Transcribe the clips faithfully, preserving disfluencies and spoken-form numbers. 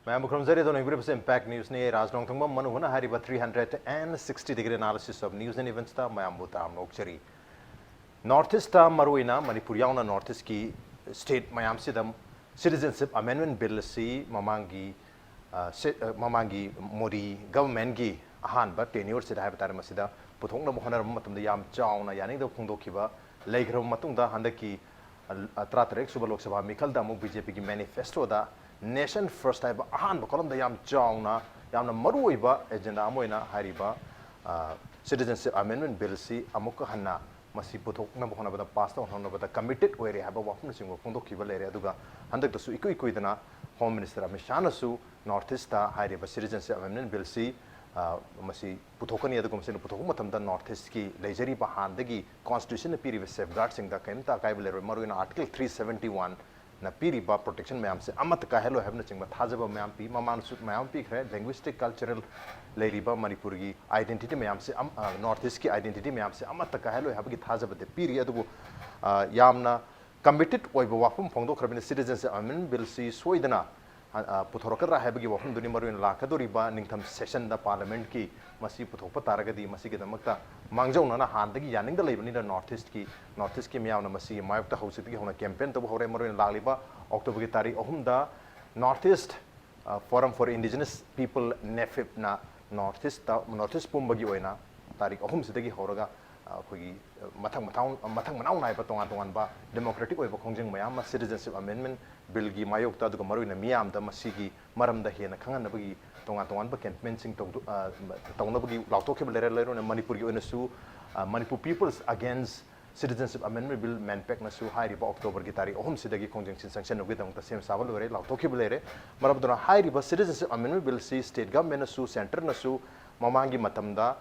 ꯃꯌꯥꯝꯕꯨ ꯈꯨꯔꯨꯝꯖꯔꯤ꯫ ꯑꯗꯣ ꯌꯦꯡꯕꯤꯔꯤꯕꯁꯦ Impact Newsꯅꯤ꯫ ꯑꯩ ꯔꯥꯖ ꯅꯣꯡꯊꯣꯡꯕꯝ, ꯃꯅꯨ ꯍꯨꯅ ꯍꯥꯏꯔꯤꯕ three hundred and sixty degree analysis of news and eventsꯇ ꯃꯌꯥꯝꯕꯨ ꯇꯔꯥꯝꯅ ꯑꯣꯛꯆꯔꯤ꯫ North Eastta, ꯃꯔꯨꯑꯣꯏꯅ ꯃꯅꯤꯄꯨꯔ ꯌꯥꯎꯅ North Eastꯀꯤ state ꯃꯌꯥꯝꯁꯤꯗ Citizenship Amendment Bill ꯑꯁꯤ ꯃꯃꯥꯡꯒꯤ, ꯑ, ꯁꯦ-, ꯑ, ꯃꯃꯥꯡꯒꯤ ꯃꯣꯗꯤ governmentꯀꯤ ꯑꯍꯥꯟꯕ tenureꯁꯤꯗ ꯍꯥꯏꯕ ꯇꯥꯔꯦ, ꯃꯁꯤꯗ ꯄꯨꯊꯣꯛꯅꯕ ꯍꯣꯠꯅꯔꯕ ꯃꯇꯝꯗ ꯌꯥꯝ ꯆꯥꯎꯅ ꯌꯥꯅꯤꯡꯗꯕ ꯐꯣꯡꯗꯣꯛꯈꯤꯕ ꯂꯩꯈ꯭ꯔꯕ ꯃꯇꯨꯡꯗ, ꯍꯟꯗꯛꯀꯤ, ꯑ, ꯇꯔꯥꯇꯔꯦꯠ ꯁꯨꯕ ꯂꯣꯛ ꯁꯚꯥ ꯃꯤꯈꯜꯗ ꯑꯃꯨꯛ BJPꯒꯤ manifestoꯗ Nation First ꯍꯥꯏꯕ ꯑꯍꯥꯟꯕ columnꯗ ꯌꯥꯝ ꯆꯥꯎꯅ, ꯌꯥꯝꯅ ꯃꯔꯨꯑꯣꯏꯕ agenda ꯑꯃ ꯑꯣꯏꯅ ꯍꯥꯏꯔꯤꯕ, ꯑ, Citizenship Amendment Billꯁꯤ ꯑꯃꯨꯛꯀ ꯍꯟꯅ ꯃꯁꯤ ꯄꯨꯊꯣꯛꯅꯕ ꯍꯣꯠꯅꯕꯗ, pass ꯇꯧꯅꯕ ꯍꯣꯠꯅꯕꯗ committed ꯑꯣꯏꯔꯦ ꯍꯥꯏꯕ ꯋꯥꯐꯝꯅꯆꯤꯡꯕ ꯐꯣꯡꯗꯣꯛꯈꯤꯕ ꯂꯩꯔꯦ꯫ ꯑꯗꯨꯒ ꯍꯟꯗꯛꯇꯁꯨ ꯏꯀꯨꯏ ꯀꯨꯏꯗꯅ Home Minister Amit ꯁꯥꯍꯅꯁꯨ North Eastta ꯍꯥꯏꯔꯤꯕ Citizenship Amendment Billꯁꯤ, ꯑ, ꯃꯁꯤ ꯄꯨꯊꯣꯛꯀꯅꯤ, ꯑꯗꯨꯒ ꯃꯁꯤꯅ ꯄꯨꯊꯣꯛꯄ ꯃꯇꯝꯗ North Eastꯀꯤ ꯂꯩꯖꯔꯤꯕ ꯍꯥꯟꯅꯗꯒꯤ constitutionꯅ ꯄꯤꯔꯤꯕ safeguardꯁꯤꯡꯗ ꯀꯔꯤꯝꯇ ꯑꯀꯥꯏꯕ ꯂꯩꯔꯣꯏ꯫ ꯃꯔꯨꯑꯣꯏꯅ Article three seventy oneꯅ ꯄꯤꯔꯤꯕ protection ꯃꯌꯥꯝꯁꯦ ꯑꯃꯠꯇ ꯀꯥꯏꯍꯜꯂꯣꯏ ꯍꯥꯏꯕꯅꯆꯤꯡꯕ ꯊꯥꯖꯕ ꯃꯌꯥꯝ ꯄꯤ꯫ ꯃꯃꯥꯡꯗꯁꯨ ꯃꯌꯥꯝ ꯄꯤꯈ꯭ꯔꯦ꯫ Linguistic, cultural ꯂꯩꯔꯤꯕ ꯃꯅꯤꯄꯨꯔꯒꯤ identity ꯃꯌꯥꯝꯁꯦ ꯑꯝ-, ꯑ, North Eastꯀꯤ identity ꯃꯌꯥꯝꯁꯦ ꯑꯃꯠꯇ ꯀꯥꯏꯍꯜꯂꯣꯏ ꯍꯥꯏꯕꯒꯤ ꯊꯥꯖꯕꯗꯤ ꯄꯤꯔꯤ꯫ ꯑꯗꯨꯕꯨ, ꯑ, ꯌꯥꯝꯅ committed ꯑꯣꯏꯕ ꯋꯥꯐꯝ ꯐꯣꯡꯗꯣꯛꯈ꯭ꯔꯕꯅꯤꯅ, Citizenship Amendment Billꯁꯤ ꯁꯣꯏꯗꯅ, ꯑ, ꯑ, ꯄꯨꯊꯣꯔꯛꯀꯗ꯭ꯔꯥ ꯍꯥꯏꯕꯒꯤ ꯋꯥꯐꯝꯗꯨꯅꯤ ꯃꯔꯨꯑꯣꯏꯅ ꯂꯥꯛꯀꯗꯧꯔꯤꯕ ꯅꯤꯡꯊꯝ sessionꯗ Parliamentꯀꯤ ꯃꯁꯤ ꯄꯨꯊꯣꯛꯄ ꯇꯥꯔꯒꯗꯤ, ꯃꯁꯤꯒꯤꯗꯃꯛꯇ ꯃꯥꯡꯖꯧꯅꯅ ꯍꯥꯟꯅꯗꯒꯤ ꯌꯥꯅꯤꯡꯗ ꯂꯩꯕꯅꯤꯅ North Eastꯀꯤ, North Eastꯀꯤ ꯃꯤꯌꯥꯝꯅ ꯃꯁꯤꯒꯤ ꯃꯥꯌꯣꯛꯇ ꯍꯧꯖꯤꯛꯇꯒꯤ ꯍꯧꯅ campaign ꯇꯧꯕ ꯍꯧꯔꯦ꯫ ꯃꯔꯨꯑꯣꯏꯅ ꯂꯥꯛꯂꯤꯕ Octoberꯒꯤ ꯇꯥꯔꯤꯛ ꯑꯍꯨꯝꯗ North East, ꯑ, Forum for Indigenous People, NEFIPꯅ North East, North East ꯄꯨꯝꯕꯒꯤ ꯑꯣꯏꯅ ꯇꯥꯔꯤꯛ ꯑꯍꯨꯝꯁꯤꯗꯒꯤ ꯍꯧꯔꯒ, ꯑ, ꯑꯩꯈꯣꯏꯒꯤ, ꯑ, ꯃꯊꯪ ꯃꯊꯪ, ꯃꯊꯪ ꯃꯅꯥꯎ ꯅꯥꯏꯕ ꯇꯣꯉꯥꯟ ꯇꯣꯉꯥꯟꯕ democratic ꯑꯣꯏꯕ ꯈꯣꯡꯖꯪ ꯃꯌꯥꯝ ꯑꯃ Citizenship Amendment Billꯒꯤ ꯃꯥꯌꯣꯛꯇ, ꯑꯗꯨꯒ ꯃꯔꯨꯑꯣꯏꯅ ꯃꯤꯌꯥꯝꯗ ꯃꯁꯤꯒꯤ ꯃꯔꯝꯗ ꯍꯦꯟꯅ ꯈꯪꯍꯟꯅꯕꯒꯤ ꯇꯣꯉꯥꯟ ꯇꯣꯉꯥꯟꯕ campaignꯁꯤꯡ ꯇꯧꯗꯨ-, ꯑ, ꯇꯧꯅꯕꯒꯤ ꯂꯥꯎꯊꯣꯛꯈꯤꯕ ꯂꯩꯔꯦ꯫ ꯂꯩꯔꯣꯏꯅ ꯃꯅꯤꯄꯨꯔꯒꯤ ꯑꯣꯏꯅꯁꯨ, ꯑ, Manipur People's Against Citizenship Amendment Bill, MANPACꯅꯁꯨ ꯍꯥꯏꯔꯤꯕ Octoberꯒꯤ ꯇꯥꯔꯤꯛ ꯑꯍꯨꯝꯁꯤꯗꯒꯤ ꯈꯣꯡꯖꯪꯁꯤꯡ ꯆꯪꯁꯤꯟꯅꯕꯒꯤꯗꯃꯛꯇ ꯁꯦꯝ ꯁꯥꯕ ꯂꯣꯏꯔꯦ, ꯂꯥꯎꯊꯣꯛꯈꯤꯕ ꯂꯩꯔꯦ꯫ ꯃꯔꯝ ꯑꯗꯨꯅ ꯍꯥꯏꯔꯤꯕ Citizenship Amendment Billꯁꯤ state governmentꯅꯁꯨ, centreꯅꯁꯨ ꯃꯃꯥꯡꯒꯤ ꯃꯇꯝꯗ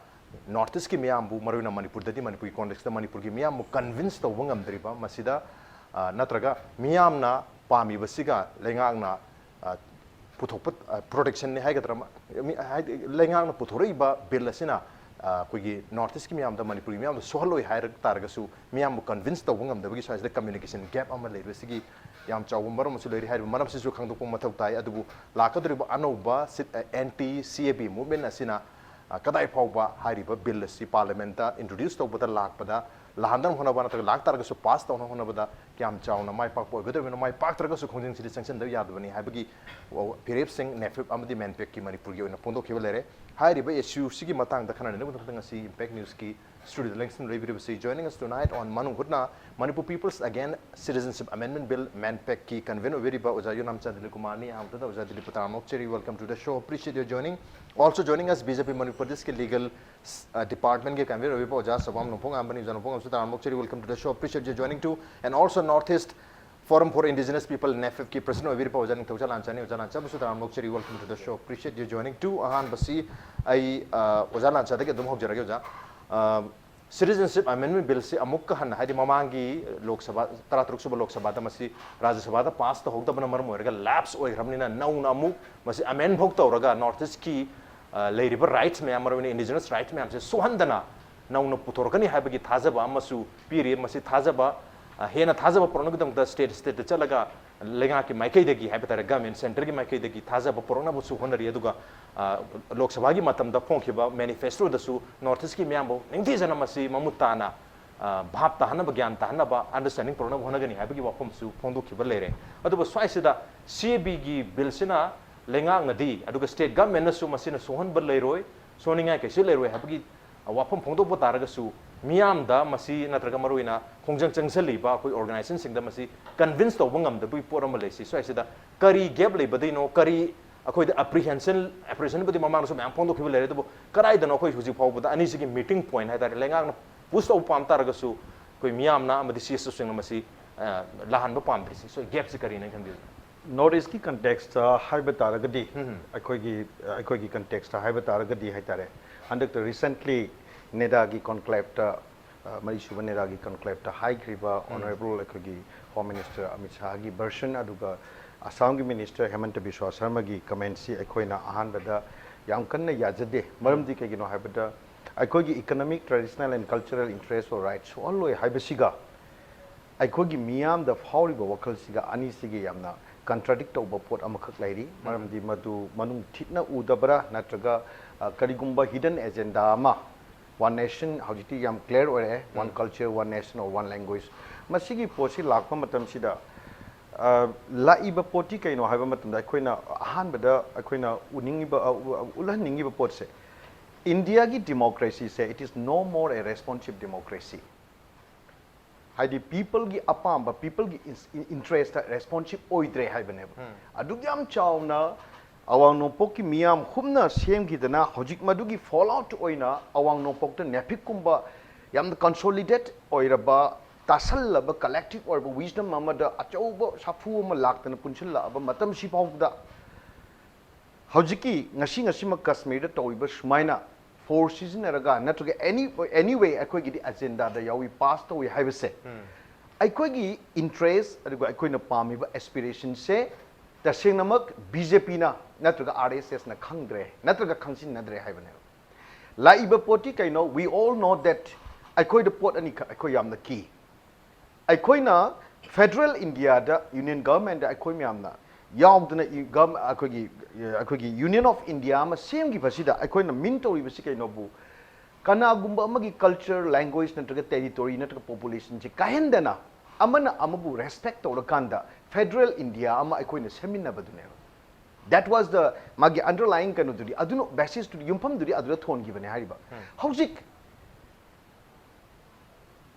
North Eastꯀꯤ ꯃꯤꯌꯥꯝꯕꯨ, ꯃꯔꯨꯑꯣꯏꯅ ꯃꯅꯤꯄꯨꯔꯗꯗꯤ, ꯃꯅꯤꯄꯨꯔꯒꯤ contextꯇ ꯃꯅꯤꯄꯨꯔꯒꯤ ꯃꯤꯌꯥꯝꯕꯨ convince ꯇꯧꯕ ꯉꯝꯗ꯭ꯔꯤꯕ, ꯃꯁꯤꯗ, ꯑ, ꯅꯠꯇ꯭ꯔꯒ ꯃꯤꯌꯥꯝꯅ ꯄꯥꯝꯃꯤꯕꯁꯤꯒ ꯂꯩꯉꯥꯛꯅ, ꯑ, ꯄꯨꯊꯣꯛꯄ, ꯑ, protectionꯅꯤ ꯍꯥꯏꯒꯗ꯭ꯔꯥ, ꯃ-, ꯃꯤ-, ꯍꯥꯏꯗꯤ ꯂꯩꯉꯥꯛꯅ ꯄꯨꯊꯣꯔꯛꯏꯕ bill ꯑꯁꯤꯅ ꯑ, ꯑꯩꯈꯣꯏꯒꯤ ꯅꯣꯔꯠ ꯏꯁꯀꯤ ꯃꯤꯌꯥꯝꯗ, ꯃꯅꯤꯄꯨꯔꯒꯤ ꯃꯤꯌꯥꯝꯗ ꯁꯣꯛꯍꯜꯂꯣꯏ ꯍꯥꯏꯔ ꯇꯥꯔꯒꯁꯨ, ꯃꯤꯌꯥꯝꯕꯨ ꯀꯟꯚꯤꯟꯁ ꯇꯧꯕ ꯉꯝꯗꯕꯒꯤ ꯁ꯭ꯋꯥꯏꯁꯤꯗ ꯀꯝꯃ꯭ꯌꯨꯅꯤꯀꯦꯁꯟ ꯒꯦꯞ ꯑꯃ ꯂꯩꯕꯁꯤꯒꯤ ꯌꯥꯝ ꯆꯥꯎꯕ ꯃꯔꯝ ꯑꯃꯁꯨ ꯂꯩꯔꯤ꯫ ꯍꯥꯏꯔꯤꯕ ꯃꯔꯝꯁꯤꯁꯨ ꯈꯪꯗꯣꯛꯄ ꯃꯊꯧ ꯇꯥꯏ꯫ ꯑꯗꯨꯕꯨ ꯂꯥꯛꯀꯗꯧꯔꯤꯕ ꯑꯅꯧꯕ ꯑꯦꯟꯇꯤ ꯁꯤ ꯑꯦ ꯕꯤ ꯃꯨꯚꯃꯦꯟ ꯑꯁꯤꯅ, ꯑ, ꯀꯗꯥꯏ ꯐꯥꯎꯕ ꯍꯥꯏꯔꯤꯕ ꯕꯤꯜ ꯑꯁꯤ ꯄꯥꯔꯂꯤꯌꯥꯃꯦꯟꯠꯇ ꯏꯟꯇ꯭ꯔꯣꯗ꯭ꯌꯨꯁ ꯇꯧꯕꯗ ꯂꯥꯛꯄꯗ, ꯂꯥꯛꯍꯟꯗꯅꯕ ꯍꯣꯠꯅꯕ ꯅꯠꯇ꯭ꯔꯒ ꯂꯥꯛ ꯇꯥꯔꯒꯁꯨ ꯄꯥꯁ ꯇꯧꯅꯕ ꯍꯣꯠꯅꯕꯗ ꯀꯌꯥꯝ ꯆꯥꯎꯅ ꯃꯥꯏ ꯄꯥꯛꯄ ꯑꯣꯏꯒꯗꯧꯔꯤꯕꯅꯣ, ꯃꯥꯏ ꯄꯥꯛꯇ꯭ꯔꯒꯁꯨ ꯈꯣꯡꯖꯪꯁꯤꯗꯤ ꯆꯪꯁꯤꯟꯗꯕ ꯌꯥꯗꯕꯅꯤ ꯍꯥꯏꯕꯒꯤ ꯐꯤꯔꯦꯞꯁꯤꯡ ꯅꯦꯐꯤꯞ ꯑꯃꯗꯤ ꯃꯦꯟꯄꯦꯛꯀꯤ ꯃꯅꯤꯄꯨꯔꯒꯤ ꯑꯣꯏꯅ ꯐꯣꯡꯗꯣꯛꯈꯤꯕ ꯂꯩꯔꯦ꯫ ꯍꯥꯏꯔꯤꯕ ꯏꯁꯨꯁꯤꯒꯤ ꯃꯇꯥꯡꯗ ꯈꯟꯅꯅꯕꯒꯤꯗꯃꯛꯇ ꯉꯁꯤ ꯏꯝꯄꯦꯛ ꯅ꯭ꯌꯨꯁꯀꯤ ꯁ꯭ꯇꯨꯗꯤꯑꯣꯗ ꯂꯦꯡꯁꯤꯟ ꯂꯩꯕꯤꯔꯤꯕꯁꯤ, joining us tonight on ꯃꯅꯨꯡ ꯍꯨꯠꯅ Manipur peoples against citizenship amendment bill, ꯃꯦꯟꯄꯦꯛꯀꯤ ꯀꯟꯚꯦꯟ ꯑꯣꯏꯕꯤꯔꯤꯕ ꯑꯣꯖꯥ ꯌꯨꯅꯥꯝꯆꯥ ꯗꯤꯂꯤꯞ ꯀꯨꯃꯥꯔꯅꯤ꯫ ꯑꯍꯥꯟꯕꯗ ꯑꯣꯖꯥ ꯗꯤꯂꯤꯞꯄꯨ ꯇꯔꯥꯝꯅ ꯑꯣꯛꯆꯔꯤ, welcome to the show, appreciate your joining. Also joining us, B J P Manipur ꯄ꯭ꯔꯗꯦꯁꯀꯤ ꯂꯤꯒꯜ, ꯑ, ꯗꯤꯄꯥꯔꯠꯃꯦꯟꯠꯀꯤ ꯀꯟꯚꯦꯟ ꯑꯣꯏꯕꯤꯔꯤꯕ ꯑꯣꯖꯥ ꯁꯣꯕꯥꯝ ꯅꯣꯡꯄꯣꯛ ꯉꯥꯟꯕꯅꯤ꯫ ꯑꯣꯖꯥ ꯅꯣꯡꯄꯣꯛ ꯉꯥꯟꯕꯁꯨ ꯇꯔꯥꯝꯅ ꯑꯣꯛꯆꯔꯤ, welcome to the show, appreciate your joining too. And also North East Forum for Indigenous People, ꯅꯦꯐꯤꯞꯀꯤ ꯄ꯭ꯔꯁꯤꯗꯦꯟꯠ ꯑꯣꯏꯕꯤꯔꯤꯕ ꯑꯣꯖꯥ ꯅꯤꯡꯊꯧꯖꯥ ꯂꯥꯟꯆꯥꯅꯤ꯫ ꯑꯣꯖꯥ ꯂꯥꯟꯆꯥꯕꯨꯁꯨ ꯇꯔꯥꯝꯅ ꯑꯣꯛꯆꯔꯤ, welcome to the show, appreciate your joining too. ꯑꯍꯥꯟꯕꯁꯤ ꯑꯩ, ꯑ, ꯑꯣꯖꯥ ꯂꯥꯟꯆꯥꯗꯒꯤ ꯑꯗꯨꯝ ꯍꯧꯖꯔꯒꯦ, ꯑꯣꯖꯥ꯫ ꯑ, ꯁꯤꯇꯤꯖꯟꯁꯤꯞ ꯑꯃꯦꯟꯗꯃꯦꯟꯠ ꯕꯤꯜꯁꯤ ꯑꯃꯨꯛꯀ ꯍꯟꯅ, ꯍꯥꯏꯗꯤ ꯃꯃꯥꯡꯒꯤ ꯂꯣꯛ ꯁꯚꯥ, ꯇꯔꯥꯇꯔꯨꯛ ꯁꯨꯕ ꯂꯣꯛ ꯁꯚꯥꯗ ꯃꯁꯤ ꯔꯥꯖ꯭ꯌ ꯁꯚꯥꯗ ꯄꯥꯁ ꯇꯧꯍꯧꯗꯕꯅ ꯃꯔꯝ ꯑꯣꯏꯔꯒ ꯂꯦꯞꯁ ꯑꯣꯏꯈ꯭ꯔꯕꯅꯤꯅ ꯅꯧꯅ ꯑꯃꯨꯛ ꯃꯁꯤ ꯑꯃꯦꯟ ꯐꯥꯎ ꯇꯧꯔꯒ ꯅꯣꯔꯠ ꯏꯁꯀꯤ, ꯑ, ꯂꯩꯔꯤꯕ ꯔꯥꯏꯠꯁ ꯃꯌꯥꯝ, ꯃꯔꯨꯑꯣꯏꯅ ꯏꯟꯗꯤꯖꯤꯅꯁ ꯔꯥꯏꯠꯁ ꯃꯌꯥꯝꯁꯦ ꯁꯣꯛꯍꯟꯗꯅ ꯅꯧꯅ ꯄꯨꯊꯣꯔꯛꯀꯅꯤ ꯍꯥꯏꯕꯒꯤ ꯊꯥꯖꯕ ꯑꯃꯁꯨ ꯄꯤꯔꯤ꯫ ꯃꯁꯤ ꯊꯥꯖꯕ, ꯑ, ꯍꯦꯟꯅ ꯊꯥꯖꯕ ꯄꯨꯔꯛꯅꯕꯒꯤꯗꯃꯛꯇ ꯁ꯭ꯇꯦꯠ ꯁ꯭ꯇꯦꯠꯇ ꯆꯠꯂꯒ ꯂꯩꯉꯥꯛꯀꯤ ꯃꯥꯏꯀꯩꯗꯒꯤ ꯍꯥꯏꯕ ꯇꯥꯔꯦ, ꯒꯃꯦꯟꯠ ꯁꯦꯟꯇꯔꯒꯤ ꯃꯥꯏꯀꯩꯗꯒꯤ ꯊꯥꯖꯕ ꯄꯨꯔꯛꯅꯕꯁꯨ ꯍꯣꯠꯅꯔꯤ꯫ ꯑꯗꯨꯒ, ꯑ, ꯂꯣꯛ ꯁꯚꯥꯒꯤ ꯃꯇꯝꯗ ꯐꯣꯡꯈꯤꯕ ꯃꯦꯅꯤꯐꯦꯁꯇꯣꯗꯁꯨ ꯅꯣꯔꯠ ꯏꯁꯀꯤ ꯃꯤꯌꯥꯝꯕꯨ ꯅꯤꯡꯊꯤꯖꯅ ꯃꯁꯤ ꯃꯃꯨꯠ ꯇꯥꯅ, ꯑ, ꯚꯥꯞ ꯇꯥꯍꯟꯅꯕ, ꯒ꯭ꯌꯥꯟ ꯇꯥꯍꯟꯅꯕ, ꯑꯟꯗꯔꯁ꯭ꯇꯦꯟꯗꯤꯡ ꯄꯨꯔꯛꯅꯕ ꯍꯣꯠꯅꯒꯅꯤ ꯍꯥꯏꯕꯒꯤ ꯋꯥꯐꯝꯁꯨ ꯐꯣꯡꯗꯣꯛꯈꯤꯕ ꯂꯩꯔꯦ꯫ ꯑꯗꯨꯕꯨ ꯁ꯭ꯋꯥꯏꯁꯤꯗ ꯁꯤ ꯑꯦ ꯕꯤꯒꯤ ꯕꯤꯜꯁꯤꯅ ꯂꯩꯉꯥꯛꯅꯗꯤ, ꯑꯗꯨꯒ ꯁ꯭ꯇꯦꯠ ꯒꯃꯦꯟꯠꯅꯁꯨ ꯃꯁꯤꯅ ꯁꯣꯛꯍꯟꯕ ꯂꯩꯔꯣꯏ, ꯁꯣꯛꯍꯟꯅꯤꯡꯉꯥꯏ ꯀꯩꯁꯨ ꯂꯩꯔꯣꯏ ꯍꯥꯏꯕꯒꯤ ꯋꯥꯐꯝ ꯐꯣꯡꯗꯣꯛꯄ ꯇꯥꯔꯒꯁꯨ, ꯃꯤꯌꯥꯝꯗ ꯃꯁꯤ ꯅꯠꯇ꯭ꯔꯒ ꯃꯔꯨꯑꯣꯏꯅ ꯈꯣꯡꯖꯪ ꯆꯪꯁꯤꯜꯂꯤꯕ ꯑꯩꯈꯣꯏ ꯑꯣꯔꯒꯅꯥꯏꯖꯦꯁꯟꯁꯤꯡꯗ ꯃꯁꯤ ꯀꯟꯚꯤꯟꯁ ꯇꯧꯕ ꯉꯝꯗꯕꯒꯤ ꯄꯣꯠ ꯑꯃ ꯂꯩꯁꯤ꯫ ꯁ꯭ꯋꯥꯏꯁꯤꯗ ꯀꯔꯤ ꯒꯦꯞ ꯂꯩꯕꯗꯩꯅꯣ, ꯀꯔꯤ ꯑꯩꯈꯣꯏꯗ ꯑꯦꯄ꯭ꯔꯤꯍꯦꯟꯁꯟ, ꯑꯦꯄ꯭ꯔꯤꯍꯦꯟꯁꯟꯕꯨꯗꯤ ꯃꯃꯥꯡꯗꯁꯨ ꯃꯌꯥꯝ ꯐꯣꯡꯗꯣꯛꯈꯤꯕ ꯂꯩꯔꯦ, ꯑꯗꯨꯕꯨ ꯀꯗꯥꯏꯗꯅꯣ ꯑꯩꯈꯣꯏ ꯍꯧꯖꯤꯛ ꯐꯥꯎꯕꯗ ꯑꯅꯤꯁꯤꯒꯤ ꯃꯤꯇꯤꯡ ꯄꯣꯏꯟꯠ ꯍꯥꯏ ꯇꯥꯔꯦ, ꯂꯩꯉꯥꯛꯅ ꯄꯨꯁ ꯇꯧꯕ ꯄꯥꯝ ꯇꯥꯔꯒꯁꯨ ꯑꯩꯈꯣꯏ ꯃꯤꯌꯥꯝꯅ ꯑꯃꯗꯤ ꯁꯤ ꯑꯦꯁ ꯑꯣꯁꯤꯡꯅ ꯃꯁꯤ, ꯑ, ꯂꯥꯍꯟꯕ ꯄꯥꯝꯗ꯭ꯔꯤꯁꯤ? ꯁꯣ ꯒꯦꯞꯁꯤ ꯀꯔꯤꯅ ꯈꯟꯕꯤꯕ? ꯅꯣꯔꯠ ꯏꯁꯀꯤ ꯀꯟꯇꯦꯛꯁꯇ ꯍꯥꯏꯕ ꯇꯥꯔꯒꯗꯤ, ꯎꯝ꯫ ꯑꯩꯈꯣꯏꯒꯤ, ꯑꯩꯈꯣꯏꯒꯤ ꯀꯟꯇꯦꯛꯁꯇ ꯍꯥꯏꯕ ꯇꯥꯔꯒꯗꯤ ꯍꯥꯏ ꯇꯥꯔꯦ, ꯍꯟꯗꯛꯇ ꯔꯤꯁꯦꯟꯠꯂꯤ ꯅꯦꯗꯥꯒꯤ ꯀꯣꯟꯀ꯭ꯂꯦꯞꯇ, ꯑ, ꯃꯔꯤꯁꯨꯕ ꯅꯦꯗꯥꯒꯤ ꯀꯣꯟꯀ꯭ꯂꯦꯞꯇ ꯍꯥꯏꯈ꯭ꯔꯤꯕ ꯎꯝ꯫ ꯑꯣꯅꯔꯦꯕꯜ ꯑꯩꯈꯣꯏꯒꯤ ꯍꯣꯝ ꯃꯤꯅꯤꯁꯇꯔ ꯑꯃꯤꯠ ꯁꯥꯍꯒꯤ ꯚꯔꯁꯟ, ꯑꯗꯨꯒ ꯑꯁꯥꯝꯒꯤ ꯃꯤꯅꯤꯁꯇꯔ ꯍꯦꯃꯟꯇ ꯕꯤꯁ꯭ꯋꯥ ꯁꯔꯃꯒꯤ ꯀꯃꯦꯟꯁꯤ ꯑꯩꯈꯣꯏꯅ ꯑꯍꯥꯟꯕꯗ ꯌꯥꯝ ꯀꯟꯅ ꯌꯥꯖꯗꯦ꯫ ꯃꯔꯝꯗꯤ ꯀꯩꯒꯤꯅꯣ ꯍꯥꯏꯕꯗ, ꯑꯩꯈꯣꯏꯒꯤ economic, traditional and cultural interest or rights ꯁꯨꯍꯜꯂꯣꯏ ꯍꯥꯏꯕꯁꯤꯒ ꯑꯩꯈꯣꯏꯒꯤ ꯃꯤꯌꯥꯝꯗ ꯐꯥꯎꯔꯤꯕ ꯋꯥꯈꯜꯁꯤꯒ ꯑꯅꯤꯁꯤꯒꯤ ꯌꯥꯝꯅ contradict ꯇꯧꯕ ꯄꯣꯠ ꯑꯃꯈꯛ ꯂꯩꯔꯤ꯫ ꯃꯔꯝꯗꯤ ꯃꯗꯨ ꯃꯅꯨꯡ ꯊꯤꯠꯅ ꯎꯗꯕ꯭ꯔꯥ, ꯅꯠꯇ꯭ꯔꯒ ꯑ, ꯀꯔꯤꯒꯨꯝꯕ hidden agenda ꯑꯃ, one nation ꯍꯧꯖꯤꯛꯇꯤ ꯌꯥꯝ clear ꯑꯣꯏꯔꯛꯑꯦ, one culture, one nation or one language꯫ ꯃꯁꯤꯒꯤ ꯄꯣꯠꯁꯤ ꯂꯥꯛꯄ ꯃꯇꯝꯁꯤꯗ ꯑ, ꯂꯥꯛꯏꯕ ꯄꯣꯠꯇꯤ ꯀꯩꯅꯣ ꯍꯥꯏꯕ ꯃꯇꯝꯗ ꯑꯩꯈꯣꯏꯅ ꯑꯍꯥꯟꯕꯗ ꯑꯩꯈꯣꯏꯅ ꯎꯅꯤꯡꯉꯤꯕ, ꯑ, ꯎ-, ꯎꯠꯍꯟꯅꯤꯡꯉꯤꯕ ꯄꯣꯠꯁꯦ, ꯏꯟꯗꯤꯌꯥꯒꯤ democracy say, it is no more a responsive democracy꯫ ꯍꯥꯏꯗꯤ peopleꯒꯤ ꯑꯄꯥꯝꯕ, peopleꯒꯤ interest responsive ꯑꯣꯏꯗ꯭ꯔꯦ ꯍꯥꯏꯕꯅꯦꯕ꯫ ꯑꯗꯨꯛ ꯌꯥꯝ ꯆꯥꯎꯅ ꯑꯋꯥꯡ ꯅꯣꯡꯄꯣꯛꯀꯤ ꯃꯤꯌꯥꯝ ꯍꯨꯝꯅ ꯁꯦꯝꯈꯤꯗꯅ ꯍꯧꯖꯤꯛ ꯃꯗꯨꯒꯤ fallout ꯑꯣꯏꯅ ꯑꯋꯥꯡ ꯅꯣꯡꯄꯣꯛꯇ ꯅꯦꯐꯤꯛꯀꯨꯝꯕ ꯌꯥꯝꯅ consolidate ꯑꯣꯏꯔꯕ, ꯇꯥꯁꯜꯂꯕ, collective ꯑꯣꯏꯔꯕ wisdom ꯑꯃꯗ ꯑꯆꯧꯕ ꯁꯥꯐꯨ ꯑꯃ ꯂꯥꯛꯇꯅ ꯄꯨꯟꯁꯤꯜꯂꯛꯑꯕ ꯃꯇꯝꯁꯤ ꯐꯥꯎꯕꯗ ꯍꯧꯖꯤꯛꯀꯤ ꯉꯁꯤ ꯉꯁꯤꯃꯛ ꯀꯁꯃꯤꯔꯗ ꯇꯧꯔꯤꯕ ꯁꯨꯃꯥꯏꯅ force ꯁꯤꯖꯤꯟꯅꯔꯒ ꯅꯠꯇ꯭ꯔꯒ any, anyway ꯑꯩꯈꯣꯏꯒꯤꯗꯤ agendaꯗ ꯌꯥꯎꯏ, pass ꯇꯧꯏ ꯍꯥꯏꯕꯁꯦ ꯑꯩꯈꯣꯏꯒꯤ interest ꯑꯗꯨꯒ ꯑꯩꯈꯣꯏꯅ ꯄꯥꯝꯃꯤꯕ aspirationꯁꯦ ꯇꯁꯦꯡꯅꯃꯛ BJPꯅ ꯅꯠꯇ꯭ꯔꯒ RSSꯅ ꯈꯪꯗ꯭ꯔꯦ ꯅꯠꯇ꯭ꯔꯒ ꯈꯪꯖꯤꯟꯅꯗ꯭ꯔꯦ ꯍꯥꯏꯕꯅꯦꯕ꯫ ꯂꯥꯛꯏꯕ ꯄꯣꯠꯇꯤ ꯀꯩꯅꯣ? We all know that ꯑꯩꯈꯣꯏꯗ ꯄꯣꯠ ꯑꯅꯤꯈꯛ ꯑꯩꯈꯣꯏ ꯌꯥꯝꯅ ꯀꯤ꯫ ꯑꯩꯈꯣꯏꯅ federal Indiaꯗ union governmentꯗ ꯑꯩꯈꯣꯏ ꯃꯌꯥꯝꯅ ꯌꯥꯎꯗꯅ ꯏ-, gov-, ꯑꯩꯈꯣꯏꯒꯤ, ꯑꯩꯈꯣꯏꯒꯤ Union of India ꯑꯃ ꯁꯦꯝꯈꯤꯕꯁꯤꯗ ꯑꯩꯈꯣꯏꯅ mean ꯇꯧꯔꯤꯕꯁꯤ ꯀꯩꯅꯣꯕꯨ, ꯀꯅꯥꯒꯨꯝꯕ ꯑꯃꯒꯤ culture, language ꯅꯠꯇ꯭ꯔꯒ territory ꯅꯠꯇ꯭ꯔꯒ populationꯁꯤ ꯀꯥꯏꯍꯟꯗꯅ ꯑꯃꯅ ꯑꯃꯕꯨ respect ꯇꯧꯔꯀꯥꯟꯗ federal India ꯑꯃ ꯑꯩꯈꯣꯏꯅ ꯁꯦꯝꯃꯤꯟꯅꯕꯗꯨꯅꯦꯕ꯫ That was the ꯃꯥꯒꯤ underlying ꯀꯩꯅꯣꯗꯨꯗꯤ, ꯑꯗꯨꯅ basisꯇꯨꯗꯤ, ꯌꯨꯝꯐꯝꯗꯨꯗꯤ ꯑꯗꯨꯗ ꯊꯣꯟꯈꯤꯕꯅꯦ ꯍꯥꯏꯔꯤꯕ꯫ ꯍꯧꯖꯤꯛ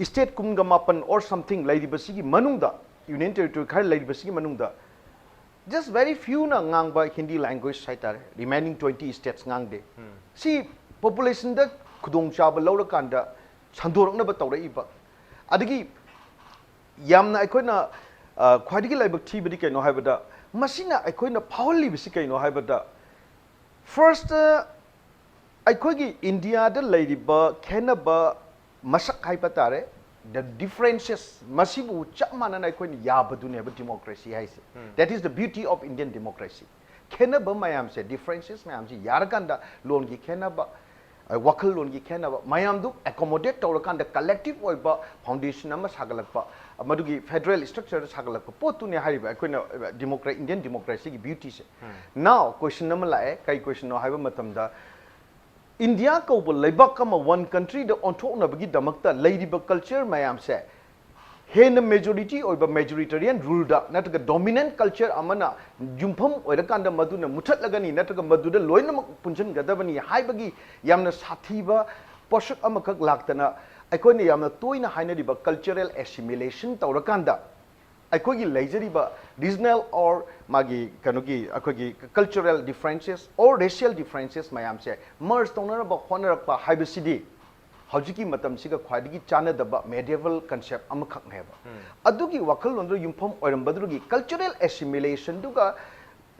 state ꯀꯨꯟꯒ ꯃꯥꯄꯟ or something ꯂꯩꯔꯤꯕꯁꯤꯒꯤ ꯃꯅꯨꯡꯗ, union territory ꯈꯔ ꯂꯩꯔꯤꯕꯁꯤꯒꯤ ꯃꯅꯨꯡꯗ just very fewꯅ ꯉꯥꯡꯕ Hindi language ꯍꯥꯏꯇꯥꯔꯦ, remaining twenty states ꯉꯥꯡꯗꯦ꯫ ꯁꯤ populationꯗ ꯈꯨꯗꯣꯡꯆꯥꯕ ꯂꯧꯔꯀꯥꯟꯗ ꯁꯟꯗꯣꯔꯛꯅꯕ ꯇꯧꯔꯛꯏꯕ꯫ ꯑꯗꯒꯤ ꯌꯥꯝꯅ ꯑꯩꯈꯣꯏꯅ, ꯑ, ꯈ꯭ꯋꯥꯏꯗꯒꯤ ꯂꯥꯏꯕꯛ ꯊꯤꯕꯗꯤ ꯀꯩꯅꯣ ꯍꯥꯏꯕꯗ, ꯃꯁꯤꯅ ꯑꯩꯈꯣꯏꯅ ꯐꯥꯎꯍꯜꯂꯤꯕꯁꯤ ꯀꯩꯅꯣ ꯍꯥꯏꯕꯗ, first ꯑꯩꯈꯣꯏꯒꯤ ꯏꯟꯗꯤꯌꯥꯗ ꯂꯩꯔꯤꯕ ꯈꯦꯠꯅꯕ ꯃꯁꯛ ꯍꯥꯏꯕ ꯇꯥꯔꯦ, the differences, ꯃꯁꯤꯕꯨ ꯆꯞ ꯃꯥꯟꯅꯅ ꯑꯩꯈꯣꯏꯅ ꯌꯥꯕꯗꯨꯅꯦꯕ democracy ꯍꯥꯏꯁꯦ꯫ That is the beauty of Indian democracy꯫ ꯈꯦꯠꯅꯕ ꯃꯌꯥꯝꯁꯦ, differences ꯃꯌꯥꯝꯁꯦ ꯌꯥꯔꯀꯥꯟꯗ, ꯂꯣꯟꯒꯤ ꯈꯦꯠꯅꯕ, ꯑ, ꯋꯥꯈꯜꯂꯣꯟꯒꯤ ꯈꯦꯠꯅꯕ ꯃꯌꯥꯝꯗꯨ accommodate ꯇꯧꯔꯀꯥꯟꯗ collective ꯑꯣꯏꯕ foundation ꯑꯃ ꯁꯥꯒꯠꯂꯛꯄ, ꯃꯗꯨꯒꯤ federal structure ꯁꯥꯒꯠꯂꯛꯄ ꯄꯣꯠꯇꯨꯅꯦ ꯍꯥꯏꯔꯤꯕ ꯑꯩꯈꯣꯏꯅ, ꯑ, democra-, Indian democracy ꯒꯤ beauty ꯁꯦ꯫ Now question ꯑꯃ ꯂꯥꯛꯑꯦ, ꯀꯩ question ꯅꯣ ꯍꯥꯏꯕ ꯃꯇꯝꯗ, ꯏꯟꯗꯤꯌꯥ ꯀꯧꯕ ꯂꯩꯕꯥꯛ ꯑꯃ one country ꯗ ꯑꯣꯟꯊꯣꯛꯅꯕꯒꯤꯗꯃꯛꯇ ꯂꯩꯔꯤꯕ culture ꯃꯌꯥꯝꯁꯦ ꯍꯦꯟꯅ majority ꯑꯣꯏꯕ majoritarian rule ꯗ ꯅꯠꯇ꯭ꯔꯒ dominant culture ꯑꯃꯅ ꯌꯨꯝꯐꯝ ꯑꯣꯏꯔꯀꯥꯟꯗ ꯃꯗꯨꯅ ꯃꯨꯊꯠꯂꯒꯅꯤ ꯅꯠꯇ꯭ꯔꯒ ꯃꯗꯨꯗ ꯂꯣꯏꯅꯃꯛ ꯄꯨꯟꯁꯤꯟꯒꯗꯕꯅꯤ ꯍꯥꯏꯕꯒꯤ ꯌꯥꯝꯅ ꯁꯥꯊꯤꯕ ꯄꯣꯠꯁꯛ ꯑꯃꯈꯛ ꯂꯥꯛꯇꯅ, ꯑꯩꯈꯣꯏꯅ ꯌꯥꯝꯅ ꯇꯣꯏꯅ ꯍꯥꯏꯅꯔꯤꯕ cultural assimilation ꯇꯧꯔꯀꯥꯟꯗ, ꯑꯩꯈꯣꯏꯒꯤ ꯂꯩꯖꯔꯤꯕ regional or ꯃꯥꯒꯤ ꯀꯩꯅꯣꯒꯤ ꯑꯩꯈꯣꯏꯒꯤ cultural differences or racial differences ꯃꯌꯥꯝꯁꯦ merge ꯇꯧꯅꯅꯕ ꯍꯣꯠꯅꯔꯛꯄ ꯍꯥꯏꯕꯁꯤꯗꯤ ꯍꯧꯖꯤꯛꯀꯤ ꯃꯇꯝꯁꯤꯒ ꯈ꯭ꯋꯥꯏꯗꯒꯤ ꯆꯥꯟꯅꯗꯕ medieval concept ꯑꯃꯈꯛꯅꯦꯕ꯫ ꯑꯗꯨꯒꯤ ꯋꯥꯈꯜꯂꯣꯟꯗꯨ ꯌꯨꯝꯐꯝ ꯑꯣꯏꯔꯝꯕꯗꯨꯒꯤ cultural assimilation ꯗꯨꯒ,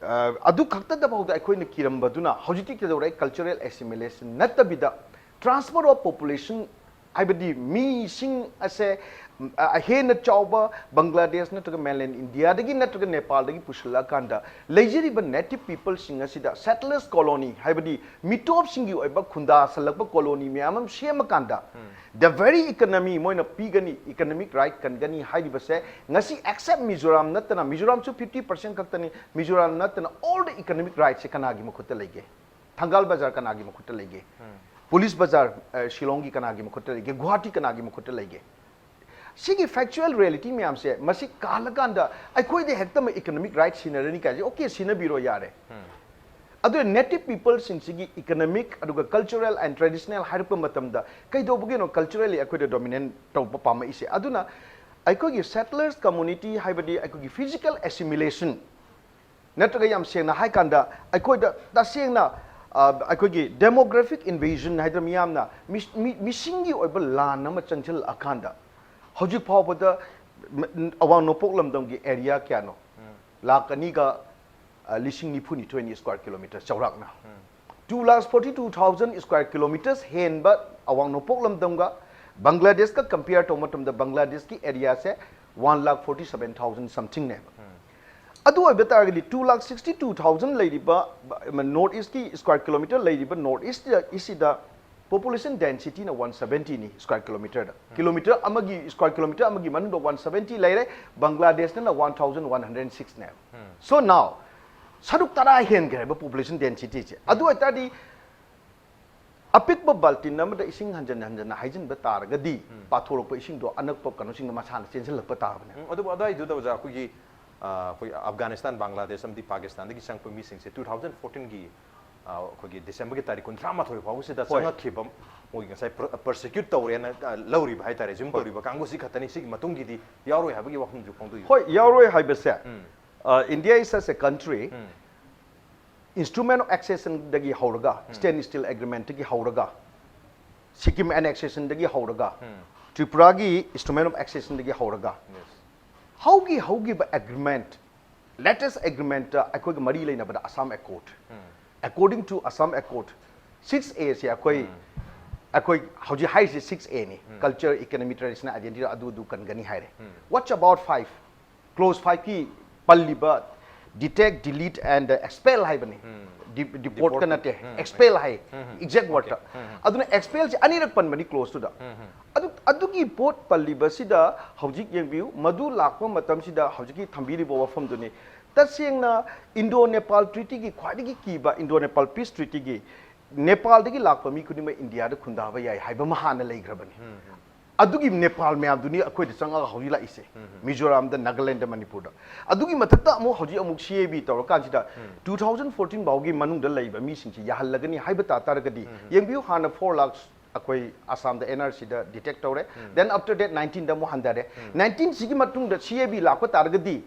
ꯑ, ꯑꯗꯨ ꯈꯛꯇꯗꯐꯥꯎꯗ ꯑꯩꯈꯣꯏꯅ ꯀꯤꯔꯝꯕꯗꯨꯅ ꯍꯧꯖꯤꯛꯇꯤ ꯀꯩꯗꯧꯔꯦ? Cultural assimilation ꯅꯠꯇꯕꯤꯗ transfer of population, ꯍꯥꯏꯕꯗꯤ ꯃꯤꯁꯤꯡ ꯑꯁꯦ, ꯑ, ꯍꯦꯟꯅ ꯆꯥꯎꯕ ꯕꯪꯒ꯭ꯂꯥꯗꯦꯁ ꯅꯠꯇ꯭ꯔꯒ mainland ꯏꯟꯗꯤꯌꯥꯗꯒꯤ ꯅꯠꯇ꯭ꯔꯒ ꯅꯦꯄꯥꯜꯗꯒꯤ ꯄꯨꯁꯤꯜꯂꯛꯑꯀꯥꯟꯗ ꯂꯩꯖꯔꯤꯕ native people ꯁꯤꯡ ꯑꯁꯤꯗ settlers colony, ꯍꯥꯏꯕꯗꯤ ꯃꯤꯇꯣꯞꯁꯤꯡꯒꯤ ꯑꯣꯏꯕ ꯈꯨꯟꯗꯥꯁꯜꯂꯛꯄ colony ꯃꯌꯥꯝ ꯑꯃ ꯁꯦꯝꯃꯀꯥꯟꯗ, the very economy ꯃꯣꯏꯅ ꯄꯤꯒꯅꯤ, economic right ꯀꯟꯒꯅꯤ ꯍꯥꯏꯔꯤꯕꯁꯦ ꯉꯁꯤ except ꯃꯤꯖꯣꯔꯥꯝ ꯅꯠꯇꯅ, ꯃꯤꯖꯣꯔꯥꯝꯁꯨ fifty percent ꯈꯛꯇꯅꯤ, ꯃꯤꯖꯣꯔꯥꯝ ꯅꯠꯇꯅ all the economic right ꯁꯦ ꯀꯅꯥꯒꯤ ꯃꯈꯨꯠꯇ ꯂꯩꯒꯦ? ꯊꯪꯒꯥꯜ ꯕꯖꯥꯔ ꯀꯅꯥꯒꯤ ꯃꯈꯨꯠꯇ ꯂꯩꯒꯦ? ꯄꯨꯂꯤꯁ ꯕꯖꯥꯔ, ꯑ, ꯁꯤꯂꯣꯡꯒꯤ ꯀꯅꯥꯒꯤ ꯃꯈꯨꯠꯇ ꯂꯩꯒꯦ? ꯒꯨꯋꯥꯍꯥꯇꯤ ꯀꯅꯥꯒꯤ ꯃꯈꯨꯠꯇ ꯂꯩꯒꯦ? ꯁꯤꯒꯤ factual reality ꯃꯌꯥꯝꯁꯦ ꯃꯁꯤ ꯀꯥꯜꯂꯀꯥꯟꯗ ꯑꯩꯈꯣꯏꯗ ꯍꯦꯛꯇꯃꯛ economic right ꯁꯤꯟꯅꯔꯅꯤ ꯀꯥꯏꯁꯦ, okay, ꯁꯤꯟꯅꯕꯤꯔꯣ ꯌꯥꯔꯦ꯫ ꯑꯗꯨ native people ꯁꯤꯡꯁꯤꯒꯤ economic ꯑꯗꯨꯒ cultural and traditional ꯍꯥꯏꯔꯛꯄ ꯃꯇꯝꯗ ꯀꯩꯗꯧꯕꯒꯤꯅꯣ culturally ꯑꯩꯈꯣꯏꯗ dominant ꯇꯧꯕ ꯄꯥꯝꯃꯛꯏꯁꯦ? ꯑꯗꯨꯅ ꯑꯩꯈꯣꯏꯒꯤ settlers community ꯍꯥꯏꯕꯗꯤ ꯑꯩꯈꯣꯏꯒꯤ physical assimilation ꯅꯠꯇ꯭ꯔꯒ ꯌꯥꯝ ꯁꯦꯡꯅ ꯍꯥꯏꯀꯥꯟꯗ ꯑꯩꯈꯣꯏꯗ ꯇꯁꯦꯡꯅ, ꯑ, ꯑꯩꯈꯣꯏꯒꯤ demographic invasion ꯍꯥꯏꯗꯅ ꯃꯤꯌꯥꯝꯅ ꯃꯤ-, ꯃꯤ-, ꯃꯤꯁꯤꯡꯒꯤ ꯑꯣꯏꯕ ꯂꯥꯟ ꯑꯃ ꯆꯪꯁꯤꯜꯂꯛꯑꯀꯥꯟꯗ ꯍꯧꯖꯤꯛ ꯐꯥꯎꯕꯗ ꯃ-, ꯑꯋꯥꯡ ꯅꯣꯡꯄꯣꯛ ꯂꯝꯗꯝꯒꯤ area ꯀꯌꯥꯅꯣ? ꯂꯥꯈ ꯑꯅꯤꯒ, ꯑ, ꯂꯤꯁꯤꯡ ꯅꯤꯐꯨ ꯅꯤꯊꯣꯏꯅꯤ square kilometre ꯆꯥꯎꯔꯥꯛꯅ꯫ Two lakhs forty two thousand square kilometres ꯍꯦꯟꯕ ꯑꯋꯥꯡ ꯅꯣꯡꯄꯣꯛ ꯂꯝꯗꯝꯒ ꯕꯪꯒ꯭ꯂꯥꯗꯦꯁꯀ compare ꯇꯧꯕ ꯃꯇꯝꯗ ꯕꯪꯒ꯭ꯂꯥꯗꯦꯁꯀꯤ area ꯁꯦ one lakh forty seven thousand something ꯅꯦꯕ꯫ ꯑꯗꯨ ꯑꯣꯏꯕ ꯇꯥꯔꯒꯗꯤ two lakh sixty two thousand ꯂꯩꯔꯤꯕ, ꯕ-, North East ꯀꯤ square kilometre ꯂꯩꯔꯤꯕ North East ꯁꯤꯗ, Population density ꯅ ꯋꯥꯟ ꯁꯕꯦꯟꯇꯤ ꯅꯤ ꯁ꯭ꯀ꯭ꯋꯥꯔ ꯀꯤꯂꯣꯃꯤꯇꯔꯗ꯫ ꯀꯤꯂꯣꯃꯤꯇꯔ ꯑꯃꯒꯤ, ꯁ꯭ꯀ꯭ꯋꯥꯔ ꯀꯤꯂꯣꯃꯤꯇꯔ ꯑꯃꯒꯤ ꯃꯅꯨꯡꯗ ꯋꯥꯟ ꯁꯕꯦꯟꯇꯤ ꯂꯩꯔꯦ, ꯕꯪꯒ꯭ꯂꯥꯗꯦꯁꯅ one thousand one hundred six ꯅꯦꯕ꯫ So now, ꯁꯔꯨꯛ ꯇꯔꯥ ꯍꯦꯟꯈ꯭ꯔꯦꯕ population density ꯁꯦ꯫ ꯑꯗꯨ ꯑꯣꯏꯇꯥꯔꯗꯤ ꯑꯄꯤꯛꯄ ꯕꯥꯜꯇꯤꯟ ꯑꯃꯗ ꯏꯁꯤꯡ ꯍꯟꯖꯟ ꯍꯟꯖꯟꯅ ꯍꯩꯖꯤꯟꯕ ꯇꯥꯔꯒꯗꯤ ꯄꯥꯊꯣꯔꯛꯄ ꯏꯁꯤꯡꯗꯣ ꯑꯅꯛꯄ ꯀꯩꯅꯣꯁꯤꯡꯗ ꯃꯁꯥꯅ ꯆꯦꯟꯁꯤꯜꯂꯛꯄ ꯇꯥꯕꯅꯦ꯫ ꯎꯝ, ꯑꯗꯨꯕꯨ ꯑꯗꯨꯋꯥꯏꯗꯨꯗ ꯑꯣꯖꯥ, ꯑꯩꯈꯣꯏꯒꯤ, ꯑ, ꯑꯩꯈꯣꯏ ꯑꯐꯒꯥꯅꯤꯁꯇꯥꯟ, ꯕꯪꯒ꯭ꯂꯥꯗꯦꯁ ꯑꯃꯗꯤ ꯄꯥꯀꯤꯁꯇꯥꯟꯗꯒꯤ ꯆꯪꯉꯛꯄ ꯃꯤꯁꯤꯡꯁꯦ two thousand fourteen ꯒꯤ, ꯑ, ꯑꯩꯈꯣꯏꯒꯤ ꯗꯤꯁꯦꯝꯕꯔꯒꯤ ꯇꯥꯔꯤꯛ ꯀꯨꯟꯊ꯭ꯔꯥ ꯃꯥꯊꯣꯏ ꯐꯥꯎꯕꯁꯤꯗ ꯍꯣꯏ꯫ ꯆꯪꯉꯛꯈꯤꯕ, ꯃꯣꯏ ꯉꯁꯥꯏ persecute ꯇꯧꯔꯦꯅ, ꯑ, ꯂꯧꯔꯤꯕ ꯍꯥꯏꯇꯥꯔꯦ, resume ꯇꯧꯔꯤꯕ ꯀꯥꯡꯕꯨꯁꯤ ꯈꯛꯇꯅꯤ꯫ ꯁꯤꯒꯤ ꯃꯇꯨꯡꯒꯤꯗꯤ ꯌꯥꯎꯔꯣꯏ ꯍꯥꯏꯕꯒꯤ ꯋꯥꯐꯝꯁꯨ ꯐꯣꯡꯗꯣꯛꯏ꯫ ꯍꯣꯏ, ꯌꯥꯎꯔꯣꯏ ꯍꯥꯏꯕꯁꯦ, uh, India is such a country, Instrument of Accession ꯗꯒꯤ ꯍꯧꯔꯒ, Standstill Agreement ꯇꯒꯤ ꯍꯧꯔꯒ, ꯁꯤꯛꯀꯤꯝ annexation ꯗꯒꯤ ꯍꯧꯔꯒ, ꯇ꯭ꯔꯤꯄꯨꯔꯥꯒꯤ Instrument of Accession ꯗꯒꯤ ꯍꯧꯔꯒ, ꯍꯧꯒꯤ ꯍꯧꯒꯤꯕ agreement, latest agreement ꯑꯩꯈꯣꯏꯒ ꯃꯔꯤ ꯂꯩꯅꯕꯗ Assam Accord꯫ According to Assam Accord, six A ꯁꯦ ꯑꯩꯈꯣꯏ, ꯑꯩꯈꯣꯏ ꯍꯧꯖꯤꯛ ꯍꯥꯏꯔꯤꯁꯦ six A ꯅꯤ, culture, economy, traditional identity, ꯑꯗꯨ ꯑꯗꯨ ꯀꯟꯒꯅꯤ ꯍꯥꯏꯔꯦ꯫ What about five? Clause five ꯀꯤ ꯄꯜꯂꯤꯕ detect, delete and expel ꯍꯥꯏꯕꯅꯤ꯫ Deport ꯀ ꯅꯠꯇꯦ, expel ꯍꯥꯏ, exact word ꯇ꯫ ꯑꯗꯨꯅ expel ꯁꯦ ꯑꯅꯤꯔꯛ ꯄꯟꯕꯅꯤ clause ꯇꯨꯗ꯫ ꯑꯗꯨ, ꯑꯗꯨꯒꯤ ꯄꯣꯠ ꯄꯜꯂꯤꯕꯁꯤꯗ ꯍꯧꯖꯤꯛ ꯌꯦꯡꯕꯤꯌꯨ, ꯃꯗꯨ ꯂꯥꯛꯄ ꯃꯇꯝꯁꯤꯗ ꯍꯧꯖꯤꯛꯀꯤ ꯊꯝꯕꯤꯔꯤꯕ ꯋꯥꯐꯝꯗꯨꯅꯤ꯫ ꯇꯁꯦꯡꯅ Indo Nepal Treaty ꯒꯤ ꯈ꯭ꯋꯥꯏꯗꯒꯤ ꯀꯤꯕ, Indo Nepal Peace Treaty ꯒꯤ, ꯅꯦꯄꯥꯜꯗꯒꯤ ꯂꯥꯛꯄ ꯃꯤ ꯈꯨꯗꯤꯡꯃꯛ ꯏꯟꯗꯤꯌꯥꯗ ꯈꯨꯟꯗꯥꯕ ꯌꯥꯏ ꯍꯥꯏꯕ ꯑꯃ ꯍꯥꯟꯅ ꯂꯩꯈ꯭ꯔꯕꯅꯤ꯫ ꯑꯗꯨꯒꯤ ꯅꯦꯄꯥꯜ ꯃꯌꯥꯝꯗꯨꯅꯤ ꯑꯩꯈꯣꯏꯗ ꯆꯪꯉꯛꯑꯒ ꯍꯧꯖꯤꯛ ꯂꯥꯛꯏꯁꯦ꯫ ꯃꯤꯖꯣꯔꯥꯝꯗ, ꯅꯥꯒꯥꯂꯦꯟꯗ, ꯃꯅꯤꯄꯨꯔꯗ꯫ ꯑꯗꯨꯒꯤ ꯃꯊꯛꯇ ꯑꯃꯨꯛ ꯍꯧꯖꯤꯛ ꯑꯃꯨꯛ C A B ꯇꯧꯔꯀꯥꯟꯁꯤꯗ two thousand fourteen ꯐꯥꯎꯒꯤ ꯃꯅꯨꯡꯗ ꯂꯩꯕ ꯃꯤꯁꯤꯡꯁꯤ ꯌꯥꯍꯜꯂꯒꯅꯤ ꯍꯥꯏꯕ ꯇꯥ ꯇꯥꯔꯒꯗꯤ, ꯌꯦꯡꯕꯤꯌꯨ, ꯍꯥꯟꯅ four lakhs ꯑꯩꯈꯣꯏ ꯑꯁꯥꯝꯗ N R C ꯗ detect ꯇꯧꯔꯦ꯫ Then after that nineteen ꯗ ꯑꯃꯨꯛ ꯍꯟꯊꯔꯦ꯫ Nineteen ꯁꯤꯒꯤ ꯃꯇꯨꯡꯗ C A B ꯂꯥꯛꯄ ꯇꯥꯔꯒꯗꯤ,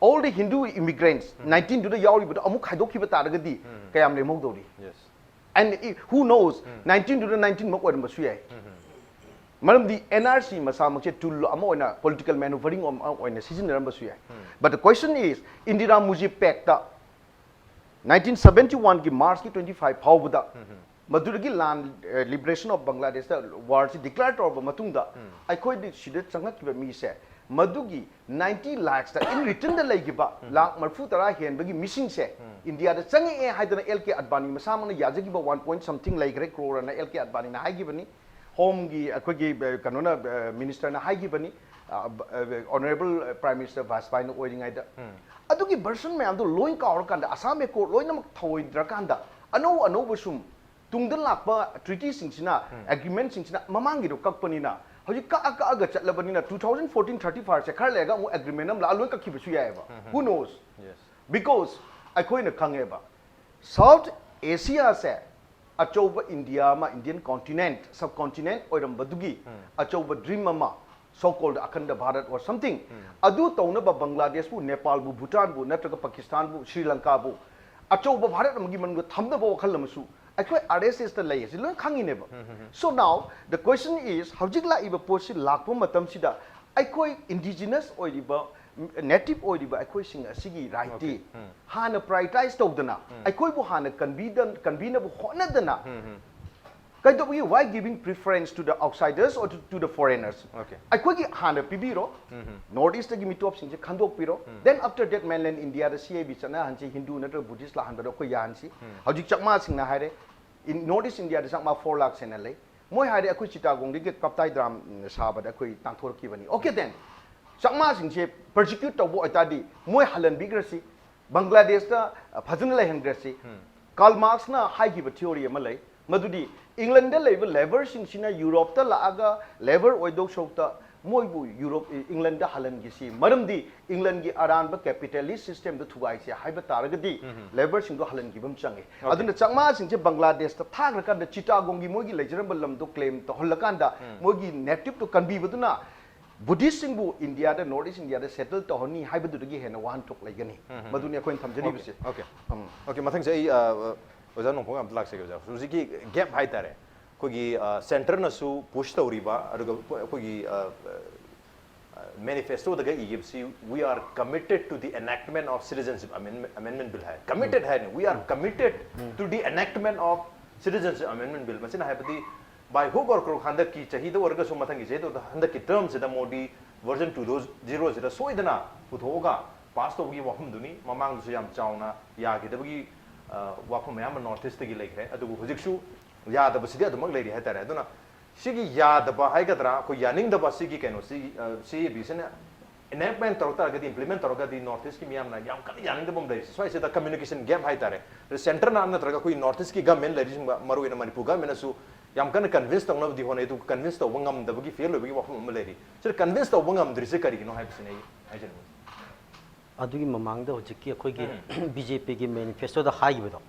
all the Hindu immigrants nineteen ꯗꯨꯗ ꯌꯥꯎꯔꯤꯕꯗꯣ ꯑꯃꯨꯛ ꯈꯥꯏꯗꯣꯛꯈꯤꯕ ꯇꯥꯔꯒꯗꯤ ꯀꯌꯥꯝ ꯂꯦꯝꯍꯧꯗꯧꯔꯤ? Yes. And if, who knows, nineteen ꯗꯨꯗ nineteen ꯃꯛ ꯑꯣꯏꯔꯝꯕꯁꯨ ꯌꯥꯏ꯫ ꯃꯔꯝꯗꯤ N R C ꯃꯁꯥꯃꯛꯁꯦ tool ꯑꯃ ꯑꯣꯏꯅ, political maneuvering ꯑꯃ ꯑꯣꯏꯅ ꯁꯤꯖꯤꯟꯅꯔꯝꯕꯁꯨ ꯌꯥꯏ꯫ But the question is, Indira Mujib Pact ꯇ nineteen seventy one ꯒꯤ March ꯀꯤ twenty five ꯐꯥꯎꯕꯗ, ꯃꯗꯨꯗꯒꯤ ꯂꯥꯟ, ꯑꯦ, liberation of Bangladesh ꯇ war ꯁꯤ declare ꯇꯧꯔꯕ ꯃꯇꯨꯡꯗ, ꯑꯩꯈꯣꯏꯗꯤ ꯁꯤꯗ ꯆꯪꯉꯛꯈꯤꯕ ꯃꯤꯁꯦ, ꯃꯗꯨꯒꯤ ninety lakhs ꯇ in return ꯗ ꯂꯩꯈꯤꯕ ꯂꯥꯈ ꯃꯔꯤꯐꯨ ꯇꯔꯥ ꯍꯦꯟꯕꯒꯤ ꯃꯤꯁꯤꯡꯁꯦ, ꯏꯟꯗꯤꯌꯥꯗ ꯆꯪꯉꯛꯑꯦ ꯍꯥꯏꯗꯅ ꯑꯦꯜ ꯀꯦ ꯑꯗꯕꯥꯅꯤ ꯃꯁꯥꯃꯛꯅ ꯌꯥꯖꯈꯤꯕ ꯋꯥꯟ ꯄꯣꯏꯟꯠ ꯁꯝꯊꯤꯡ ꯂꯩꯈ꯭ꯔꯦ ꯀ꯭ꯔꯣꯔ ꯑꯅ ꯑꯦꯜ ꯀꯦ ꯑꯗꯕꯥꯅꯤꯅ ꯍꯥꯏꯈꯤꯕꯅꯤ꯫ ꯍꯣꯝꯒꯤ ꯑꯩꯈꯣꯏꯒꯤ ꯑ, ꯀꯩꯅꯣꯅ ꯃꯤꯅꯤꯁꯇꯔꯅ ꯍꯥꯏꯈꯤꯕꯅꯤ, ꯑꯣꯅꯔꯦꯕꯜ ꯄ꯭ꯔꯥꯏꯝ ꯃꯤꯅꯤꯁꯇꯔ ꯚꯥꯖꯄꯥꯏꯅ ꯑꯣꯏꯔꯤꯉꯩꯗ꯫ ꯑꯗꯨꯒꯤ ꯚꯔꯁꯟ ꯃꯌꯥꯝꯗꯣ ꯂꯣꯏ ꯀꯥꯎꯔꯀꯥꯟꯗ, ꯑꯁꯥꯝ ꯑꯦꯀꯣꯔꯗ ꯂꯣꯏꯅꯃꯛ ꯊꯧꯑꯣꯏꯗ꯭ꯔꯀꯥꯟꯗ, ꯑꯅꯧ ꯑꯅꯧꯕ ꯁꯨꯝ ꯇꯨꯡꯗ ꯂꯥꯛꯄ ꯇ꯭ꯔꯤꯇꯤꯁꯤꯡꯁꯤꯅ, ꯑꯦꯒ꯭ꯔꯤꯃꯦꯟꯁꯤꯡꯁꯤꯅ ꯃꯃꯥꯡꯒꯤꯗꯣ ꯀꯛꯄꯅꯤꯅ, ꯍꯧꯖꯤꯛ ꯀꯛꯑ ꯀꯛꯑꯒ ꯆꯠꯂꯕꯅꯤꯅ, ꯇꯨ ꯊꯥꯎꯖꯟ ꯐꯣꯔꯇꯤꯟ ꯊꯥꯔꯇꯤ ꯐꯥꯏꯚꯁꯦ ꯈꯔ ꯂꯩꯔꯒ ꯑꯃꯨꯛ ꯑꯦꯒ꯭ꯔꯤꯃꯦꯟ ꯑꯃ ꯂꯥꯛꯑ ꯂꯣꯏ ꯀꯛꯈꯤꯕꯁꯨ ꯌꯥꯏꯑꯕ꯫ Who knows? Because ꯑꯩꯈꯣꯏꯅ ꯈꯪꯉꯦꯕ, ꯁꯥꯎꯠ ꯑꯦꯁꯤꯌꯥꯁꯦ ꯑꯆꯧꯕ ꯏꯟꯗꯤꯌꯥ ꯑꯃ, ꯏꯟꯗꯤꯌꯟ ꯀꯣꯟꯇꯤꯅꯦꯟꯠ, ꯁꯕ ꯀꯣꯟꯇꯤꯅꯦꯟꯠ ꯑꯣꯏꯔꯝꯕꯗꯨꯒꯤ ꯑꯆꯧꯕ ꯗ꯭ꯔꯤꯝ ꯑꯃ, so called ꯑꯈꯟꯗ Bharat or something, ꯑꯗꯨ ꯇꯧꯅꯕ ꯕꯪꯒ꯭ꯂꯥꯗꯦꯁꯄꯨ, ꯅꯦꯄꯥꯜꯕꯨ, ꯚꯨꯇꯥꯟꯕꯨ, ꯅꯠꯇ꯭ꯔꯒ ꯄꯥꯀꯤꯁꯇꯥꯟꯕꯨ, ꯁ꯭ꯔꯤ ꯂꯪꯀꯥꯕꯨ ꯑꯆꯧꯕ ꯚꯥꯔꯠ ꯑꯃꯒꯤ ꯃꯅꯨꯡꯗ ꯊꯝꯅꯕ ꯋꯥꯈꯜ ꯑꯃꯁꯨ ꯑꯩꯈꯣꯏ ꯑꯥꯔ ꯑꯦꯁ ꯑꯦꯁꯇ ꯂꯩ, ꯑꯁꯤ ꯂꯣꯏ ꯈꯪꯉꯤꯅꯦꯕ꯫ So now the question is, ꯍꯧꯖꯤꯛ ꯂꯥꯛꯏꯕ ꯄꯣꯠꯁꯤ ꯂꯥꯛꯄ ꯃꯇꯝꯁꯤꯗ ꯑꯩꯈꯣꯏ ꯏꯟꯗꯤꯖꯤꯅꯁ ꯑꯣꯏꯔꯤꯕ, ꯅꯦꯇꯤꯚ ꯑꯣꯏꯔꯤꯕ ꯑꯩꯈꯣꯏꯁꯤꯡ ꯑꯁꯤꯒꯤ ꯔꯥꯏꯠꯇꯤ ꯍꯥꯟꯅ ꯄ꯭ꯔꯥꯏꯌꯣꯔꯤꯇꯥꯏꯁ ꯇꯧꯗꯅ, ꯑꯩꯈꯣꯏꯕꯨ ꯍꯥꯟꯅ ꯀꯟꯕꯤꯗ-, ꯀꯟꯕꯤꯅꯕ ꯍꯣꯠꯅꯗꯅ, ꯀꯩꯗꯧꯕꯒꯤ, why giving preference to the outsiders or to, to the foreigners? Okay. ꯑꯩꯈꯣꯏꯒꯤ ꯍꯥꯟꯅ ꯄꯤꯕꯤꯔꯣ, ꯅꯣꯔꯠ ꯏꯁꯇꯒꯤ ꯃꯤꯇꯣꯞꯁꯤꯡꯁꯦ ꯈꯟꯗꯣꯛꯄꯤꯔꯣ, then after that mainland India ꯗ C A B ꯆꯠꯅꯍꯟꯁꯤ, ꯍꯤꯟꯗꯨ ꯅꯠꯇ꯭ꯔꯒ ꯕꯨꯙꯤꯁ ꯂꯥꯛꯍꯟꯕꯗꯣ ꯑꯩꯈꯣꯏ ꯌꯥꯍꯟꯁꯤ꯫ ꯍꯧꯖꯤꯛ ꯆꯥꯛꯃꯥꯁꯤꯡꯅ ꯍꯥꯏꯔꯦ, in North East India the ꯆꯥꯛꯃꯥ four lakhs ꯍꯦꯟꯅ ꯂꯩ꯫ ꯃꯣꯏ ꯍꯥꯏꯔꯦ ꯑꯩꯈꯣꯏ ꯆꯤꯇꯥꯒꯣꯡꯗꯒꯤ ꯀꯞꯇꯥꯏ ꯗ꯭ꯔꯥꯝ ꯁꯥꯕꯗ ꯑꯩꯈꯣꯏ ꯇꯥꯟꯊꯣꯔꯛꯈꯤꯕꯅꯤ꯫ Okay then, ꯆꯥꯛꯃꯥꯁꯤꯡꯁꯦ persecute ꯇꯧꯕ ꯑꯣꯏꯇꯥꯔꯗꯤ ꯃꯣꯏ ꯍꯜꯍꯟꯕꯤꯈ꯭ꯔꯁꯤ, ꯕꯪꯒ꯭ꯂꯥꯗꯦꯁꯇ ꯐꯖꯅ ꯂꯩꯍꯟꯈ꯭ꯔꯁꯤ꯫ ꯀꯥꯔꯜ ꯃꯥꯔꯛꯁꯅ ꯍꯥꯏꯈꯤꯕ ꯊꯤꯑꯣꯔꯤ ꯑꯃ ꯂꯩ, ꯃꯗꯨꯗꯤ ꯏꯪꯂꯟꯗꯗ ꯂꯩꯕ ꯂꯦꯕꯔꯁꯤꯡꯁꯤꯅ ꯌꯨꯔꯣꯞꯇ ꯂꯥꯛꯑꯒ ꯂꯦꯕꯔ ꯑꯣꯏꯗꯧ ꯁꯔꯨꯛꯇ ꯃꯣꯏꯕꯨ ꯌꯨꯔꯣꯞ, ꯏꯪꯂꯟꯗ ꯍꯜꯍꯟꯈꯤꯁꯤ, ꯃꯔꯝꯗꯤ ꯏꯪꯂꯟꯒꯤ ꯑꯔꯥꯟꯕ ꯀꯦꯄꯤꯇꯦꯂꯤꯁ ꯁꯤꯁꯇꯦꯝꯗ ꯊꯨꯒꯥꯏꯁꯦ ꯍꯥꯏꯕ ꯇꯥꯔꯒꯗꯤ ꯂꯦꯕꯔꯁꯤꯡꯗꯣ ꯍꯜꯍꯟꯈꯤꯕ ꯑꯃ ꯆꯪꯉꯤ꯫ ꯑꯗꯨꯅ ꯆꯥꯛꯃꯥꯁꯤꯡꯁꯦ ꯕꯪꯒ꯭ꯂꯥꯗꯦꯁꯇ ꯊꯥꯈ꯭ꯔꯀꯥꯟꯗ ꯆꯤꯇꯥꯒꯣꯡꯒꯤ ꯃꯣꯏꯒꯤ ꯂꯩꯖꯔꯝꯕ ꯂꯝꯗꯣ ꯀ꯭ꯂꯦꯝ ꯇꯧꯍꯜꯂꯀꯥꯟꯗ ꯃꯣꯏꯒꯤ ꯅꯦꯇꯤꯞꯇꯣ ꯀꯟꯕꯤꯕꯗꯨꯅ ꯕꯨꯙꯤꯁꯁꯤꯡꯕꯨ ꯏꯟꯗꯤꯌꯥꯗ, ꯅꯣꯔꯠ ꯏꯁ ꯏꯟꯗꯤꯌꯥꯗ ꯁꯦꯇꯜ ꯇꯧꯍꯟꯅꯤ ꯍꯥꯏꯕꯗꯨꯗꯒꯤ ꯍꯦꯟꯅ ꯋꯥꯍꯟꯊꯣꯛ ꯂꯩꯒꯅꯤ꯫ ꯃꯗꯨꯅꯤ ꯑꯩꯈꯣꯏꯅ ꯊꯝꯖꯔꯤꯕꯁꯦ꯫ Okay. Okay, ꯃꯊꯪꯁꯦ ꯑꯩ ꯑ, ꯑ, ꯑꯣꯖꯥ ꯅꯣꯡꯄꯣꯛ ꯑꯝꯇ ꯂꯥꯛꯆꯒꯦ ꯑꯣꯖꯥ꯫ ꯍꯧꯖꯤꯛꯀꯤ ꯒꯦꯞ ꯍꯥꯏꯇꯥꯔꯦ, ꯑꯩꯈꯣꯏꯒꯤ ꯁꯦꯟꯇꯔꯅꯁꯨ ꯄꯨꯁ ꯇꯧꯔꯤꯕ, ꯑꯗꯨꯒ ꯑꯩꯈꯣꯏ- ꯑꯩꯈꯣꯏꯒꯤ ꯃꯦꯅꯤꯐꯦꯁꯇꯣꯗꯒ ꯏꯈꯤꯕꯁꯤ, "We are committed to the enactment of citizenship amendment, amendment bill" high, commit ꯍꯥꯏꯅꯤ, "We are committed to the enactment of citizenship amendment bill", ꯃꯁꯤꯅ ꯍꯥꯏꯕꯗꯤ by hook or crook ꯍꯟꯗꯛꯀꯤ ꯆꯍꯤꯗ ꯑꯣꯏꯔꯒꯁꯨ ꯃꯊꯪꯒꯤ ꯆꯍꯤꯗ, ꯍꯟꯗꯛꯀꯤ ꯇꯔꯝꯁꯤꯗ ꯃꯣꯗꯤ ꯚꯔꯖꯟ ꯇꯨ ꯖꯤꯔꯣꯁꯤꯗ ꯁꯣꯏꯗꯅ ꯄꯨꯊꯣꯛꯑꯒ ꯄꯥꯁ ꯇꯧꯕꯒꯤ ꯋꯥꯐꯝꯗꯨꯅꯤ꯫ ꯃꯃꯥꯡꯗꯁꯨ ꯌꯥꯝ ꯆꯥꯎꯅ ꯌꯥꯈꯤꯗꯕꯒꯤ ꯑ, ꯋꯥꯐꯝ ꯃꯌꯥꯝ ꯑꯃ ꯅꯣꯔꯠ ꯏꯁꯇꯒꯤ ꯂꯩꯈ꯭ꯔꯦ꯫ ꯑꯗꯨꯕꯨ ꯍꯧꯖꯤꯛꯁꯨ ꯌꯥꯗꯕꯁꯤꯗꯤ ꯑꯗꯨꯃꯛ ꯂꯩꯔꯤ ꯍꯥꯏꯇꯥꯔꯦ꯫ ꯑꯗꯨꯅ ꯁꯤꯒꯤ ꯌꯥꯗꯕ ꯍꯥꯏꯒꯗ꯭ꯔꯥ, ꯑꯩꯈꯣꯏ ꯌꯥꯅꯤꯡꯗꯕ ꯁꯤꯒꯤ ꯀꯩꯅꯣꯁꯤ, ꯑ, ꯁꯤ ꯑꯦ ꯕꯤꯁꯤꯅ ꯏꯅꯦꯛꯃꯦꯟ ꯇꯧꯔꯛ ꯇꯥꯔꯒꯗꯤ, ꯏꯝꯄ꯭ꯂꯤꯃꯦꯟ ꯇꯧꯔꯒꯗꯤ ꯅꯣꯔꯠ ꯏꯁꯀꯤ ꯃꯤꯌꯥꯝꯅ ꯌꯥꯝ ꯀꯟꯅ ꯌꯥꯅꯤꯡꯗꯕ ꯑꯃ ꯂꯩꯔꯤꯁꯦ ꯁ꯭ꯋꯥꯏꯁꯤꯗ ꯀꯝꯃ꯭ꯌꯨꯅꯤꯀꯦꯁꯟ ꯒꯦꯞ ꯍꯥꯏꯇꯥꯔꯦ꯫ ꯁꯦꯟꯇꯔꯅ ꯅꯠꯇ꯭ꯔꯒ ꯑꯩꯈꯣꯏ ꯅꯣꯔꯠ ꯏꯁꯀꯤ ꯒꯃꯦꯟ ꯂꯩꯔꯤꯁꯤꯡꯕ, ꯃꯔꯨꯑꯣꯏꯅ ꯃꯅꯤꯄꯨꯔ ꯒꯃꯦꯟꯅꯁꯨ ꯌꯥꯝ ꯀꯟꯅ ꯀꯟꯚꯤꯟꯁ ꯇꯧꯅꯕꯗꯤ ꯍꯣꯠꯅꯩ, ꯑꯗꯨꯒ ꯀꯟꯚꯤꯟꯁ ꯇꯧꯕ ꯉꯝꯗꯕꯒꯤ ꯐꯦꯜ ꯑꯣꯏꯕꯒꯤ ꯋꯥꯐꯝ ꯑꯃ ꯂꯩꯔꯤ꯫ ꯁꯤꯗ ꯀꯟꯚꯤꯟꯁ ꯇꯧꯕ ꯉꯝꯗ꯭ꯔꯤꯁꯦ ꯀꯔꯤꯒꯤꯅꯣ ꯍꯥꯏꯕꯁꯤꯅꯦ ꯑꯩ ꯍꯥꯏꯖꯅꯤꯡꯕꯁꯦ꯫ ꯑꯗꯨꯒꯤ ꯃꯃꯥꯡꯗ ꯍꯧꯖꯤꯛꯀꯤ ꯑꯩꯈꯣꯏꯒꯤ ꯕꯤ ꯖꯦ ꯄꯤꯒꯤ ꯃꯦꯅꯤꯐꯦꯁꯇꯣꯗ ꯍꯥꯏꯈꯤꯕꯗꯣ,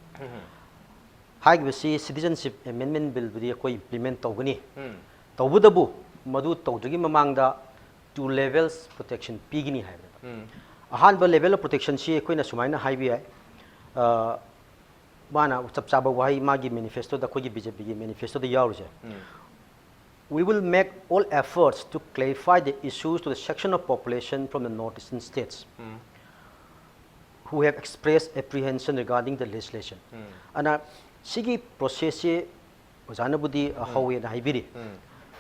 ꯍꯥꯏꯈꯤꯕꯁꯤ ꯁꯤꯇꯤꯖꯟꯁꯤꯞ ꯑꯦꯃꯦꯟꯃꯦꯟ ꯕꯤꯜꯕꯨꯗꯤ ꯑꯩꯈꯣꯏ ꯏꯝꯄ꯭ꯂꯤꯃꯦꯟ ꯇꯧꯒꯅꯤ꯫ ꯇꯧꯕꯇꯕꯨ ꯃꯗꯨ ꯇꯧꯗ꯭ꯔꯤꯉꯩ ꯃꯃꯥꯡꯗ two levels protection ꯄꯤꯒꯅꯤ ꯍꯥꯏꯕꯅꯦꯕ꯫ ꯑꯍꯥꯟꯕ level of protectionꯁꯤ ꯑꯩꯈꯣꯏꯅ ꯁꯨꯃꯥꯏꯅ ꯍꯥꯏꯕ ꯌꯥꯏ, ꯑ, ꯃꯥꯅ ꯆꯞ ꯆꯥꯕ ꯋꯥꯍꯩ ꯃꯥꯒꯤ ꯃꯦꯅꯤꯐꯦꯁꯇꯣꯗ, ꯑꯩꯈꯣꯏꯒꯤ ꯕꯤ ꯖꯦ ꯄꯤꯒꯤ ꯃꯦꯅꯤꯐꯦꯁꯇꯣꯗ ꯌꯥꯎꯔꯤꯁꯦ, "We will make all efforts to clarify the issues to the section of population from the northeastern states who have expressed apprehension regarding the legislation." ꯑꯗꯨꯅ ꯁꯤꯒꯤ ꯄ꯭ꯔꯣꯁꯦꯁꯁꯤ ꯑꯣꯖꯥꯅꯕꯨꯗꯤ, ꯑ, ꯍꯧꯋꯦꯅ ꯍꯥꯏꯕꯤꯔꯤ꯫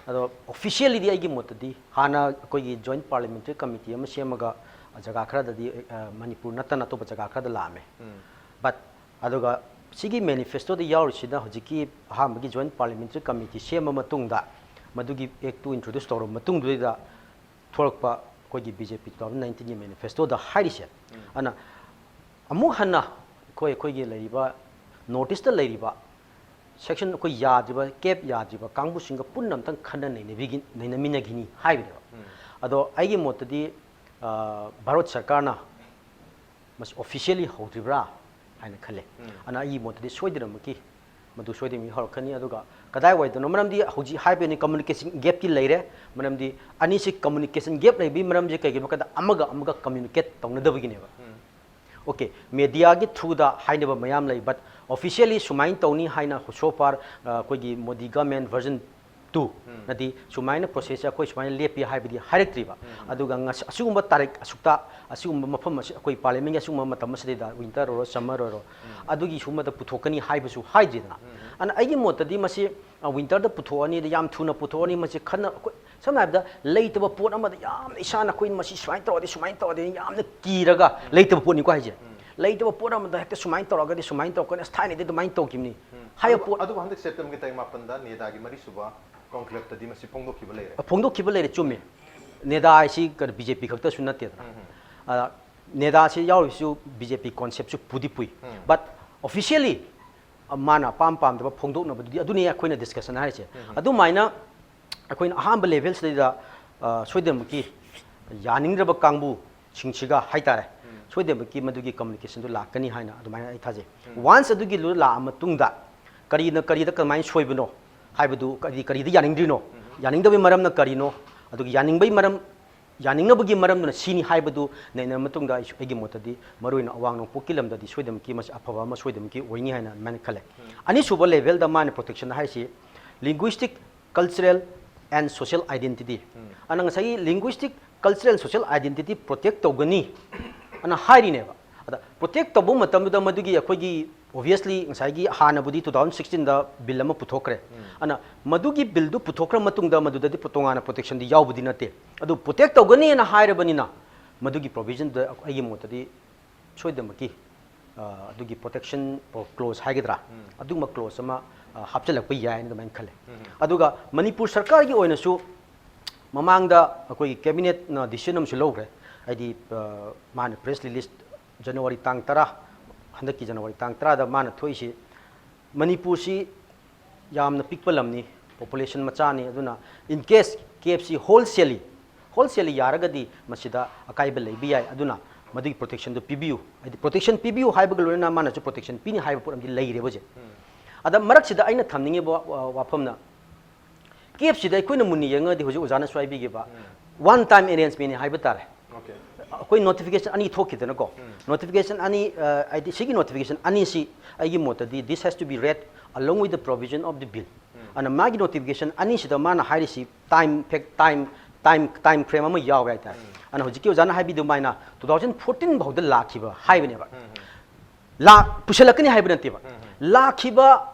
ꯑꯗꯣ ꯑꯣꯐꯤꯁꯤꯌꯦꯜꯂꯤꯗꯤ ꯑꯩꯒꯤ ꯃꯣꯠꯇꯗꯤ ꯍꯥꯟꯅ ꯑꯩꯈꯣꯏꯒꯤ ꯖꯣꯏꯟꯠ ꯄꯥꯔꯂꯤꯌꯥꯃꯦꯟꯇꯔꯤ ꯀꯃꯤꯇꯤ ꯑꯃ ꯁꯦꯝꯃꯒ ꯖꯒꯥ ꯈꯔꯗꯗꯤ, ꯑ, ꯃꯅꯤꯄꯨꯔ ꯅꯠꯇꯅ ꯑꯇꯣꯞꯄ ꯖꯒꯥ ꯈꯔꯗ ꯂꯥꯛꯑꯝꯃꯦ꯫ But ꯑꯗꯨꯒ ꯁꯤꯒꯤ ꯃꯦꯅꯤꯐꯦꯁꯇꯣꯗ ꯌꯥꯎꯔꯤꯁꯤꯅ ꯍꯧꯖꯤꯛꯀꯤ ꯑꯍꯥꯟꯕꯒꯤ ꯖꯣꯏꯟꯠ ꯄꯥꯔꯂꯤꯌꯥꯃꯦꯟꯇꯔꯤ ꯀꯃꯤꯇꯤ ꯁꯦꯝꯃ ꯃꯇꯨꯡꯗ, ꯃꯗꯨꯒꯤ ꯑꯦꯛꯇꯨ ꯏꯟꯇ꯭ꯔꯣꯗ꯭ꯌꯨꯁ ꯇꯧꯔꯕ ꯃꯇꯨꯡꯗꯨꯗ ꯊꯣꯛꯂꯛꯄ ꯑꯩꯈꯣꯏꯒꯤ ꯕꯤ ꯖꯦ ꯄꯤ two thousand nineteenꯒꯤ ꯃꯦꯅꯤꯐꯦꯁꯇꯣꯗ ꯍꯥꯏꯔꯤꯁꯦ꯫ ꯑꯗꯨꯅ ꯑꯃꯨꯛ ꯍꯟꯅ ꯑꯩꯈꯣꯏ, ꯑꯩꯈꯣꯏꯒꯤ ꯂꯩꯔꯤꯕ ꯅꯣꯔꯠ ꯏꯁꯇ ꯂꯩꯔꯤꯕ ꯁꯦꯛꯁꯟ ꯑꯩꯈꯣꯏ ꯌꯥꯗ꯭ꯔꯤꯕ, ꯀꯦꯞ ꯌꯥꯗ꯭ꯔꯤꯕ ꯀꯥꯡꯕꯨꯁꯤꯡꯒ ꯄꯨꯟꯅ ꯑꯝꯇꯪ ꯈꯟꯅ ꯅꯩꯅꯕꯤꯒꯤ-, ꯅꯩꯅꯃꯤꯟꯅꯈꯤꯅꯤ ꯍꯥꯏꯕꯅꯦꯕ꯫ ꯑꯗꯣ ꯑꯩꯒꯤ ꯃꯣꯠꯇꯗꯤ, ꯑ, ꯚꯥꯔꯠ ꯁꯔꯀꯥꯔꯅ ꯃꯁꯤ ꯑꯣꯐꯤꯁꯤꯌꯦꯜꯂꯤ ꯍꯧꯗ꯭ꯔꯤꯕ꯭ꯔꯥ ꯍꯥꯏꯅ ꯈꯜꯂꯦ꯫ ꯑꯗꯨꯅ ꯑꯩꯒꯤ ꯃꯣꯠꯇꯗꯤ ꯁꯣꯏꯗꯅꯃꯛꯀꯤ ꯃꯗꯨ ꯁꯣꯏꯗꯅꯃꯛꯀꯤ ꯍꯧꯔꯛꯀꯅꯤ꯫ ꯑꯗꯨꯒ ꯀꯗꯥꯏꯋꯥꯏꯗꯅꯣ, ꯃꯔꯝꯗꯤ ꯍꯧꯖꯤꯛ ꯍꯥꯏꯕꯅꯤ ꯀꯝꯃ꯭ꯌꯨꯅꯤꯀꯦꯁꯟ ꯒꯦꯞꯇꯤ ꯂꯩꯔꯦ꯫ ꯃꯔꯝꯗꯤ ꯑꯅꯤꯁꯤ ꯀꯝꯃ꯭ꯌꯨꯅꯤꯀꯦꯁꯟ ꯒꯦꯞ ꯂꯩꯕꯒꯤ ꯃꯔꯝꯁꯦ ꯀꯩꯒꯤꯅꯣ ꯍꯥꯏꯕꯗ ꯑꯃꯒ ꯑꯃꯒ ꯀꯝꯃ꯭ꯌꯨꯅꯤꯀꯦꯠ ꯇꯧꯅꯗꯕꯒꯤꯅꯦꯕ꯫ ꯑꯣꯀꯦ, ꯃꯦꯗꯤꯌꯥꯒꯤ ꯊ꯭ꯔꯨꯗ ꯍꯥꯏꯅꯕ ꯃꯌꯥꯝ ꯂꯩ, but ꯑꯣꯐꯤꯁꯤꯌꯦꯜꯂꯤ ꯁꯨꯃꯥꯏꯅ ꯇꯧꯅꯤ ꯍꯥꯏꯅ so far, ꯑ, ꯑꯩꯈꯣꯏꯒꯤ ꯃꯣꯗꯤ ꯒꯃꯦꯟ version ꯇꯨ ꯅꯗꯤ ꯁꯨꯃꯥꯏꯅ ꯄ꯭ꯔꯣꯁꯦꯁꯁꯦ ꯑꯩꯈꯣꯏ ꯁꯨꯃꯥꯏꯅ ꯂꯦꯞꯄꯤ ꯍꯥꯏꯕꯗꯤ ꯍꯥꯏꯔꯛꯇ꯭ꯔꯤꯕ꯫ ꯑꯗꯨꯒ ꯉꯁꯤ ꯑꯁꯤꯒꯨꯝꯕ ꯇꯥꯔꯤꯛ ꯑꯁꯨꯛꯇ ꯑꯁꯤꯒꯨꯝꯕ ꯃꯐꯝ ꯑꯁꯤ ꯑꯩꯈꯣꯏ ꯄꯥꯔꯂꯤꯌꯥꯃꯦꯟꯒꯤ ꯑꯁꯤꯒꯨꯝꯕ ꯃꯇꯝ ꯑꯁꯤꯗꯩꯗ ꯋꯤꯟꯇꯔ ꯑꯣꯏꯔꯣ ꯁꯝꯃꯔ ꯑꯣꯏꯔꯣ ꯑꯗꯨꯒꯤ ꯁꯨꯝꯕꯗ ꯄꯨꯊꯣꯛꯀꯅꯤ ꯍꯥꯏꯕꯁꯨ ꯍꯥꯏꯗ꯭ꯔꯤꯗꯅ꯫ ꯑꯗꯨꯅ ꯑꯩꯒꯤ ꯃꯣꯠꯇꯗꯤ ꯃꯁꯤ ꯋꯤꯟꯇꯔꯗ ꯄꯨꯊꯣꯛꯑꯅꯤ, ꯑꯗ ꯌꯥꯝ ꯊꯨꯅ ꯄꯨꯊꯣꯛꯑꯅꯤ, ꯃꯁꯤ ꯈꯟꯅ ꯑꯩꯈꯣꯏ ꯁꯝꯅ ꯍꯥꯏꯔꯕꯗ ꯂꯩꯇꯕ ꯄꯣꯠ ꯑꯃꯗ ꯌꯥꯝꯅ ꯏꯁꯥꯅ ꯑꯩꯈꯣꯏ ꯃꯁꯤ ꯁꯨꯃꯥꯏꯅ ꯇꯧꯔꯗꯤ ꯁꯨꯃꯥꯏꯅ ꯇꯧꯔꯗꯤ ꯌꯥꯝꯅ ꯀꯤꯔꯒ ꯂꯩꯇꯕ ꯄꯣꯠꯅꯤꯀꯣ ꯍꯥꯏꯁꯦ꯫ ꯂꯩꯇꯕ ꯄꯣꯠ ꯑꯃꯗ ꯍꯦꯛꯇ ꯁꯨꯃꯥꯏꯅ ꯇꯧꯔꯒꯗꯤ ꯁꯨꯃꯥꯏꯅ ꯇꯧꯔꯛꯀꯅꯤ, ꯑꯁ ꯊꯥꯏꯅꯗꯤ ꯑꯗꯨꯃꯥꯏꯅ ꯇꯧꯈꯤꯕꯅꯤ ꯍꯥꯏꯕ ꯑꯗꯨꯕꯨ ꯄꯣꯠ꯫ ꯑꯗꯨꯕꯨ ꯍꯟꯗꯛ ꯁꯦꯞꯇꯦꯝꯕꯔꯒꯤ ꯇꯥꯔꯤꯛ ꯃꯥꯄꯟꯗ ꯅꯦꯗꯥꯒꯤ ꯃꯔꯤꯁꯨꯕ ꯀꯣꯟꯀ꯭ꯂꯦꯞꯇꯗꯤ ꯃꯁꯤ ꯐꯣꯡꯗꯣꯛꯈꯤꯕ ꯂꯩꯔꯦ꯫ ꯐꯣꯡꯗꯣꯛꯈꯤꯕ ꯂꯩꯔꯦ, ꯆꯨꯝꯃꯤ꯫ ꯅꯦꯗꯥ ꯍꯥꯏꯁꯤ ꯀꯩꯅꯣ ꯕꯤ ꯖꯦ ꯄꯤ ꯈꯛꯇꯁꯨ ꯅꯠꯇꯦꯗꯅ꯫ ꯑ, ꯅꯦꯗꯥꯁꯤ ꯌꯥꯎꯔꯤꯕꯁꯨ ꯕꯤ ꯖꯦ ꯄꯤ ꯀꯣꯟꯁꯦꯞꯁꯨ ꯄꯨꯗꯤ ꯄꯨꯏ꯫ But officially, ꯑ, ꯃꯥꯅ ꯑꯄꯥꯝ ꯄꯥꯝꯗꯕ ꯐꯣꯡꯗꯣꯛꯅꯕꯗꯨꯗꯤ ꯑꯗꯨꯅꯤ ꯑꯩꯈꯣꯏꯅ ꯗꯤꯁꯀꯁꯟ ꯍꯥꯏꯔꯤꯁꯦ꯫ ꯑꯗꯨꯃꯥꯏꯅ ꯑꯩꯈꯣꯏꯅ ꯑꯍꯥꯟꯕ ꯂꯦꯚꯦꯜꯁꯤꯗꯩꯗ, ꯑ, ꯁꯣꯏꯗꯅꯃꯛꯀꯤ ꯌꯥꯅꯤꯡꯗ꯭ꯔꯕ ꯀꯥꯡꯕꯨꯁꯤꯡꯁꯤꯒ ꯍꯥꯏꯇꯥꯔꯦ, ꯁꯣꯏꯗꯅꯃꯛꯀꯤ ꯃꯗꯨꯒꯤ ꯀꯝꯃꯨꯅꯤꯀꯦꯁꯟꯗꯨ ꯂꯥꯛꯀꯅꯤ ꯍꯥꯏꯅ ꯑꯗꯨꯃꯥꯏꯅ ꯑꯩ ꯊꯥꯖꯩ꯫ ꯋꯥꯟꯁ ꯑꯗꯨꯒꯤ ꯂꯥꯛꯑ ꯃꯇꯨꯡꯗ ꯀꯔꯤꯅ ꯀꯔꯤꯗ ꯀꯃꯥꯏꯅ ꯁꯣꯏꯕꯅꯣ ꯍꯥꯏꯕꯗꯨ, ꯀꯔꯤ, ꯀꯔꯤꯗ ꯌꯥꯅꯤꯡꯗ꯭ꯔꯤꯅꯣ, ꯌꯥꯅꯤꯡꯗꯕꯒꯤ ꯃꯔꯝꯅ ꯀꯔꯤꯅꯣ, ꯑꯗꯨꯒ ꯌꯥꯅꯤꯡꯕꯒꯤ ꯃꯔꯝ, ꯌꯥꯅꯤꯡꯅꯕꯒꯤ ꯃꯔꯝꯗꯨꯅ ꯁꯤꯅꯤ ꯍꯥꯏꯕꯗꯨ ꯅꯩꯅꯔ ꯃꯇꯨꯡꯗ ꯑꯩꯁꯨ, ꯑꯩꯒꯤ ꯃꯣꯠꯇꯗꯤ ꯃꯔꯨꯑꯣꯏꯅ ꯑꯋꯥꯡ ꯅꯣꯡꯄꯣꯛꯀꯤ ꯂꯝꯗꯗꯤ ꯁꯣꯏꯗꯅꯃꯛꯀꯤ ꯃꯁꯤ ꯑꯐꯕ ꯑꯃ ꯁꯣꯏꯗꯅꯃꯛꯀꯤ ꯑꯣꯏꯅꯤ ꯍꯥꯏꯅ ꯑꯗꯨꯃꯥꯏꯅ ꯈꯜꯂꯦ꯫ ꯑꯅꯤꯁꯨꯕ ꯂꯦꯚꯦꯜꯗ ꯃꯥꯅ ꯄ꯭ꯔꯣꯇꯦꯛꯁꯟ ꯍꯥꯏꯁꯤ linguistic, cultural and social identity꯫ ꯑꯗꯨꯅ ꯉꯁꯥꯏꯒꯤ linguistic, cultural and social identity protect ꯇꯧꯒꯅꯤ ꯑꯅ ꯍꯥꯏꯔꯤꯅꯦꯕ꯫ ꯑꯗ ꯄ꯭ꯔꯣꯇꯦꯛ ꯇꯧꯕ ꯃꯇꯝꯗꯨꯗ ꯃꯗꯨꯒꯤ ꯑꯩꯈꯣꯏꯒꯤ obviously ꯉꯁꯥꯏꯒꯤ ꯍꯥꯟꯅꯕꯨꯗꯤ two thousand sixteenꯗ ꯕꯤꯜ ꯑꯃ ꯄꯨꯊꯣꯛꯈ꯭ꯔꯦ꯫ ꯑꯗꯨꯅ ꯃꯗꯨꯒꯤ ꯕꯤꯜꯗꯨ ꯄꯨꯊꯣꯛꯈ꯭ꯔ ꯃꯇꯨꯡꯗ ꯃꯗꯨꯗꯗꯤ ꯇꯣꯉꯥꯟꯅ ꯄ꯭ꯔꯣꯇꯦꯛꯁꯟꯗꯤ ꯌꯥꯎꯕꯗꯤ ꯅꯠꯇꯦ꯫ ꯑꯗꯨ ꯄ꯭ꯔꯣꯇꯦꯛ ꯇꯧꯒꯅꯤꯅ ꯍꯥꯏꯔꯕꯅꯤꯅ ꯃꯗꯨꯒꯤ ꯄ꯭ꯔꯣꯚꯤꯖꯟꯗꯨꯗ ꯑꯩꯒꯤ ꯃꯣꯠꯇꯗꯤ ꯁꯣꯏꯗꯅꯃꯛꯀꯤ, ꯑ, ꯑꯗꯨꯒꯤ ꯄ꯭ꯔꯣꯇꯦꯛꯁꯟ ꯀ꯭ꯂꯣꯖ ꯍꯥꯏꯒꯗ꯭ꯔꯥ, ꯑꯗꯨꯒꯨꯝꯕ ꯀ꯭ꯂꯣꯖ ꯑꯃ, ꯑ, ꯍꯥꯞꯆꯤꯜꯂꯛꯄ ꯌꯥꯏꯅ ꯑꯗꯨꯃꯥꯏꯅ ꯈꯜꯂꯦ꯫ ꯑꯗꯨꯒ ꯃꯅꯤꯄꯨꯔ ꯁꯔꯀꯥꯔꯒꯤ ꯑꯣꯏꯅꯁꯨ ꯃꯃꯥꯡꯗ ꯑꯩꯈꯣꯏꯒꯤ ꯀꯦꯕꯤꯅꯦꯠꯅ ꯗꯤꯁꯤꯖꯟ ꯑꯃꯁꯨ ꯂꯧꯈ꯭ꯔꯦ꯫ ꯍꯥꯏꯗꯤ, ꯑ, ꯃꯥꯅ ꯄ꯭ꯔꯦꯁ ꯔꯤꯂꯤꯁ ꯖꯅꯋꯥꯔꯤ ꯇꯥꯡ ꯇꯔꯥ, ꯍꯟꯗꯛꯀꯤ ꯖꯅꯋꯥꯔꯤ ꯇꯥꯡ ꯇꯔꯥꯗ ꯃꯥꯅ ꯊꯣꯛꯏꯁꯤ, ꯃꯅꯤꯄꯨꯔꯁꯤ ꯌꯥꯝꯅ ꯄꯤꯛꯄ ꯂꯝꯅꯤ, ꯄꯣꯄꯨꯂꯦꯁꯟ ꯃꯆꯥꯅꯤ, ꯑꯗꯨꯅ in case K F C wholesale, wholesale ꯌꯥꯔꯒꯗꯤ ꯃꯁꯤꯗ ꯑꯀꯥꯏꯕ ꯂꯩꯕ ꯌꯥꯏ, ꯑꯗꯨꯅ ꯃꯗꯨꯒꯤ ꯄ꯭ꯔꯣꯇꯦꯛꯁꯟꯗꯨ ꯄꯤꯕꯤꯌꯨ, ꯍꯥꯏꯗꯤ ꯄ꯭ꯔꯣꯇꯦꯛꯁꯟ ꯄꯤꯕꯤꯌꯨ ꯍꯥꯏꯕꯒ ꯂꯣꯏꯅꯅ ꯃꯥꯅꯁꯨ ꯄ꯭ꯔꯣꯇꯦꯛꯁꯟ ꯄꯤꯅꯤ ꯍꯥꯏꯕ ꯄꯣꯠ ꯑꯃꯗꯤ ꯂꯩꯔꯦꯕ ꯍꯧꯖꯤꯛ꯫ ꯑꯗ ꯃꯔꯛꯁꯤꯗ ꯑꯩꯅ ꯊꯝꯅꯤꯡꯉꯤꯕ ꯋꯥ-, ꯋꯥꯐꯝꯅ, ꯀꯦ ꯑꯦꯐ ꯁꯤꯗ ꯑꯩꯈꯣꯏꯅ ꯃꯨꯟꯅ ꯌꯦꯡꯉꯒꯗꯤ ꯍꯧꯖꯤꯛ ꯑꯣꯖꯥꯅꯁꯨ ꯍꯥꯏꯕꯤꯈꯤꯕ ꯋꯥꯟ ꯇꯥꯏꯝ ꯑꯦꯔꯦꯟꯖꯃꯦꯟꯅꯤ ꯍꯥꯏꯕ ꯇꯥꯔꯦ꯫ ꯑꯩꯈꯣꯏ ꯅꯣꯇꯤꯐꯤꯀꯦꯁꯟ ꯑꯅꯤ ꯊꯣꯛꯈꯤꯗꯅꯀꯣ, ꯅꯣꯇꯤꯐꯤꯀꯦꯁꯟ ꯑꯅꯤ, ꯑ, ꯍꯥꯏꯗꯤ ꯁꯤꯒꯤ ꯅꯣꯇꯤꯐꯤꯀꯦꯁꯟ ꯑꯅꯤꯁꯤ ꯑꯩꯒꯤ ꯃꯣꯠꯇꯗꯤ this has to be read along with the provision of the bill꯫ ꯑꯗꯨꯅ ꯃꯥꯒꯤ ꯅꯣꯇꯤꯐꯤꯀꯦꯁꯟ ꯑꯅꯤꯁꯤꯗ ꯃꯥꯅ ꯍꯥꯏꯔꯤꯁꯤ ꯇꯥꯏꯝ ꯐꯦꯛ ꯇꯥꯏꯝ ꯇꯥꯏꯝ ꯇꯥꯏꯝ ꯐ꯭ꯔꯦꯝ ꯑꯃ ꯌꯥꯎꯋꯦ ꯍꯥꯏꯇꯥꯔꯦ꯫ ꯑꯗꯨꯅ ꯍꯧꯖꯤꯛꯀꯤ ꯑꯣꯖꯥꯅ ꯍꯥꯏꯕꯤꯗꯨꯃꯥꯏꯅ two thousand fourteen ꯐꯥꯎꯗ ꯂꯥꯛꯈꯤꯕ ꯍꯥꯏꯕꯅꯦꯕ꯫ ꯂꯥꯛ ꯄꯨꯁꯜꯂꯛꯀꯅꯤ ꯍꯥꯏꯕ ꯅꯠꯇꯦꯕ꯫ ꯂꯥꯛꯈꯤꯕ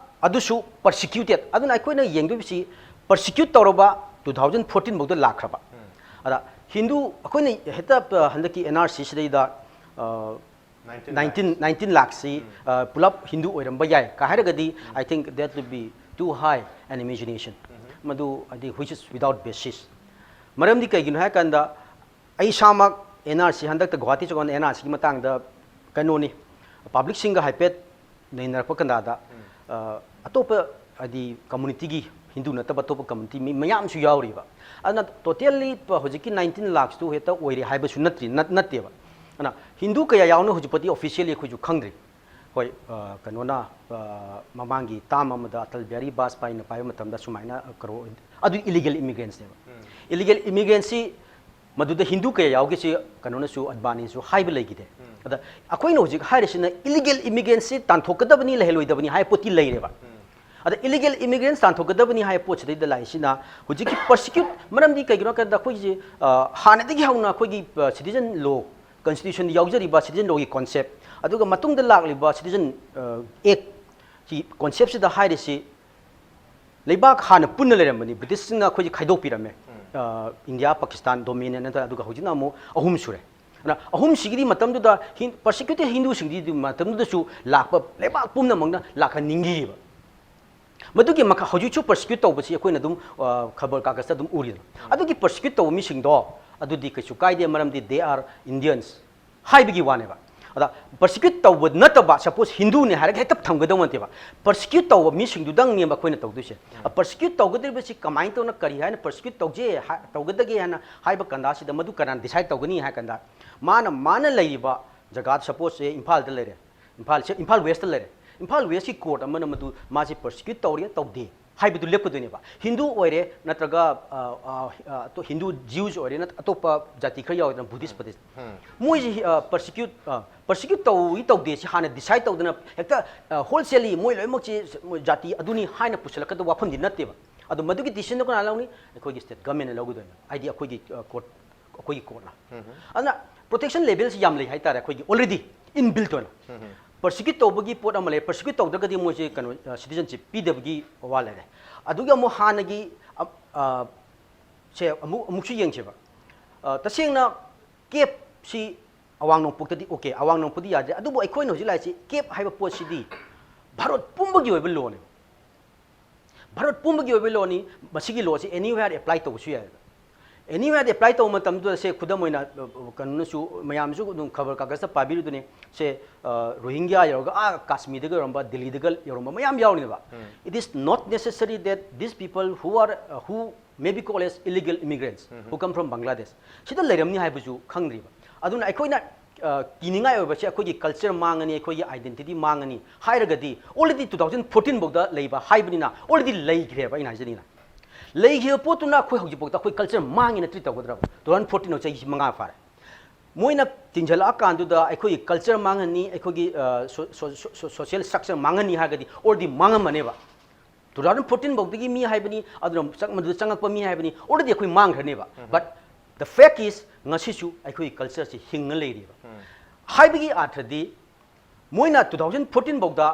ꯑꯗꯨꯁꯨ ꯄꯔꯁꯤꯀ꯭ꯌꯨꯇꯦꯠ꯫ ꯑꯗꯨꯅ ꯑꯩꯈꯣꯏꯅ ꯌꯦꯡꯗꯣꯏꯕꯁꯤ ꯄꯔꯁꯤꯀ꯭ꯌꯨꯠ ꯇꯧꯔꯕ two thousand fourteen ꯐꯥꯎꯗ ꯂꯥꯛꯈ꯭ꯔꯕ꯫ ꯑꯗ ꯍꯤꯟꯗꯨ ꯑꯩꯈꯣꯏꯅ ꯍꯦꯛꯇ, ꯑ, ꯍꯟꯗꯛꯀꯤ N R C ꯁꯤꯗꯩꯗ, ꯑ, nineteen nineteen nineteen ꯂꯥꯛꯁꯤ, ꯑ, ꯄꯨꯂꯞ ꯍꯤꯟꯗꯨ ꯑꯣꯏꯔꯝꯕ ꯌꯥꯏ ꯀ ꯍꯥꯏꯔꯒꯗꯤ, I think that would be too high an imagination. ꯃꯗꯨ ꯍꯥꯏꯗꯤ which is without basis꯫ ꯃꯔꯝꯗꯤ ꯀꯩꯒꯤꯅꯣ ꯍꯥꯏ ꯀꯥꯟꯗ ꯑꯩ ꯏꯁꯥꯃꯛ N R C ꯍꯟꯗꯛꯇ ꯒꯨꯋꯥꯍꯥꯇꯤ ꯆꯠꯀꯥꯟꯗ N R C ꯒꯤ ꯃꯇꯥꯡꯗ ꯀꯩꯅꯣꯅꯤ, ꯄꯕ꯭ꯂꯤꯛꯁꯤꯡꯒ ꯍꯥꯏꯐꯦꯠ ꯅꯩꯅꯔꯛꯄ ꯀꯟꯗꯥꯗ, ꯑ, ꯑꯇꯣꯞꯄ ꯍꯥꯏꯗꯤ ꯀꯝꯃꯨꯅꯤꯇꯤꯒꯤ, ꯍꯤꯟꯗꯨ ꯅꯠꯇꯕ ꯑꯇꯣꯞꯄ ꯀꯝꯃꯨꯅꯤꯇꯤ ꯃꯤ ꯃꯌꯥꯝꯁꯨ ꯌꯥꯎꯔꯤꯕ꯫ ꯑꯗꯨꯅ ꯇꯣꯇꯦꯜꯂꯤ ꯍꯧꯖꯤꯛꯀꯤ nineteen ꯂꯥꯛꯁꯇꯨ ꯍꯦꯛꯇ ꯑꯣꯏꯔꯦ ꯍꯥꯏꯕꯁꯨ ꯅꯠꯇ꯭ꯔꯤ, ꯅꯠ-, ꯅꯠꯇꯦꯕ꯫ ꯑꯗꯨꯅ ꯍꯤꯟꯗꯨ ꯀꯌꯥ ꯌꯥꯎꯅ ꯍꯧꯖꯤꯛ ꯐꯥꯎꯗꯤ officially ꯑꯩꯈꯣꯏꯁꯨ ꯈꯪꯗ꯭ꯔꯤ꯫ ꯍꯣꯏ, ꯑ, ꯀꯩꯅꯣꯅ, ꯑ, ꯃꯃꯥꯡꯒꯤ term ꯑꯃꯗ ꯑꯇꯜ ꯕꯤꯍꯥꯔꯤ ꯕꯥꯖꯄꯥꯏꯅ ꯄꯥꯏꯕ ꯃꯇꯝꯗ ꯁꯨꯃꯥꯏꯅ, ꯑ, ꯀꯔꯣ-, ꯑꯗꯨ illegal immigrants ꯅꯦꯕ꯫ Illegal immigrants ꯁꯤ ꯃꯗꯨꯗ ꯍꯤꯟꯗꯨ ꯀꯌꯥ ꯌꯥꯎꯒꯦꯁꯤ ꯀꯩꯅꯣꯅꯁꯨ, ꯑꯗꯕꯥꯅꯤꯁꯨ ꯍꯥꯏꯕ ꯂꯩꯈꯤꯗꯦ꯫ ꯑꯗ ꯑꯩꯈꯣꯏꯅ ꯍꯧꯖꯤꯛ ꯍꯥꯏꯔꯤꯁꯤꯅ illegal immigrants ꯁꯤ ꯇꯥꯟꯊꯣꯛꯀꯗꯕꯅꯤ, ꯂꯩꯍꯜꯂꯣꯏꯗꯕꯅꯤ ꯍꯥꯏꯕ ꯄꯣꯠꯇꯤ ꯂꯩꯔꯦꯕ꯫ ꯑꯗ illegal immigrants ꯇꯥꯟꯊꯣꯛꯀꯗꯕꯅꯤ ꯍꯥꯏꯕ ꯄꯣꯠꯁꯤꯗꯩꯗ ꯂꯥꯛꯏꯁꯤꯅ ꯍꯧꯖꯤꯛꯀꯤ persecute, ꯃꯔꯝꯗꯤ ꯀꯩꯒꯤꯅꯣ ꯍꯥꯏ ꯀꯥꯟꯗ ꯑꯩꯈꯣꯏꯒꯤ, ꯑ, ꯍꯥꯟꯅꯗꯒꯤ ꯍꯧꯅ ꯑꯩꯈꯣꯏꯒꯤ, ꯑ, citizen law, constitution ꯗ ꯌꯥꯎꯖꯔꯤꯕ citizen law ꯒꯤ concept, ꯑꯗꯨꯒ ꯃꯇꯨꯡꯗ ꯂꯥꯛꯂꯤꯕ Citizen, ꯑ, Act ꯀꯤ concept ꯁꯤꯗ ꯍꯥꯏꯔꯤꯁꯤ ꯂꯩꯕꯥꯛ ꯍꯥꯟꯅ ꯄꯨꯟꯅ ꯂꯩꯔꯝꯕꯅꯤ, ꯕ꯭ꯔꯤꯇꯤꯁꯁꯤꯡꯅ ꯑꯩꯈꯣꯏꯁꯦ ꯈꯥꯏꯗꯣꯛꯄꯤꯔꯝꯃꯦ꯫ ꯑ, ꯏꯟꯗꯤꯌꯥ, ꯄꯥꯀꯤꯁꯇꯥꯟ, Dominion ꯅꯠꯇ꯭ꯔꯒ ꯑꯗꯨꯒ ꯍꯧꯖꯤꯛꯅ ꯑꯃꯨꯛ ꯑꯍꯨꯝ ꯁꯨꯔꯦ꯫ ꯑꯗꯨꯅ ꯑꯍꯨꯝꯁꯤꯒꯤꯗꯤ ꯃꯇꯝꯗꯨꯗ ꯍꯤꯟ-, persecute ꯇꯦꯗ ꯍꯤꯟꯗꯨꯁꯤꯡꯗꯤ ꯃꯇꯝꯗꯨꯗꯁꯨ ꯂꯥꯛꯄ ꯂꯩꯕꯥꯛ ꯄꯨꯝꯅꯃꯛꯅ ꯂꯥꯛꯍꯟꯅꯤꯡꯈꯤꯕ꯫ ꯃꯗꯨꯒꯤ ꯃꯈꯥ ꯍꯧꯖꯤꯛꯁꯨ persecute ꯇꯧꯕꯁꯤ ꯑꯩꯈꯣꯏꯅ ꯑꯗꯨꯝ, ꯑ, ꯈꯕꯔ ꯀꯥꯒꯖꯇ ꯑꯗꯨꯝ ꯎꯔꯤꯗꯅ꯫ ꯑꯗꯨꯒꯤ persecute ꯇꯧꯕ ꯃꯤꯁꯤꯡꯗꯣ ꯑꯗꯨꯗꯤ ꯀꯩꯁꯨ ꯀꯥꯏꯗꯦ, ꯃꯔꯝꯗꯤ they are Indians ꯍꯥꯏꯕꯒꯤ ꯋꯥꯅꯦꯕ꯫ ꯑꯗ persecute ꯇꯧꯕ ꯅꯠꯇꯕ, suppose ꯍꯤꯟꯗꯨꯅꯦ ꯍꯥꯏꯔꯒ ꯍꯦꯛꯇ ꯊꯝꯒꯗꯧ ꯅꯠꯇꯦꯕ꯫ Persecute ꯇꯧꯕ ꯃꯤꯁꯤꯡꯗꯨꯗꯪꯅꯦꯕ ꯑꯩꯈꯣꯏꯅ ꯇꯧꯗꯣꯏꯁꯦ꯫ Persecute ꯇꯧꯒꯗꯧꯔꯤꯕꯁꯤ ꯀꯃꯥꯏꯅ ꯇꯧꯅ, ꯀꯔꯤ ꯍꯥꯏꯅ persecute ꯇꯧꯖꯦ ꯍꯥꯏ-, ꯇꯧꯒꯗꯒꯦ ꯍꯥꯏꯅ ꯍꯥꯏꯕ ꯀꯟꯗꯥꯁꯤꯗ ꯃꯗꯨ ꯀꯅꯥꯅ decide ꯇꯧꯒꯅꯤ ꯍꯥꯏ ꯀꯥꯟꯗ, ꯃꯥꯅ, ꯃꯥꯅ ꯂꯩꯔꯤꯕ ꯖꯒꯥ, suppose ꯁꯦ ꯏꯝꯐꯥꯜꯗ ꯂꯩꯔꯦ, ꯏꯝꯐꯥꯜ, ꯏꯝꯐꯥꯜ West ꯇ ꯂꯩꯔꯦ, ꯏꯝꯐꯥꯜ West ꯀꯤ court ꯑꯃꯅ ꯃꯗꯨ ꯃꯥꯁꯤ persecute ꯇꯧꯔꯤ ꯇꯧꯗꯦ, ꯍꯥꯏꯕꯗꯨ ꯂꯦꯞꯀꯗꯣꯏꯅꯦꯕ꯫ ꯍꯤꯟꯗꯨ ꯑꯣꯏꯔꯦ, ꯅꯠꯇ꯭ꯔꯒ ꯍꯤꯟꯗꯨ ꯖ꯭ꯌꯨꯁ ꯑꯣꯏꯔꯦ, ꯑꯇꯣꯞꯄ ꯖꯥꯇꯤ ꯈꯔ ꯌꯥꯎꯋꯦꯗꯅ, ꯕꯨꯙꯤꯁ, ꯕꯨꯙꯤꯁ, ꯃꯣꯏꯁꯤ ꯄꯔꯁꯤꯀ꯭ꯌꯨꯠ ꯄꯔꯁꯤꯀ꯭ꯌꯨꯠ ꯇꯧꯏ ꯇꯧꯗꯦ ꯁꯤ ꯍꯥꯟꯅ ꯗꯤꯁꯥꯏꯠ ꯇꯧꯗꯅ ꯍꯦꯛꯇ ꯍꯣꯜꯁꯦꯜꯂꯤ ꯃꯣꯏ ꯂꯣꯏꯅꯃꯛꯁꯤ ꯃꯣꯏ ꯖꯥꯇꯤ ꯑꯗꯨꯅꯤ ꯍꯥꯏꯅ ꯄꯨꯁꯤꯜꯂꯛꯀꯗꯕ ꯋꯥꯐꯝꯗꯤ ꯅꯠꯇꯦꯕ꯫ ꯑꯗꯣ ꯃꯗꯨꯒꯤ ꯗꯤꯁꯤꯖꯟꯗꯣ ꯀꯅꯥ ꯂꯧꯅꯤ? ꯑꯩꯈꯣꯏꯒꯤ ꯁ꯭ꯇꯦꯠ ꯒꯚꯔꯟꯃꯦꯟꯅ ꯂꯧꯒꯗꯣꯏꯅꯦ, ꯍꯥꯏꯗꯤ ꯑꯩꯈꯣꯏꯒꯤ ꯀꯣꯔꯠ, ꯑꯩꯈꯣꯏꯒꯤ ꯀꯣꯔꯠꯅ꯫ ꯑꯗꯨꯅ ꯄ꯭ꯔꯣꯇꯦꯛꯁꯟ ꯂꯦꯚꯦꯜꯁꯤ ꯌꯥꯝ ꯂꯩ ꯍꯥꯏꯇꯥꯔꯦ, ꯑꯩꯈꯣꯏꯒꯤ ꯑꯣꯜꯔꯦꯗꯤ ꯏꯟꯕꯤꯜꯠ ꯑꯣꯏꯅ꯫ ꯄꯔꯁꯤꯀ꯭ꯌꯨꯠ ꯇꯧꯕꯒꯤ ꯄꯣꯠ ꯑꯃ ꯂꯩ, ꯄꯔꯁꯤꯀ꯭ꯌꯨꯠ ꯇꯧꯗ꯭ꯔꯒꯗꯤ ꯃꯣꯏꯁꯦ ꯀꯩꯅꯣ ꯁꯤꯇꯤꯖꯟꯁꯤꯞ ꯄꯤꯗꯕꯒꯤ ꯋꯥ ꯂꯩꯔꯦ꯫ ꯑꯗꯨꯒꯤ ꯑꯃꯨꯛ ꯍꯥꯟꯅꯒꯤ ꯑ, ꯑ, ꯁꯦ ꯑꯃꯨꯛ ꯑꯃꯨꯛꯁꯨ ꯌꯦꯡꯁꯦꯕ꯫ ꯑ, ꯇꯁꯦꯡꯅ ꯀꯦꯞꯁꯤ ꯑꯋꯥꯡ ꯅꯣꯡꯄꯣꯛꯇꯗꯤ ꯑꯣꯀꯦ, ꯑꯋꯥꯡ ꯅꯣꯡꯄꯣꯛꯇꯤ ꯌꯥꯗ꯭ꯔꯦ, ꯑꯗꯨꯕꯨ ꯑꯩꯈꯣꯏꯅ ꯍꯧꯖꯤꯛ ꯂꯥꯛꯏꯁꯤ ꯀꯦꯞ ꯍꯥꯏꯕ ꯄꯣꯠꯁꯤꯗꯤ ꯚꯥꯔꯠ ꯄꯨꯝꯕꯒꯤ ꯑꯣꯏꯕ ꯂꯣꯅꯦꯕ꯫ ꯚꯥꯔꯠ ꯄꯨꯝꯕꯒꯤ ꯑꯣꯏꯕ ꯂꯣꯅꯤ꯫ ꯃꯁꯤꯒꯤ ꯂꯣꯁꯤ ꯑꯦꯅꯤꯋꯦꯌꯔ ꯑꯦꯄ꯭ꯂꯥꯏ ꯇꯧꯕꯁꯨ ꯌꯥꯏ꯫ ꯑꯦꯅꯤꯋꯦꯌꯔꯗ ꯑꯦꯄ꯭ꯂꯥꯏ ꯇꯧꯕ ꯃꯇꯝꯗꯨꯗ ꯁꯦ ꯈꯨꯗꯝ ꯑꯣꯏꯅ, ꯑ, ꯀꯩꯅꯣꯅꯁꯨ ꯃꯌꯥꯝꯁꯨ ꯑꯗꯨꯝ ꯈꯕꯔ ꯀꯥꯒꯖꯇ ꯄꯥꯕꯤꯔꯨꯗꯨꯅꯤ꯫ ꯁꯦ, ꯑ, ꯔꯣꯍꯤꯡꯒ꯭ꯌꯥ ꯌꯧꯔꯒ ꯑꯥ ꯀꯥꯁꯃꯤꯔꯗꯒ ꯌꯧꯔꯝꯕ, ꯗꯤꯜꯂꯤꯗꯒ ꯌꯧꯔꯝꯕ ꯃꯌꯥꯝ ꯌꯥꯎꯔꯤꯅꯦꯕ꯫ It is not necessary that these people who are, uh, who may be called as illegal immigrants who come from Bangladesh ꯁꯤꯗ ꯂꯩꯔꯝꯅꯤ ꯍꯥꯏꯕꯁꯨ ꯈꯪꯗ꯭ꯔꯤꯕ꯫ ꯑꯗꯨꯅ ꯑꯩꯈꯣꯏꯅ, ꯑ, ꯀꯤꯅꯤꯡꯉꯥꯏ ꯑꯣꯏꯕꯁꯦ ꯑꯩꯈꯣꯏꯒꯤ ꯀꯜꯆꯔ ꯃꯥꯡꯉꯅꯤ, ꯑꯩꯈꯣꯏꯒꯤ ꯑꯥꯏꯗꯦꯟꯇꯤꯇꯤ ꯃꯥꯡꯉꯅꯤ ꯍꯥꯏꯔꯒꯗꯤ already two thousand fourteen ꯐꯥꯎꯗ ꯂꯩꯕ ꯍꯥꯏꯕꯅꯤꯅ already ꯂꯩꯈ꯭ꯔꯦꯕ ꯑꯩꯅ ꯍꯥꯏꯖꯅꯤꯡꯉꯤꯅ꯫ ꯂꯩꯈꯤꯕ ꯄꯣꯠꯇꯨꯅ ꯑꯩꯈꯣꯏ ꯍꯧꯖꯤꯛꯐꯥꯎꯗ ꯑꯩꯈꯣꯏ ꯀꯜꯆꯔ ꯃꯥꯡꯉꯦꯅ ꯇ꯭ꯔꯤꯠ ꯇꯧꯒꯗ꯭ꯔꯕ? Two thousand fourteen ꯐꯥꯎ ꯆꯍꯤ ꯃꯉꯥ ꯐꯥꯔꯦ꯫ ꯃꯣꯏꯅ ꯆꯤꯡꯁꯤꯜꯂꯛꯑꯀꯥꯟꯗꯨꯗ ꯑꯩꯈꯣꯏꯒꯤ ꯀꯜꯆꯔ ꯃꯥꯡꯍꯟꯅꯤ, ꯑꯩꯈꯣꯏꯒꯤ, ꯑ, ꯁꯣ-, ꯁꯣ-, ꯁꯣ-, ꯁꯣ-, ꯁꯣꯁꯤꯌꯦꯜ ꯁ꯭ꯇ꯭ꯔꯛꯆꯔ ꯃꯥꯡꯍꯟꯅꯤ ꯍꯥꯏꯔꯒꯗꯤ already ꯃꯥꯡꯉꯝꯃꯅꯦꯕ꯫ Two thousand fourteen ꯐꯥꯎꯗꯒꯤ ꯃꯤ ꯍꯥꯏꯕꯅꯤ, ꯑꯗꯨꯅ ꯆꯪ-, ꯃꯗꯨꯗ ꯆꯪꯉꯛꯄ ꯃꯤ ꯍꯥꯏꯕꯅꯤ, already ꯑꯩꯈꯣꯏ ꯃꯥꯡꯈ꯭ꯔꯅꯦꯕ꯫ But the fact is, ꯉꯁꯤꯁꯨ ꯑꯩꯈꯣꯏꯒꯤ ꯀꯜꯆꯔꯁꯤ ꯍꯤꯡꯉ ꯂꯩꯔꯤꯕ꯫ ꯍꯥꯏꯕꯒꯤ ꯑꯥꯔꯊꯗꯤ, ꯃꯣꯏꯅ two thousand fourteen ꯐꯥꯎꯗ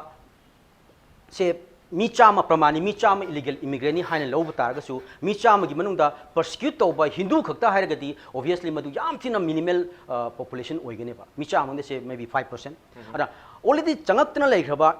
ꯁꯦ ꯃꯤ ꯆꯥꯝꯃ ꯄ꯭ꯔꯃꯥꯟꯅꯤ, ꯃꯤ ꯆꯥꯝꯃ ꯏꯂꯤꯒꯦꯜ ꯏꯃꯤꯒ꯭ꯔꯦꯟꯅꯤ ꯍꯥꯏꯅ ꯂꯧꯕ ꯇꯥꯔꯒꯁꯨ, ꯃꯤ ꯆꯥꯝꯃꯒꯤ ꯃꯅꯨꯡꯗ ꯄꯔꯁꯤꯀ꯭ꯌꯨꯠ ꯇꯧꯕ ꯍꯤꯟꯗꯨ ꯈꯛꯇ ꯍꯥꯏꯔꯒꯗꯤ obviously ꯃꯗꯨ ꯌꯥꯝ ꯊꯤꯅ ꯃꯤꯅꯤꯃꯦꯜ, ꯑ, ꯄꯣꯄꯨꯂꯦꯁꯟ ꯑꯣꯏꯒꯅꯦꯕ꯫ ꯃꯤ ꯆꯥꯝꯃ ꯃꯅꯨꯡꯗ ꯁꯦ maybe five percent꯫ ꯑꯗ already ꯆꯪꯉꯛꯇꯅ ꯂꯩꯈ꯭ꯔꯕ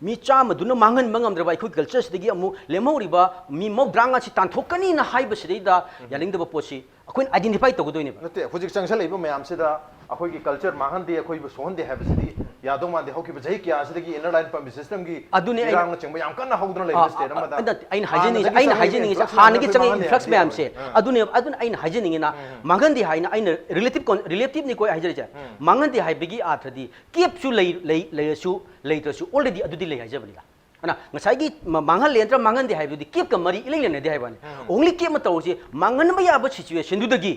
ꯃꯤ ꯆꯥꯝꯃꯗꯨꯅ ꯃꯥꯡꯍꯟꯕ ꯉꯝꯗ꯭ꯔꯕ ꯑꯩꯈꯣꯏ ꯀꯜꯆꯔꯁꯤꯗꯒꯤ ꯑꯃꯨꯛ ꯂꯦꯝꯍꯧꯔꯤꯕ ꯃꯤ ꯃꯧꯗ꯭ꯔꯥꯉꯥꯁꯤ ꯇꯥꯟꯊꯣꯛꯀꯅꯤꯅ ꯍꯥꯏꯕꯁꯤꯗꯩꯗ ꯌꯥꯅꯤꯡꯗꯕ ꯄꯣꯠꯁꯤ ꯑꯩꯈꯣꯏꯅ ꯑꯥꯏꯗꯦꯟꯇꯤꯐꯥꯏ ꯇꯧꯒꯗꯣꯏꯅꯦꯕ꯫ ꯅꯠꯇꯦ, ꯍꯧꯖꯤꯛ ꯆꯪꯁꯜꯂꯛꯏꯕ ꯃꯌꯥꯝꯁꯤꯗ ꯑꯩꯈꯣꯏꯒꯤ ꯀꯜꯆꯔ ꯃꯥꯡꯍꯟꯗꯦ, ꯑꯩꯈꯣꯏꯕꯨ ꯁꯣꯛꯍꯟꯗꯦ ꯍꯥꯏꯕꯁꯤꯗꯤ ꯌꯥꯗꯧ ꯃꯥꯟꯗꯦ꯫ ꯍꯧꯈꯤꯕ ꯆꯍꯤ ꯀꯌꯥꯁꯤꯗꯒꯤ ꯏꯟꯅꯔ ꯂꯥꯏꯟ ꯄꯔꯃꯤꯠ ꯁꯤꯁꯇꯝꯒꯤ ꯑꯗꯨꯅꯦ ꯑꯩꯅ ꯏꯔꯥꯡꯅꯆꯤꯡꯕ ꯌꯥꯝ ꯀꯟꯅ ꯍꯧꯗꯨꯅ ꯂꯩꯕ ꯑ, ꯁ꯭ꯇꯦꯠ ꯑ, ꯑꯃꯗ ꯑ, ꯅꯠꯇꯦ, ꯑꯩꯅ ꯍꯥꯏꯖꯅꯤꯡꯉꯤꯁꯦ, ꯍꯥꯟꯅꯗꯒꯤ ꯑꯩꯅ ꯆꯪꯉꯛꯏꯕ ꯍꯥꯏꯖꯅꯤꯡꯉꯤꯁꯦ, ꯏꯟꯐ꯭ꯂꯛꯁ ꯍꯥꯟꯅꯒꯤ ꯃꯌꯥꯝꯁꯦ ꯆꯪꯉꯛꯏꯕ ꯃꯥꯡꯍꯟꯗꯦ ꯃꯌꯥꯝꯁꯦ, ꯍꯥꯏꯕ꯫ ꯑꯗꯨꯅꯦꯕ, ꯑꯗꯨꯅ ꯑꯩꯅ ꯍꯥꯏꯖꯅꯤꯡꯉꯤꯅ, ꯎꯝ꯫ ꯃꯥꯡꯍꯟꯗꯦ ꯍꯥꯏꯅ ꯑꯩꯅ ꯔꯤꯂꯦꯇꯤꯞ ꯀꯣꯟ-, ꯔꯤꯂꯦꯇꯤꯞꯅꯤꯀꯣ ꯑꯩ ꯍꯥꯏꯖꯔꯤꯁꯦ꯫ ꯎꯝ꯫ ꯃꯥꯡꯍꯟꯗꯦ ꯍꯥꯏꯕꯒꯤ ꯑꯥꯔꯊꯗꯤ ꯀꯦꯞꯁꯨ ꯂꯩ-, ꯂꯩ-, ꯂꯩꯔꯁꯨ, ꯂꯩꯇ꯭ꯔꯁꯨ, already ꯑꯗꯨꯗꯤ ꯂꯩ ꯍꯥꯏꯖꯕꯅꯤꯗ꯫ ꯑꯗꯨꯅ ꯉꯁꯥꯏꯒꯤ ꯃ- ꯃꯥꯡꯍꯜꯂꯦ ꯅꯠꯇ꯭ꯔꯒ ꯃꯥꯡꯍꯟꯗꯦ ꯍꯥꯏꯕꯗꯨꯗꯤ ꯀꯦꯞꯀ ꯃꯔꯤ ꯏꯂꯩ ꯂꯩꯅꯗꯦ ꯍꯥꯏꯕ ꯋꯥꯅꯤ꯫ ꯑꯣꯡꯂꯤ ꯀꯦꯞ ꯑꯃ ꯇꯧꯔꯁꯤ, ꯃꯥꯡꯍꯟꯕ ꯌꯥꯕ ꯁꯤꯆꯨꯋꯦꯁꯟꯗꯨꯗꯒꯤ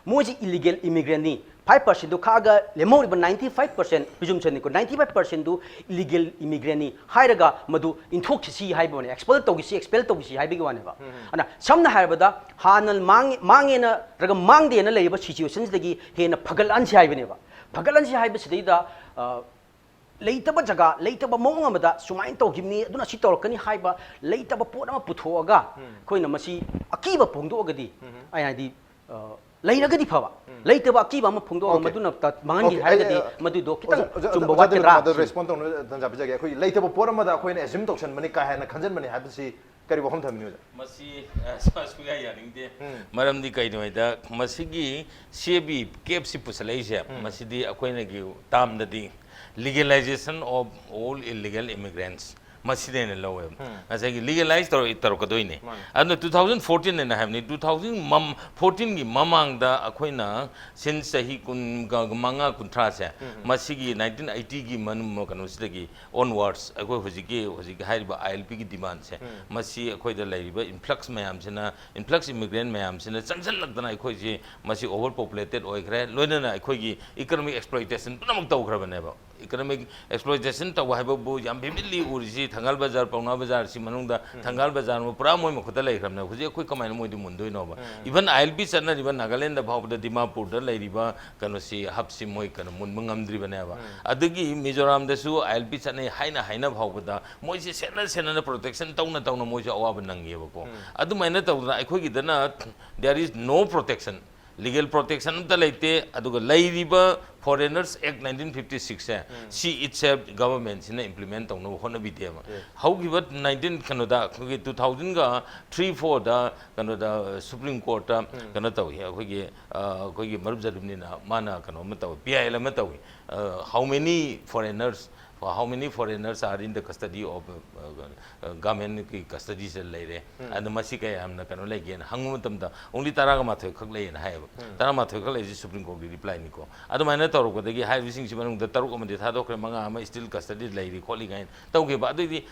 ꯃꯣꯏꯁꯤ ꯏꯂꯤꯒꯦꯜ ꯏꯃꯤꯒ꯭ꯔꯦꯟꯅꯤ, ꯐꯥꯏꯚ ꯄꯥꯔꯁꯦꯟꯗꯨ ꯈꯥꯛꯑꯒ ꯂꯦꯝꯍꯧꯔꯤꯕ ꯅꯥꯏꯟꯇꯤ ꯐꯥꯏꯚ ꯄꯥꯔꯁꯦꯟ, ꯄ꯭ꯔꯤꯖꯨꯝꯁꯟꯅꯤꯀꯣ, ꯅꯥꯏꯟꯇꯤ ꯐꯥꯏꯚ ꯄꯥꯔꯁꯦꯟꯗꯨ ꯏꯂꯤꯒꯦꯜ ꯏꯃꯤꯒ꯭ꯔꯦꯟꯅꯤ ꯍꯥꯏꯔꯒ ꯃꯗꯨ ꯏꯟꯊꯣꯛꯈꯤꯁꯤ ꯍꯥꯏꯕ ꯋꯥꯅꯤ, ꯑꯦꯛꯁꯄꯦꯜ ꯇꯧꯈꯤꯁꯤ, ꯑꯦꯛꯁꯄꯦꯜ ꯇꯧꯈꯤꯁꯤ ꯍꯥꯏꯕꯒꯤ ꯋꯥꯅꯦꯕ꯫ ꯑꯗꯨꯅ ꯁꯝꯅ ꯍꯥꯏꯔꯕꯗ ꯍꯥꯟꯅ ꯃꯥꯡꯉꯦ ꯃꯥꯡꯉꯦꯅ ꯅꯠꯇ꯭ꯔꯒ ꯃꯥꯡꯗꯦꯅ ꯂꯩꯔꯤꯕ ꯁꯤꯆꯨꯋꯦꯁꯟꯁꯤꯗꯒꯤ ꯍꯦꯟꯅ ꯐꯒꯠꯍꯟꯁꯤ ꯍꯥꯏꯕꯅꯦꯕ꯫ ꯐꯒꯠꯍꯟꯁꯤ ꯍꯥꯏꯕꯁꯤꯗꯩꯗ ꯑ, ꯂꯩꯇꯕ ꯖꯒꯥ, ꯂꯩꯇꯕ ꯃꯑꯣꯡ ꯑꯃꯗ ꯁꯨꯃꯥꯏꯅ ꯇꯧꯈꯤꯕꯅꯤ, ꯑꯗꯨꯅ ꯁꯤ ꯇꯧꯔꯛꯀꯅꯤ ꯍꯥꯏꯕ ꯂꯩꯇꯕ ꯄꯣꯠ ꯑꯃ ꯄꯨꯊꯣꯛꯑꯒ ꯑꯩꯈꯣꯏꯅ ꯃꯁꯤ ꯑꯀꯤꯕ ꯐꯣꯡꯗꯣꯛꯑꯒꯗꯤ, ꯑꯩ ꯍꯥꯏꯗꯤ, ꯑ, ꯂꯩꯔꯒꯗꯤ ꯐꯕ, ꯂꯩꯇꯕ ꯑꯀꯤꯕ ꯑꯃ ꯐꯣꯡꯗꯣꯛꯑꯒ Okay. ꯃꯗꯨꯅ ꯇ- ꯃꯥꯡꯍꯟꯈꯤ Okay, ꯑꯩ, ꯍꯥꯏꯔꯒꯗꯤ ꯑ, ꯃꯗꯨꯗꯣ ꯈꯤꯇꯪ ꯑꯣꯖꯥ- ꯑꯣꯖꯥ- ꯆꯨꯝꯕ ꯑꯣꯖꯥ ꯋꯥꯠꯀꯗ꯭ꯔꯥ ꯗꯦꯕꯤꯅ ꯃꯗꯨ ꯁꯤꯅꯤ꯫ Respond ꯇꯧꯅꯕ ꯇꯥꯟꯖꯥ ꯄꯤꯖꯒꯦ꯫ ꯑꯩꯈꯣꯏꯒꯤ ꯂꯩꯇꯕ ꯄꯣꯠ ꯑꯃꯗ ꯑꯩꯈꯣꯏꯅ ꯑꯦꯖ꯭ꯌꯨꯝ ꯇꯧꯁꯟꯕꯅꯤ ꯀꯥ ꯍꯦꯟꯅ ꯈꯟꯖꯟꯕꯅꯤ ꯍꯥꯏꯕꯁꯤ ꯀꯔꯤ ꯋꯥꯐꯝ ꯊꯝꯕꯤꯅꯤ, ꯑꯣꯖꯥ? ꯃꯁꯤ, ꯑ, ꯁꯨꯡꯌꯥ ꯌꯥꯅꯤꯡꯗꯦ꯫ ꯃꯔꯝꯗꯤ ꯀꯩꯅꯣ ꯍꯥꯏꯗ, ꯃꯁꯤꯒꯤ ꯁꯤ ꯑꯦ ꯕꯤ ꯀꯦꯞꯁꯤ ꯄꯨꯁꯜꯂꯛꯏꯁꯦ, ꯃꯁꯤꯗꯤ ꯑꯩꯈꯣꯏꯅꯒꯤ ꯇꯥꯝꯗꯗꯤ legalization of all illegal immigrants ꯃꯁꯤꯗ ꯑꯩꯅ ꯂꯧꯋꯦꯕ꯫ ꯉꯁꯥꯏꯒꯤ ꯂꯤꯒꯦꯂꯥꯏꯁ ꯇꯧꯔ-, ꯇꯧꯔꯛꯀꯗꯣꯏꯅꯦ꯫ ꯃꯥꯅꯦ꯫ ꯑꯗꯨꯅ two thousand fourteen ꯑꯩꯅ ꯍꯥꯏꯕꯅꯤ, two thousand ꯃꯝ-, fourteen ꯒꯤ ꯃꯃꯥꯡꯗ ꯑꯩꯈꯣꯏꯅ since ꯆꯍꯤ ꯀꯨꯟ ꯒ-, ꯃꯉꯥ, ꯀꯨꯟꯊ꯭ꯔꯥꯁꯦ, ꯃꯁꯤꯒꯤ nineteen eighty ꯒꯤ ꯃꯅꯨꯡ, ꯀꯩꯅꯣꯁꯤꯗꯒꯤ onwards ꯑꯩꯈꯣꯏ ꯍꯧꯖꯤꯛꯀꯤ, ꯍꯧꯖꯤꯛꯀꯤ ꯍꯥꯏꯔꯤꯕ I L P ꯒꯤ demandꯁꯦ, ꯃꯁꯤ ꯑꯩꯈꯣꯏꯗ ꯂꯩꯔꯤꯕ influx ꯃꯌꯥꯝꯁꯤꯅ, influx immigrant ꯃꯌꯥꯝꯁꯤꯅ ꯆꯪꯁꯤꯜꯂꯛꯇꯅ ꯑꯩꯈꯣꯏꯁꯤ ꯃꯁꯤ over populated ꯑꯣꯏꯈ꯭ꯔꯦ, ꯂꯣꯏꯅꯅ ꯑꯩꯈꯣꯏꯒꯤ economic exploitation ꯄꯨꯝꯅꯃꯛ ꯇꯧꯈ꯭ꯔꯕꯅꯦꯕ꯫ Economic exploitation ꯇꯧꯕ ꯍꯥꯏꯕꯕꯨ ꯌꯥꯝ vividly ꯎꯔꯤꯁꯤ ꯊꯪꯒꯥꯜ ꯕꯖꯥꯔ, ꯄꯥꯎꯅꯥ ꯕꯖꯥꯔꯁꯤ ꯃꯅꯨꯡꯗ ꯊꯪꯒꯥꯜ ꯕꯖꯥꯔ ꯄꯨꯔꯥ ꯃꯣꯏ ꯃꯈꯨꯠꯇ ꯂꯩꯈ꯭ꯔꯕꯅꯦ꯫ ꯍꯧꯖꯤꯛ ꯑꯩꯈꯣꯏ ꯀꯃꯥꯏꯅ ꯃꯣꯏꯗꯤ ꯃꯨꯟꯗꯣꯏꯅꯣꯕ? Even I L P ꯆꯠꯅꯔꯤꯕ ꯅꯥꯒꯥꯂꯦꯟꯗ ꯐꯥꯎꯕꯗ ꯗꯤꯃꯥꯄꯨꯔꯗ ꯂꯩꯔꯤꯕ ꯀꯩꯅꯣꯁꯤ, hubꯁꯤ ꯃꯣꯏ ꯀꯩꯅꯣ ꯃꯨꯟꯕ ꯉꯝꯗ꯭ꯔꯤꯕꯅꯦꯕ꯫ ꯑꯗꯒꯤ ꯃꯤꯖꯣꯔꯥꯝꯗꯁꯨ I L P ꯆꯠꯅꯩ ꯍꯥꯏꯅ ꯍꯥꯏꯅ ꯐꯥꯎꯕꯗ ꯃꯣꯏꯁꯤ ꯁꯦꯟꯅ ꯁꯦꯟꯅꯅ protection ꯇꯧꯅ ꯇꯧꯅ ꯃꯣꯏꯁꯨ ꯑꯋꯥꯕ ꯅꯪꯉꯦꯕꯀꯣ꯫ ꯑꯗꯨꯃꯥꯏꯅ ꯇꯧꯗꯅ ꯑꯩꯈꯣꯏꯒꯤꯗꯅ there is no protection, legal protection ꯑꯝꯇ ꯂꯩꯇꯦ꯫ ꯑꯗꯨꯒ ꯂꯩꯔꯤꯕ Foreigners Act nineteen fifty sixꯁꯦ, ꯁꯤ itself governmentꯁꯤꯅ implement ꯇꯧꯅꯕ ꯍꯣꯠꯅꯕꯤꯗꯦꯕ꯫ Yes. ꯍꯧꯈꯤꯕ nineteen, ꯀꯩꯅꯣꯗ, ꯑꯩꯈꯣꯏꯒꯤ two thousand ꯒ three fourꯗ ꯀꯩꯅꯣꯗ Supreme Courtꯇ ꯀꯩꯅꯣ ꯇꯧꯏ, ꯑꯩꯈꯣꯏꯒꯤ, ꯑ, ꯑꯩꯈꯣꯏꯒꯤ ꯃꯔꯨꯞ ꯖꯔꯨꯝꯅꯤꯅ ꯃꯥꯅ ꯀꯩꯅꯣ ꯑꯃ ꯇꯧꯏ, P I L ꯑꯃ ꯇꯧꯏ, ꯑ, how many foreigners, how many foreigners are in the custody of, ꯑ, ꯑ, governmentꯀꯤ custodyꯁꯤꯗ ꯂꯩꯔꯦ꯫ ꯑꯗꯣ ꯃꯁꯤ ꯀꯌꯥꯝꯅ ꯀꯩꯅꯣ ꯂꯩꯒꯦꯅ ꯍꯪꯕ ꯃꯇꯝꯗ only ꯇꯔꯥꯒ ꯃꯥꯊꯣꯏ ꯈꯛ ꯂꯩꯌꯦꯅ ꯍꯥꯏꯌꯦꯕ꯫ ꯇꯔꯥꯃꯥꯊꯣꯏ ꯈꯛ ꯂꯩꯔꯤꯁꯤ Supreme Courtꯀꯤ replyꯅꯤꯀꯣ꯫ ꯑꯗꯨꯃꯥꯏꯅ ꯇꯧꯔꯛꯄꯗꯒꯤ ꯍꯥꯏꯔꯤꯕꯁꯤꯡꯁꯤ ꯃꯅꯨꯡꯗ ꯇꯔꯨꯛ ꯑꯃꯗꯤ ꯊꯥꯗꯣꯛꯈ꯭ꯔꯦ, ꯃꯉꯥ ꯑꯃ still custody ꯂꯩꯔꯤ ꯈꯣꯠꯂꯤ ꯀꯥꯏꯅ ꯇꯧꯈꯤꯕ꯫ ꯑꯗꯨꯏꯗꯤ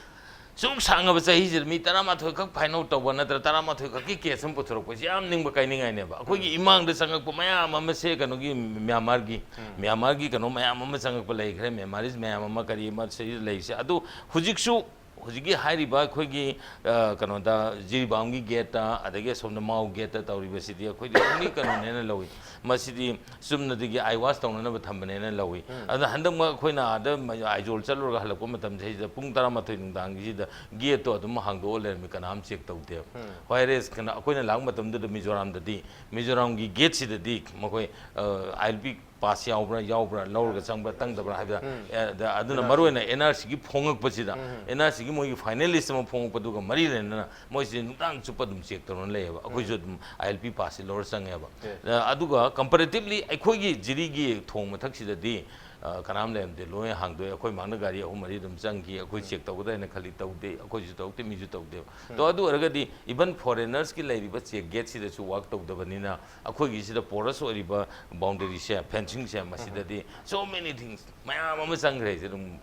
ꯁꯨꯝ ꯁꯥꯡꯉꯕ ꯆꯍꯤꯁꯤꯗ ꯃꯤ ꯇꯔꯥꯃꯥꯊꯣꯏ ꯈꯛ ꯐꯥꯏꯟ ꯑꯥꯎꯠ ꯇꯧꯕ ꯅꯠꯇ꯭ꯔ ꯇꯔꯥꯃꯥꯊꯣꯏ ꯈꯛꯀꯤ ꯀꯦꯁ ꯑꯃ ꯄꯨꯊꯣꯔꯛꯄꯁꯤ ꯌꯥꯝ ꯅꯤꯡꯕ ꯀꯥꯏꯅꯤꯡꯉꯥꯏꯅꯦꯕ꯫ ꯑꯩꯈꯣꯏꯒꯤ ꯏꯃꯥꯡꯗ ꯆꯪꯉꯛꯄ ꯃꯌꯥꯝ ꯑꯃꯁꯦ ꯀꯩꯅꯣꯒꯤ ꯃ꯭ꯌꯥꯟꯃꯥꯔꯒꯤ ꯃ꯭ꯌꯥꯟꯃꯥꯔꯒꯤ ꯀꯩꯅꯣ ꯃꯌꯥꯝ ꯑꯃ ꯆꯪꯉꯛꯄ ꯂꯩꯈ꯭ꯔꯦ, ꯃ꯭ꯌꯥꯟꯃꯥꯔꯤꯁ ꯃꯌꯥꯝ ꯑꯃ ꯀꯔꯤ ꯑꯃ ꯁꯤꯗ ꯂꯩꯔꯤꯁꯦ꯫ ꯑꯗꯨ ꯍꯧꯖꯤꯛꯁꯨ ꯍꯧꯖꯤꯛꯀꯤ ꯍꯥꯏꯔꯤꯕ ꯑꯩꯈꯣꯏꯒꯤ ꯑ, ꯀꯩꯅꯣꯗ ꯖꯤꯔꯤꯕꯥꯝꯒꯤ ꯒꯦꯠꯇ, ꯑꯗꯒꯤ ꯑꯁꯣꯝꯗ ꯃꯥꯎ ꯒꯦꯠꯇ ꯇꯧꯔꯤꯕꯁꯤꯗꯤ ꯑꯩꯈꯣꯏꯗꯤ ꯑꯣꯡꯂꯤ ꯀꯩꯅꯣꯅꯦꯅ ꯂꯧꯏ꯫ ꯃꯁꯤꯗꯤ ꯆꯨꯝꯅꯗꯒꯤ ꯑꯥꯏ ꯋꯥꯁ ꯇꯧꯅꯅꯕ ꯊꯝꯕꯅꯦꯅ ꯂꯧꯏ꯫ ꯑꯗꯨꯅ ꯍꯟꯗꯛꯃꯛ ꯑꯩꯈꯣꯏꯅ ꯑꯥꯗ ꯃ-, ꯑꯥꯏꯖꯣꯜ ꯆꯠꯂꯨꯔꯒ ꯍꯜꯂꯛꯄ ꯃꯇꯝꯁꯤꯗꯩꯁꯤꯗ ꯄꯨꯡ ꯇꯔꯥꯃꯥꯊꯣꯏ ꯅꯨꯡꯗꯥꯡꯒꯤꯁꯤꯗ ꯒꯦꯠꯇꯣ ꯑꯗꯨꯝ ꯍꯥꯡꯗꯣꯛꯑ ꯂꯩꯔꯝꯃꯤ, ꯀꯅꯥꯝ ꯆꯦꯛ ꯇꯧꯗꯦꯕ꯫ ꯍꯣꯏ ꯔꯦꯁ ꯀꯩꯅꯣ ꯑꯩꯈꯣꯏꯅ ꯂꯥꯛꯄ ꯃꯇꯝꯗꯨꯗ ꯃꯤꯖꯣꯔꯥꯝꯗꯗꯤ, ꯃꯤꯖꯣꯔꯥꯝꯒꯤ ꯒꯦꯠꯁꯤꯗꯗꯤ ꯃꯈꯣꯏ ꯑꯥꯏ ꯑꯦꯜ ꯄꯤ ꯄꯥꯁ ꯌꯥꯎꯕ꯭ꯔꯥ ꯌꯥꯎꯕ꯭ꯔꯥ, ꯂꯧꯔꯒ ꯆꯪꯕ꯭ꯔꯥ ꯆꯪꯗꯕ꯭ꯔꯥ ꯍꯥꯏꯕꯗ, ꯑꯦ, ꯑꯗ-, ꯑꯗꯨꯅ ꯃꯔꯨ ꯑꯣꯏꯅ ꯑꯦꯟ ꯑꯥꯔ ꯁꯤꯒꯤ ꯐꯣꯡꯉꯛꯄꯁꯤꯗ, ꯑꯦꯟ ꯑꯥꯔ ꯁꯤꯒꯤ ꯃꯣꯏꯒꯤ ꯐꯥꯏꯅꯦꯂꯤꯁ ꯑꯃ ꯐꯣꯡꯉꯛꯄꯗꯨꯒ ꯃꯔꯤ ꯂꯩꯅꯅ ꯃꯣꯏꯁꯦ ꯅꯨꯡꯗꯥꯡ ꯆꯨꯞꯄ ꯑꯗꯨꯝ ꯆꯦꯛ ꯇꯧꯔ ꯂꯩꯌꯦꯕ꯫ ꯑꯩꯈꯣꯏꯁꯨ ꯑꯗꯨꯝ ꯑꯥꯏ ꯑꯦꯜ ꯄꯤ ꯄꯥꯁꯁꯤ ꯂꯧꯔ ꯆꯪꯉꯦꯕ꯫ ꯑ, ꯑꯗꯨꯒ ꯀꯝꯄꯦꯔꯦꯇꯤꯞꯂꯤ ꯑꯩꯈꯣꯏꯒꯤ ꯖꯤꯔꯤꯒꯤ ꯊꯣꯡ ꯃꯊꯛꯁꯤꯗꯗꯤ, ꯑ, ꯀꯅꯥꯝ ꯂꯩꯔꯝꯗꯦ, ꯂꯣꯏ ꯍꯥꯡꯗꯣꯛꯑꯦ꯫ ꯑꯩꯈꯣꯏ ꯃꯥꯡꯗ ꯒꯥꯔꯤ ꯑꯍꯨꯝ ꯃꯔꯤ ꯑꯗꯨꯝ ꯆꯪꯈꯤ꯫ ꯑꯩꯈꯣꯏ ꯆꯦꯛ ꯇꯧꯒꯗ꯭ꯔꯥ ꯍꯥꯏꯅ ꯈꯜꯂꯤ, ꯇꯧꯗꯦ꯫ ꯑꯩꯈꯣꯏꯁꯨ ꯇꯧꯗꯦ, ꯃꯤꯁꯨ ꯇꯧꯗꯦꯕ꯫ ꯑꯗꯣ ꯑꯗꯨ ꯑꯣꯏꯔꯒꯗꯤ ꯏꯚꯟ ꯐꯣꯔꯦꯅꯔꯁꯀꯤ ꯂꯩꯔꯤꯕ ꯆꯦꯛ ꯒꯦꯠꯁꯤꯗꯁꯨ ꯋꯥꯛ ꯇꯧꯗꯕꯅꯤꯅ ꯑꯩꯈꯣꯏꯒꯤꯁꯤꯗ ꯄꯣꯔꯁ ꯑꯣꯏꯔꯤꯕ ꯕꯥꯎꯟꯗꯔꯤꯁꯦ, ꯐꯦꯟꯁꯤꯡꯁꯦ, ꯃꯁꯤꯗꯗꯤ so many things ꯃꯌꯥꯝ ꯑꯃ ꯆꯪꯈ꯭ꯔꯦ꯫ ꯍꯥꯏꯁꯦ ꯑꯗꯨꯝ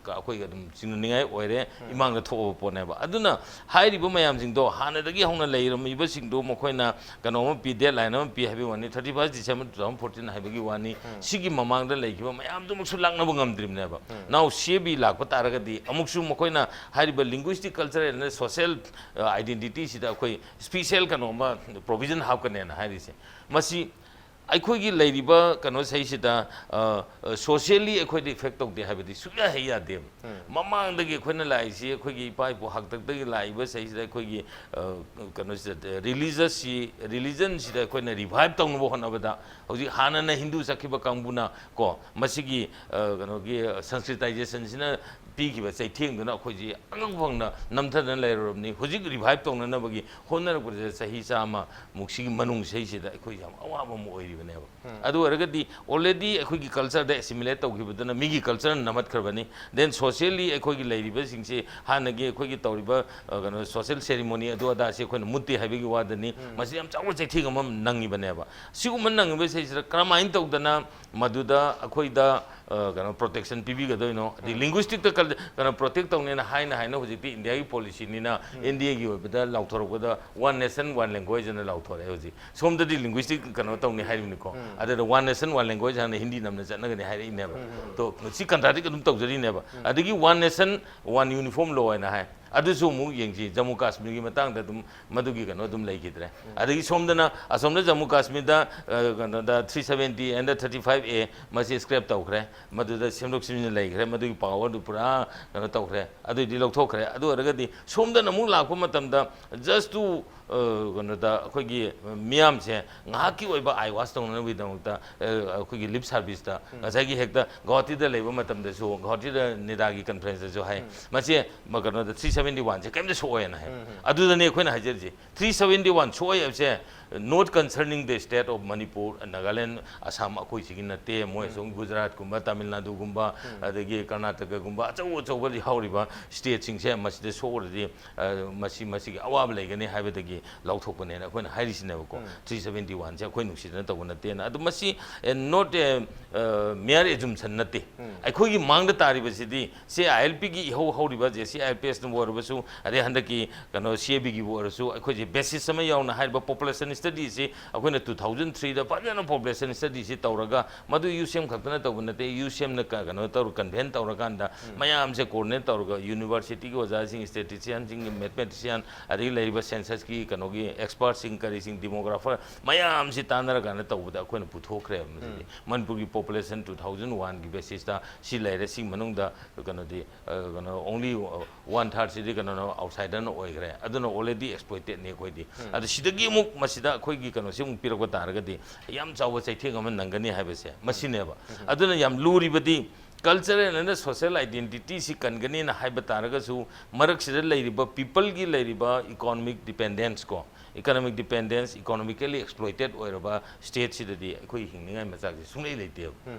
ꯑꯩꯈꯣꯏꯒ ꯑꯗꯨꯝ ꯆꯤꯡꯅꯅꯤꯡꯉꯥꯏ ꯑꯣꯏꯔꯦ, ꯏꯃꯥꯡꯗ ꯊꯣꯛꯑꯕ ꯄꯣꯠꯅꯦꯕ꯫ ꯑꯗꯨꯅ ꯍꯥꯏꯔꯤꯕ ꯃꯌꯥꯝꯁꯤꯡꯗꯣ ꯍꯥꯟꯅꯗꯒꯤ ꯍꯧꯅ ꯂꯩꯔꯝꯃꯤꯕꯁꯤꯡꯗꯣ ꯃꯈꯣꯏꯅ ꯀꯩꯅꯣ ꯑꯃ ꯄꯤ, ꯗꯦꯠ ꯂꯥꯏꯟ ꯑꯃ ꯄꯤ ꯍꯥꯏꯕꯒꯤ ꯋꯥꯅꯤ, thirty first December two thousand fourteen ꯍꯥꯏꯕꯒꯤ ꯋꯥꯅꯤ꯫ ꯁꯤꯒꯤ ꯃꯃꯥꯡꯗ ꯂꯩꯈꯤꯕ ꯃꯌꯥꯝꯗꯨꯃꯛꯁꯨ ꯂꯥꯛꯅꯕ ꯉꯝꯗ꯭ꯔꯤꯕꯅꯦꯕ꯫ ꯅꯥꯎ ꯁꯤ ꯑꯦ ꯕꯤ ꯂꯥꯛꯄ ꯇꯥꯔꯒꯗꯤ ꯑꯃꯨꯛꯁꯨ ꯃꯈꯣꯏꯅ ꯍꯥꯏꯔꯤꯕ linguistic, cultural and social identity ꯁꯤꯗ ꯑꯩꯈꯣꯏ ꯁ꯭ꯄꯤꯁꯦꯜ ꯀꯩꯅꯣ ꯑꯃ ꯄ꯭ꯔꯣꯕꯤꯖꯟ ꯍꯥꯞꯀꯅꯦꯅ ꯍꯥꯏꯔꯤꯁꯦ꯫ ꯃꯁꯤ ꯑꯩꯈꯣꯏꯒꯤ ꯂꯩꯔꯤꯕ ꯀꯩꯅꯣꯁꯤꯗꯩꯁꯤꯗ, ꯑ, ꯑ, ꯁꯣꯁꯤꯌꯦꯜꯂꯤ ꯑꯩꯈꯣꯏꯗ ꯏꯐꯦꯛ ꯇꯧꯗꯦ ꯍꯥꯏꯕꯗꯤ ꯁꯨꯡꯌꯥ ꯍꯦꯛ ꯌꯥꯗꯦꯕ꯫ ꯃꯃꯥꯡꯗꯒꯤ ꯑꯩꯈꯣꯏꯅ ꯂꯥꯛꯏꯁꯤ, ꯑꯩꯈꯣꯏꯒꯤ ꯏꯄꯥ ꯏꯄꯨ ꯍꯥꯛꯇꯛꯇꯒꯤ ꯂꯥꯛꯏꯕ ꯁꯤꯗꯩꯁꯤꯗ ꯑꯩꯈꯣꯏꯒꯤ, ꯑ, ꯀꯩꯅꯣꯁꯤꯗ, ꯔꯤꯂꯤꯖꯁꯁꯤ, ꯔꯤꯂꯤꯖꯟꯁꯤꯗ ꯑꯩꯈꯣꯏꯅ ꯔꯤꯚꯥꯏꯚ ꯇꯧꯅꯕ ꯍꯣꯠꯅꯕꯗ ꯍꯧꯖꯤꯛ ꯍꯥꯟꯅꯅ ꯍꯤꯟꯗꯨ ꯆꯠꯈꯤꯕ ꯀꯥꯡꯕꯨꯅ ꯀꯣ, ꯃꯁꯤꯒꯤ, ꯑ, ꯀꯩꯅꯣꯒꯤ, ꯑ, ꯁꯪꯁꯀ꯭ꯔꯤꯇꯥꯏꯖꯦꯁꯟꯁꯤꯅ ꯄꯤꯈꯤꯕ ꯆꯩꯊꯦꯡꯗꯨꯅ ꯑꯩꯈꯣꯏꯁꯤ ꯑꯉꯛꯄ ꯐꯪꯅ ꯅꯝꯊꯗꯅ ꯂꯩꯔꯨꯔꯕꯅꯤ꯫ ꯍꯧꯖꯤꯛ ꯔꯤꯚꯥꯏꯚ ꯇꯧꯅꯅꯕꯒꯤ ꯍꯣꯠꯅꯔꯛꯄꯗ ꯆꯍꯤ ꯆꯥꯝꯃ ꯃꯨꯛꯁꯤꯒꯤ ꯃꯅꯨꯡ ꯁꯤꯗꯩꯁꯤꯗ ꯑꯩꯈꯣꯏ ꯌꯥꯝ ꯑꯋꯥꯕ ꯑꯃ ꯑꯣꯏꯔꯤꯕꯅꯤ꯫ ꯅꯦꯕ꯫ ꯑꯗꯨ ꯑꯣꯏꯔꯒꯗꯤ already ꯑꯩꯈꯣꯏꯒꯤ culture ꯗ assimilate ꯇꯧꯈꯤꯕꯗꯨꯅ ꯃꯤꯒꯤ culture ꯅ ꯅꯝꯍꯠꯈ꯭ꯔꯕꯅꯤ꯫ Then socially ꯑꯩꯈꯣꯏꯒꯤ ꯂꯩꯔꯤꯕꯁꯤꯡꯁꯤ ꯍꯥꯟꯅꯒꯤ ꯑꯩꯈꯣꯏꯒꯤ ꯇꯧꯔꯤꯕ, ꯑ, ꯀꯩꯅꯣ, social ceremony ꯑꯗꯨ ꯑꯗꯥꯁꯤ ꯑꯩꯈꯣꯏꯅ ꯃꯨꯠꯇꯦ ꯍꯥꯏꯕꯒꯤ ꯋꯥꯗꯅꯤ꯫ ꯃꯁꯤ ꯌꯥꯝ ꯆꯥꯎꯕ ꯆꯩꯊꯦꯡ ꯑꯃ ꯅꯪꯉꯤꯕꯅꯦꯕ꯫ ꯁꯤꯒꯨꯝꯕ ꯅꯪꯉꯤꯕꯁꯤꯗꯩꯁꯤꯗ ꯀꯔꯝꯍꯥꯏꯅ ꯇꯧꯗꯅ ꯃꯗꯨꯗ ꯑꯩꯈꯣꯏꯗ, ꯑ, ꯀꯩꯅꯣ, protection ꯄꯤꯕꯤꯒꯗꯣꯏꯅꯣ? ꯑꯗꯩ linguistic ꯇ ꯀꯜ-, ꯀꯩꯅꯣ, protect ꯇꯧꯅꯦꯅ ꯍꯥꯏꯅ ꯍꯥꯏꯅ ꯍꯧꯖꯤꯛꯇꯤ ꯏꯟꯗꯤꯌꯥꯒꯤ policy ꯅꯤꯅ ꯏꯟꯗꯤꯌꯥꯒꯤ ꯑꯣꯏꯕꯗ ꯂꯥꯎꯊꯣꯔꯛꯄꯗ one nation, one language ꯑꯅ ꯂꯥꯎꯊꯣꯔꯛꯑꯦ ꯍꯧꯖꯤꯛ꯫ ꯁꯣꯝꯗꯗꯤ linguistic ꯀꯩꯅꯣ ꯇꯧꯅꯤ ꯍꯥꯏꯔꯤꯕꯅꯤꯀꯣ꯫ ꯑꯗꯨꯗ one nation, one language ꯍꯥꯏꯅ ꯍꯤꯟꯗꯤ ꯅꯝꯅ ꯆꯠꯅꯒꯅꯤ ꯍꯥꯏꯔꯛꯏꯅꯦꯕ꯫ ꯇꯣ, ꯁꯤ contradict ꯑꯗꯨꯝ ꯇꯧꯖꯔꯤꯅꯦꯕ꯫ ꯑꯗꯒꯤ one nation, one uniform law ꯍꯥꯏꯅ ꯍꯥꯏ꯫ ꯑꯗꯨꯁꯨ ꯑꯃꯨꯛ ꯌꯦꯡꯁꯤ, ꯖꯝꯃꯨ ꯀꯥꯁꯃꯤꯔꯒꯤ ꯃꯇꯥꯡꯗ ꯑꯗꯨꯝ ꯃꯗꯨꯒꯤ ꯀꯩꯅꯣ ꯑꯗꯨꯝ ꯂꯩꯈꯤꯗ꯭ꯔꯦ꯫ ꯑꯗꯒꯤ ꯁꯣꯝꯗꯅ, ꯑꯁꯣꯝꯗ ꯖꯝꯃꯨ ꯀꯥꯁꯃꯤꯔꯗ, ꯑ, ꯀꯩꯅꯣꯗ three seventy and thirty-five A ꯃꯁꯤ scrap ꯇꯧꯈ꯭ꯔꯦ, ꯃꯗꯨꯗ ꯁꯦꯝꯗꯣꯛ ꯁꯦꯝꯖꯤꯟ ꯂꯩꯈ꯭ꯔꯦ, ꯃꯗꯨꯒꯤ power ꯗꯨ ꯄꯨꯔꯥ ꯀꯩꯅꯣ ꯇꯧꯈ꯭ꯔꯦ, ꯑꯗꯨꯏꯗꯤ ꯂꯧꯊꯣꯛꯈ꯭ꯔꯦ꯫ ꯑꯗꯨ ꯑꯣꯏꯔꯒꯗꯤ ꯁꯣꯝꯗꯅ ꯑꯃꯨꯛ ꯂꯥꯛꯄ ꯃꯇꯝꯗ just to, ꯑ, ꯀꯩꯅꯣꯗ ꯑꯩꯈꯣꯏꯒꯤ ꯃꯤꯌꯥꯝꯁꯦ ꯉꯥꯏꯍꯥꯛꯀꯤ ꯑꯣꯏꯕ eye wash ꯇꯧꯅꯅꯕꯒꯤꯗꯃꯛꯇ, ꯑ, ꯑꯩꯈꯣꯏꯒꯤ lip service ꯇ ꯉꯁꯥꯏꯒꯤ ꯍꯦꯛꯇ ꯒꯧꯍꯥꯇꯤꯗ ꯂꯩꯕ ꯃꯇꯝꯗꯁꯨ, ꯒꯧꯍꯥꯇꯤꯗ ꯅꯦꯗꯥꯒꯤ conference ꯇꯁꯨ ꯍꯥꯏ, ꯃꯁꯤ ꯃ-, ꯀꯩꯅꯣꯗ three seventy one ꯁꯦ ꯀꯔꯤꯝꯇ ꯁꯣꯛꯑꯣꯏꯅ ꯍꯥꯏ꯫ ꯑꯗꯨꯗꯅꯦ ꯑꯩꯈꯣꯏꯅ ꯍꯥꯏꯖꯔꯤꯁꯦ, three seventy one ꯁꯣꯛꯑꯣꯏ ꯍꯥꯏꯕꯁꯦ not concerning the state of Manipur, Nagaland, Assam ꯑꯩꯈꯣꯏ ꯁꯤꯒꯤ ꯅꯠꯇꯦ, ꯃꯣꯏ ꯑꯁꯣꯝ ꯒꯨꯖꯔꯥꯠꯀꯨꯝꯕ, ꯇꯥꯃꯤꯜ ꯅꯥꯗꯨꯒꯨꯝꯕ, ꯑꯗꯒꯤ ꯀꯔꯅꯥꯇꯀꯒꯨꯝꯕ ꯑꯆꯧ ꯑꯆꯧꯕ ꯌꯥꯎꯔꯤꯕ state ꯁꯤꯡꯁꯦ ꯃꯁꯤꯗ ꯁꯣꯛꯎꯔꯗꯤ, ꯑ, ꯃꯁꯤ, ꯃꯁꯤꯒꯤ ꯑꯋꯥꯕ ꯂꯩꯒꯅꯤ ꯍꯥꯏꯕꯗꯒꯤ ꯂꯧꯊꯣꯛꯄꯅꯦꯅ ꯑꯩꯈꯣꯏꯅ ꯍꯥꯏꯔꯤꯁꯤꯅꯦꯕꯀꯣ꯫ Three seventy one ꯁꯦ ꯑꯩꯈꯣꯏ ꯅꯨꯡꯁꯤꯗꯅ ꯇꯧꯕ ꯅꯠꯇꯦꯅ꯫ ꯑꯗꯨ ꯃꯁꯤ, ꯑꯦ, not a, ꯑ, mere assumption ꯅꯠꯇꯦ꯫ ꯑꯩꯈꯣꯏꯒꯤ ꯃꯥꯡꯗ ꯇꯥꯔꯤꯕꯁꯤꯗꯤ ꯁꯤ ILP ꯒꯤ ꯏꯍꯧ ꯍꯧꯔꯤꯕ JC ILPS ꯅꯕꯨ ꯑꯣꯏꯔꯕꯁꯨ, ꯑꯗꯩ ꯍꯟꯗꯛꯀꯤ ꯀꯩꯅꯣ CAB ꯒꯤꯕꯨ ꯑꯣꯏꯔꯁꯨ, ꯑꯩꯈꯣꯏꯁꯦ basis ꯑꯃ ꯌꯥꯎꯅ ꯍꯥꯏꯔꯤꯕ population study ꯁꯤ ꯑꯩꯈꯣꯏꯅ two thousand three ꯗ ꯐꯖꯅ population study ꯁꯤ ꯇꯧꯔꯒ, ꯃꯗꯨ UCM ꯈꯛꯇꯅ ꯇꯧꯕ ꯅꯠꯇꯦ, UCM ꯅ ꯀ-, ꯀꯩꯅꯣ ꯇꯧꯔ convene ꯇꯧꯔꯀꯥꯟꯗ ꯃꯌꯥꯝꯁꯦ coordinate ꯇꯧꯔꯒ university ꯒꯤ ꯑꯣꯖꯥꯁꯤꯡ, statistician ꯁꯤꯡ, mathematician, ꯑꯗꯒꯤ ꯂꯩꯔꯤꯕ census ꯀꯤ ꯀꯩꯅꯣꯒꯤ expert ꯁꯤꯡ, ꯀꯔꯤꯁꯤꯡ, demographer ꯃꯌꯥꯝꯁꯤ ꯇꯥꯟꯅꯔꯀꯥꯟꯗ ꯇꯧꯕꯗ ꯑꯩꯈꯣꯏꯅ ꯄꯨꯊꯣꯛꯈ꯭ꯔꯦꯕ꯫ ꯃꯁꯤꯗꯤ ꯃꯅꯤꯄꯨꯔꯒꯤ population two thousand one ꯒꯤ basis ꯇ ꯁꯤ ꯂꯩꯔꯦ, ꯁꯤ ꯃꯅꯨꯡꯗ ꯀꯩꯅꯣꯗꯤ, ꯑ, ꯀꯩꯅꯣ, only, ꯑ, one third ꯁꯤꯗꯤ ꯀꯩꯅꯣꯅ, outsider ꯅ ꯑꯣꯏꯈ꯭ꯔꯦ꯫ ꯑꯗꯨꯅ already exploited ꯅꯤ ꯑꯩꯈꯣꯏꯗꯤ꯫ ꯑꯗꯨ ꯁꯤꯗꯒꯤ ꯑꯃꯨꯛ ꯃꯁꯤꯗ ꯑꯩꯈꯣꯏꯒꯤ ꯀꯩꯅꯣꯁꯤ ꯑꯃꯨꯛ ꯄꯤꯔꯛꯄ ꯇꯥꯔꯒꯗꯤ ꯌꯥꯝ ꯆꯥꯎꯕ ꯆꯩꯊꯦꯡ ꯑꯃ ꯅꯪꯒꯅꯤ ꯍꯥꯏꯕꯁꯦ ꯃꯁꯤꯅꯦꯕ꯫ ꯑꯗꯨꯅ ꯌꯥꯝ ꯂꯨꯔꯤꯕꯗꯤ cultural and social identity ꯁꯤ ꯀꯟꯒꯅꯤꯅ ꯍꯥꯏꯕ ꯇꯥꯔꯒꯁꯨ, ꯃꯔꯛꯁꯤꯗ ꯂꯩꯔꯤꯕ people ꯒꯤ ꯂꯩꯔꯤꯕ economic dependence ꯀꯣ, Economic dependence, economically exploited ꯑꯣꯏꯔꯕ state ꯁꯤꯗꯗꯤ ꯑꯩꯈꯣꯏ ꯍꯤꯡꯅꯤꯡꯉꯥꯏ ꯃꯆꯥꯛꯁꯦ ꯁꯨꯡꯂꯩ ꯂꯩꯇꯦꯕ꯫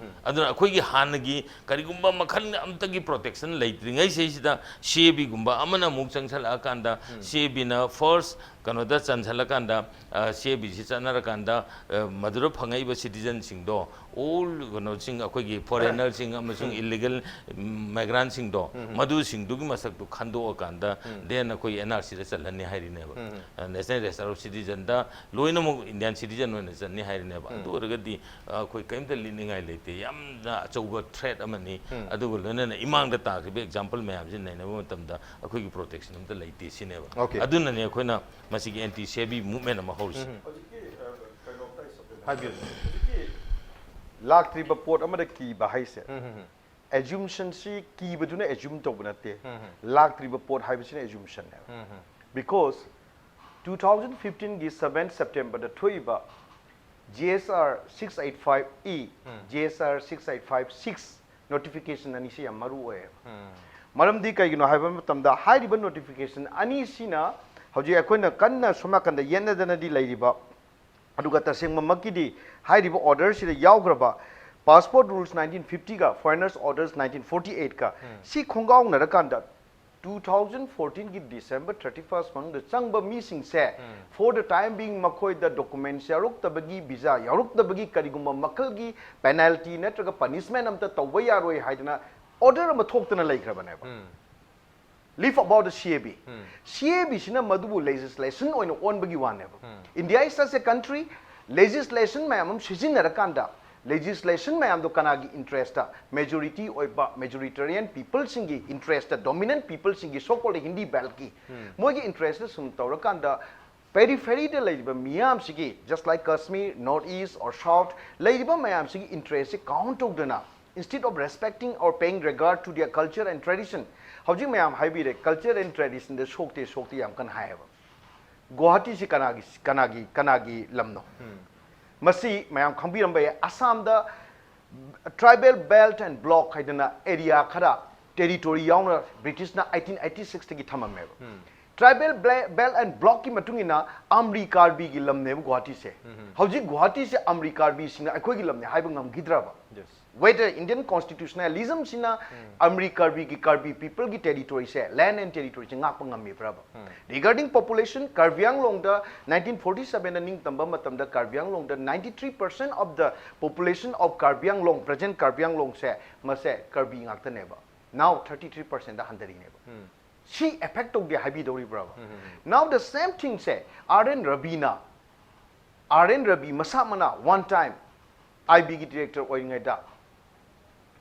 ꯑꯗꯨꯅ ꯑꯩꯈꯣꯏꯒꯤ ꯍꯥꯟꯅꯒꯤ ꯀꯔꯤꯒꯨꯝꯕ ꯃꯈꯜ ꯑꯝꯇꯒꯤ protection ꯂꯩꯇ꯭ꯔꯤꯉꯩ ꯁꯤꯗꯩꯁꯤꯗ C A B ꯒꯨꯝꯕ ꯑꯃꯅ ꯑꯃꯨꯛ ꯆꯪꯁꯜꯂꯛꯑꯀꯥꯟꯗ, C A B ꯅ first ꯀꯩꯅꯣꯗ ꯆꯟꯁꯜꯂꯀꯥꯟꯗ, C A B ꯁꯤ ꯆꯠꯅꯔꯀꯥꯟꯗ, ꯃꯗꯨꯗ ꯐꯪꯉꯛꯏꯕ citizen ꯁꯤꯡꯗꯣ, all ꯀꯩꯅꯣꯁꯤꯡ, ꯑꯩꯈꯣꯏꯒꯤ foreigner ꯁꯤꯡ ꯑꯃꯁꯨꯡ illegal migrant ꯁꯤꯡꯗꯣ, ꯃꯗꯨꯁꯤꯡꯗꯨꯒꯤ ꯃꯁꯛꯇꯨ ꯈꯟꯗꯣꯛꯑꯀꯥꯟꯗ, then ꯑꯩꯈꯣꯏ N R C the ꯆꯜꯍꯟꯅꯤ ꯍꯥꯏꯔꯤꯅꯦꯕ꯫ National Register of Citizen ꯗ ꯂꯣꯏꯅꯃꯛ Indian citizen ꯑꯣꯏꯅ ꯆꯟꯅꯤ ꯍꯥꯏꯔꯤꯅꯦꯕ꯫ ꯑꯗꯨ ꯑꯣꯏꯔꯒꯗꯤ, ꯑ, ꯑꯩꯈꯣꯏ ꯀꯔꯤꯝꯇ ꯂꯤꯠꯅꯤꯡꯉꯥꯏ ꯂꯩꯇꯦ꯫ ꯌꯥꯝꯅ ꯑꯆꯧꯕ threat ꯑꯃꯅꯤ꯫ ꯑꯗꯨꯒ ꯂꯣꯏꯅꯅ ꯏꯃꯥꯡꯗ ꯇꯥꯈꯤꯕ example ꯃꯌꯥꯝꯁꯤ ꯅꯩꯅꯕ ꯃꯇꯝꯗ ꯑꯩꯈꯣꯏꯒꯤ protection ꯑꯝꯇ ꯂꯩꯇꯦ ꯁꯤꯅꯦꯕ꯫ Okay. ꯑꯗꯨꯅꯅꯦ ꯑꯩꯈꯣꯏꯅ ꯃꯁꯤꯒꯤ anti C A B movement ꯑꯃ ꯍꯧꯔꯤꯁꯦ꯫ ꯍꯧꯖꯤꯛꯀꯤ, ꯑ, ꯀꯩꯅꯣ ꯑꯝꯇ ꯑꯩ supplement ꯍꯥꯏꯕꯤꯌꯨ꯫ ꯍꯧꯖꯤꯛꯀꯤ ꯂꯥꯛꯇ꯭ꯔꯤꯕ ꯄꯣꯠ ꯑꯃꯗ ꯀꯤꯕ ꯍꯥꯏꯁꯦ, assumption ꯁꯤ ꯀꯤꯕꯗꯨꯅ assume ꯇꯧꯕ ꯅꯠꯇꯦ꯫ ꯂꯥꯛꯇ꯭ꯔꯤꯕ ꯄꯣꯠ ꯍꯥꯏꯕꯁꯤꯅ assumption ꯅꯦꯕ꯫ Because two thousand fifteen ꯒꯤ seven September ꯗ ꯊꯣꯛꯏꯕ G S R six eight five E, G S R six eight five six notification ꯑꯅꯤꯁꯤ ꯌꯥꯝ ꯃꯔꯨ ꯑꯣꯏꯌꯦꯕ꯫ ꯃꯔꯝꯗꯤ ꯀꯩꯒꯤꯅꯣ ꯍꯥꯏꯕ ꯃꯇꯝꯗ, ꯍꯥꯏꯔꯤꯕ notification ꯑꯅꯤꯁꯤꯅ ꯍꯧꯖꯤꯛ ꯑꯩꯈꯣꯏꯅ ꯀꯟꯅ ꯁꯣꯝ ꯅꯥꯀꯟꯗ ꯌꯦꯠꯅꯗꯅꯗꯤ ꯂꯩꯔꯤꯕ, ꯑꯗꯨꯒ ꯇꯁꯦꯡꯕꯃꯛꯀꯤꯗꯤ ꯍꯥꯏꯔꯤꯕ order ꯁꯤꯗ ꯌꯥꯎꯈ꯭ꯔꯕ Passport Rules nineteen fifty ꯒ Foreigners Orders nineteen forty eight ꯒ ꯁꯤ ꯈꯣꯡꯒꯥꯎꯅꯔꯀꯥꯟꯗ, two thousand fourteen ꯒꯤ December thirty first ꯃꯅꯨꯡꯗ ꯆꯪꯕ ꯃꯤꯁꯤꯡꯁꯦ, for the time being ꯃꯈꯣꯏꯗ documents ꯌꯥꯎꯔꯛꯇꯕꯒꯤ, visa ꯌꯥꯎꯔꯛꯇꯕꯒꯤ ꯀꯔꯤꯒꯨꯝꯕ ꯃꯈꯜꯒꯤ penalty ꯅꯠꯇ꯭ꯔꯒ punishment ꯑꯝꯇ ꯇꯧꯕ ꯌꯥꯔꯣꯏ ꯍꯥꯏꯗꯅ order ꯑꯃ ꯊꯣꯛꯇꯅ ꯂꯩꯈ꯭ꯔꯕꯅꯦꯕ꯫ Leave about the C A B꯫ C A B ꯁꯤꯅ ꯃꯗꯨꯕꯨ legislation ꯑꯣꯏꯅ ꯑꯣꯟꯕꯒꯤ ꯋꯥꯅꯦꯕ꯫ India is such a country, legislation ꯃꯌꯥꯝ ꯑꯃ ꯁꯤꯖꯤꯟꯅꯔꯀꯥꯟꯗ, legislation ꯃꯌꯥꯝꯗꯣ ꯀꯅꯥꯒꯤ interest ꯇ, majority ꯑꯣꯏꯕ majoritarian people ꯁꯤꯡꯒꯤ interest ꯇ, dominant people ꯁꯤꯡꯒꯤ, so called Hindi belt ꯀꯤ, ꯃꯣꯏꯒꯤ interest ꯇ ꯁꯨꯝ ꯇꯧꯔꯀꯥꯟꯗ, periphery ꯗ ꯂꯩꯔꯤꯕ ꯃꯤꯌꯥꯝꯁꯤꯒꯤ, just like Kashmir, North East or South, ꯂꯩꯔꯤꯕ ꯃꯌꯥꯝꯁꯤꯒꯤ interest ꯁꯤ count ꯇꯧꯗꯅ, instead of respecting or paying regard to their culture and tradition, ꯍꯧꯖꯤꯛ ꯃꯌꯥꯝ ꯍꯥꯏꯕꯤꯔꯦ, culture and tradition ꯗ ꯁꯣꯛꯇꯦ, ꯁꯣꯛꯇꯦ ꯌꯥꯝ ꯀꯟꯅ ꯍꯥꯏꯌꯦꯕ꯫ ꯒꯨꯋꯥꯍꯥꯇꯤꯁꯤ ꯀꯅꯥꯒꯤ, ꯀꯅꯥꯒꯤ, ꯀꯅꯥꯒꯤ ꯂꯝꯅꯣ? ꯃꯁꯤ ꯃꯌꯥꯝ ꯈꯪꯕꯤꯔꯝꯕ ꯌꯥꯏ, ꯑꯁꯥꯝꯗ tribal belt and block ꯍꯥꯏꯗꯅ area ꯈꯔ, territory ꯌꯥꯎꯅ British ꯅ eighteen eighty six ꯇꯒꯤ ꯊꯝꯃꯝꯃꯦꯕ꯫ Tribal Bla- Belt and Blockꯀꯤ ꯃꯇꯨꯡ ꯏꯟꯅ ꯑꯝꯔꯤ ꯀꯥꯔꯕꯤꯒꯤ ꯂꯝꯅꯦꯕ ꯒꯨꯋꯥꯍꯥꯇꯤꯁꯦ꯫ ꯍꯧꯖꯤꯛ ꯒꯨꯋꯥꯍꯥꯇꯤꯁꯦ ꯑꯝꯔꯤ ꯀꯥꯔꯕꯤꯁꯤꯡꯅ ꯑꯩꯈꯣꯏꯒꯤ ꯂꯝꯅꯦ ꯍꯥꯏꯕ ꯉꯝꯈꯤꯗ꯭ꯔꯕ? Yes. Whether Indian constitutionalismꯁꯤꯅ ꯑꯝꯔꯤ ꯀꯥꯔꯕꯤꯒꯤ, Karbi peopleꯒꯤ territoryꯁꯦ, land and territoryꯁꯦ ꯉꯥꯛꯄ ꯉꯝꯃꯤꯕ꯭ꯔꯕ? Regarding population, Karbi ꯑꯪꯂꯣꯡꯗ nineteen forty sevenꯗ ꯅꯤꯡꯇꯝꯕ ꯃꯇꯝꯗ ꯀꯥꯔꯕꯤ ꯑꯪꯂꯣꯡꯗ ninety three percent of the population of Karbi Anglong, present ꯀꯥꯔꯕꯤ ꯑꯪꯂꯣꯡꯁꯦ, ꯃꯁꯦ ꯀꯥꯔꯕꯤ ꯉꯥꯛꯇꯅꯦꯕ꯫ Now thirty three percentꯗ ꯍꯟꯊꯔꯤꯅꯦꯕ꯫ ꯁꯤ affect ꯇꯧꯗꯦ ꯍꯥꯏꯕꯤꯗꯧꯔꯤꯕ꯭ꯔꯕ? Now the same thingꯁꯦ, ꯑꯥꯔ ꯑꯦꯟ ꯔꯕꯤꯅ, ꯑꯥꯔ ꯑꯦꯟ ꯔꯕꯤ ꯃꯁꯥꯃꯛꯅ one time IBꯒꯤ director ꯑꯣꯏꯔꯤꯉꯩꯗ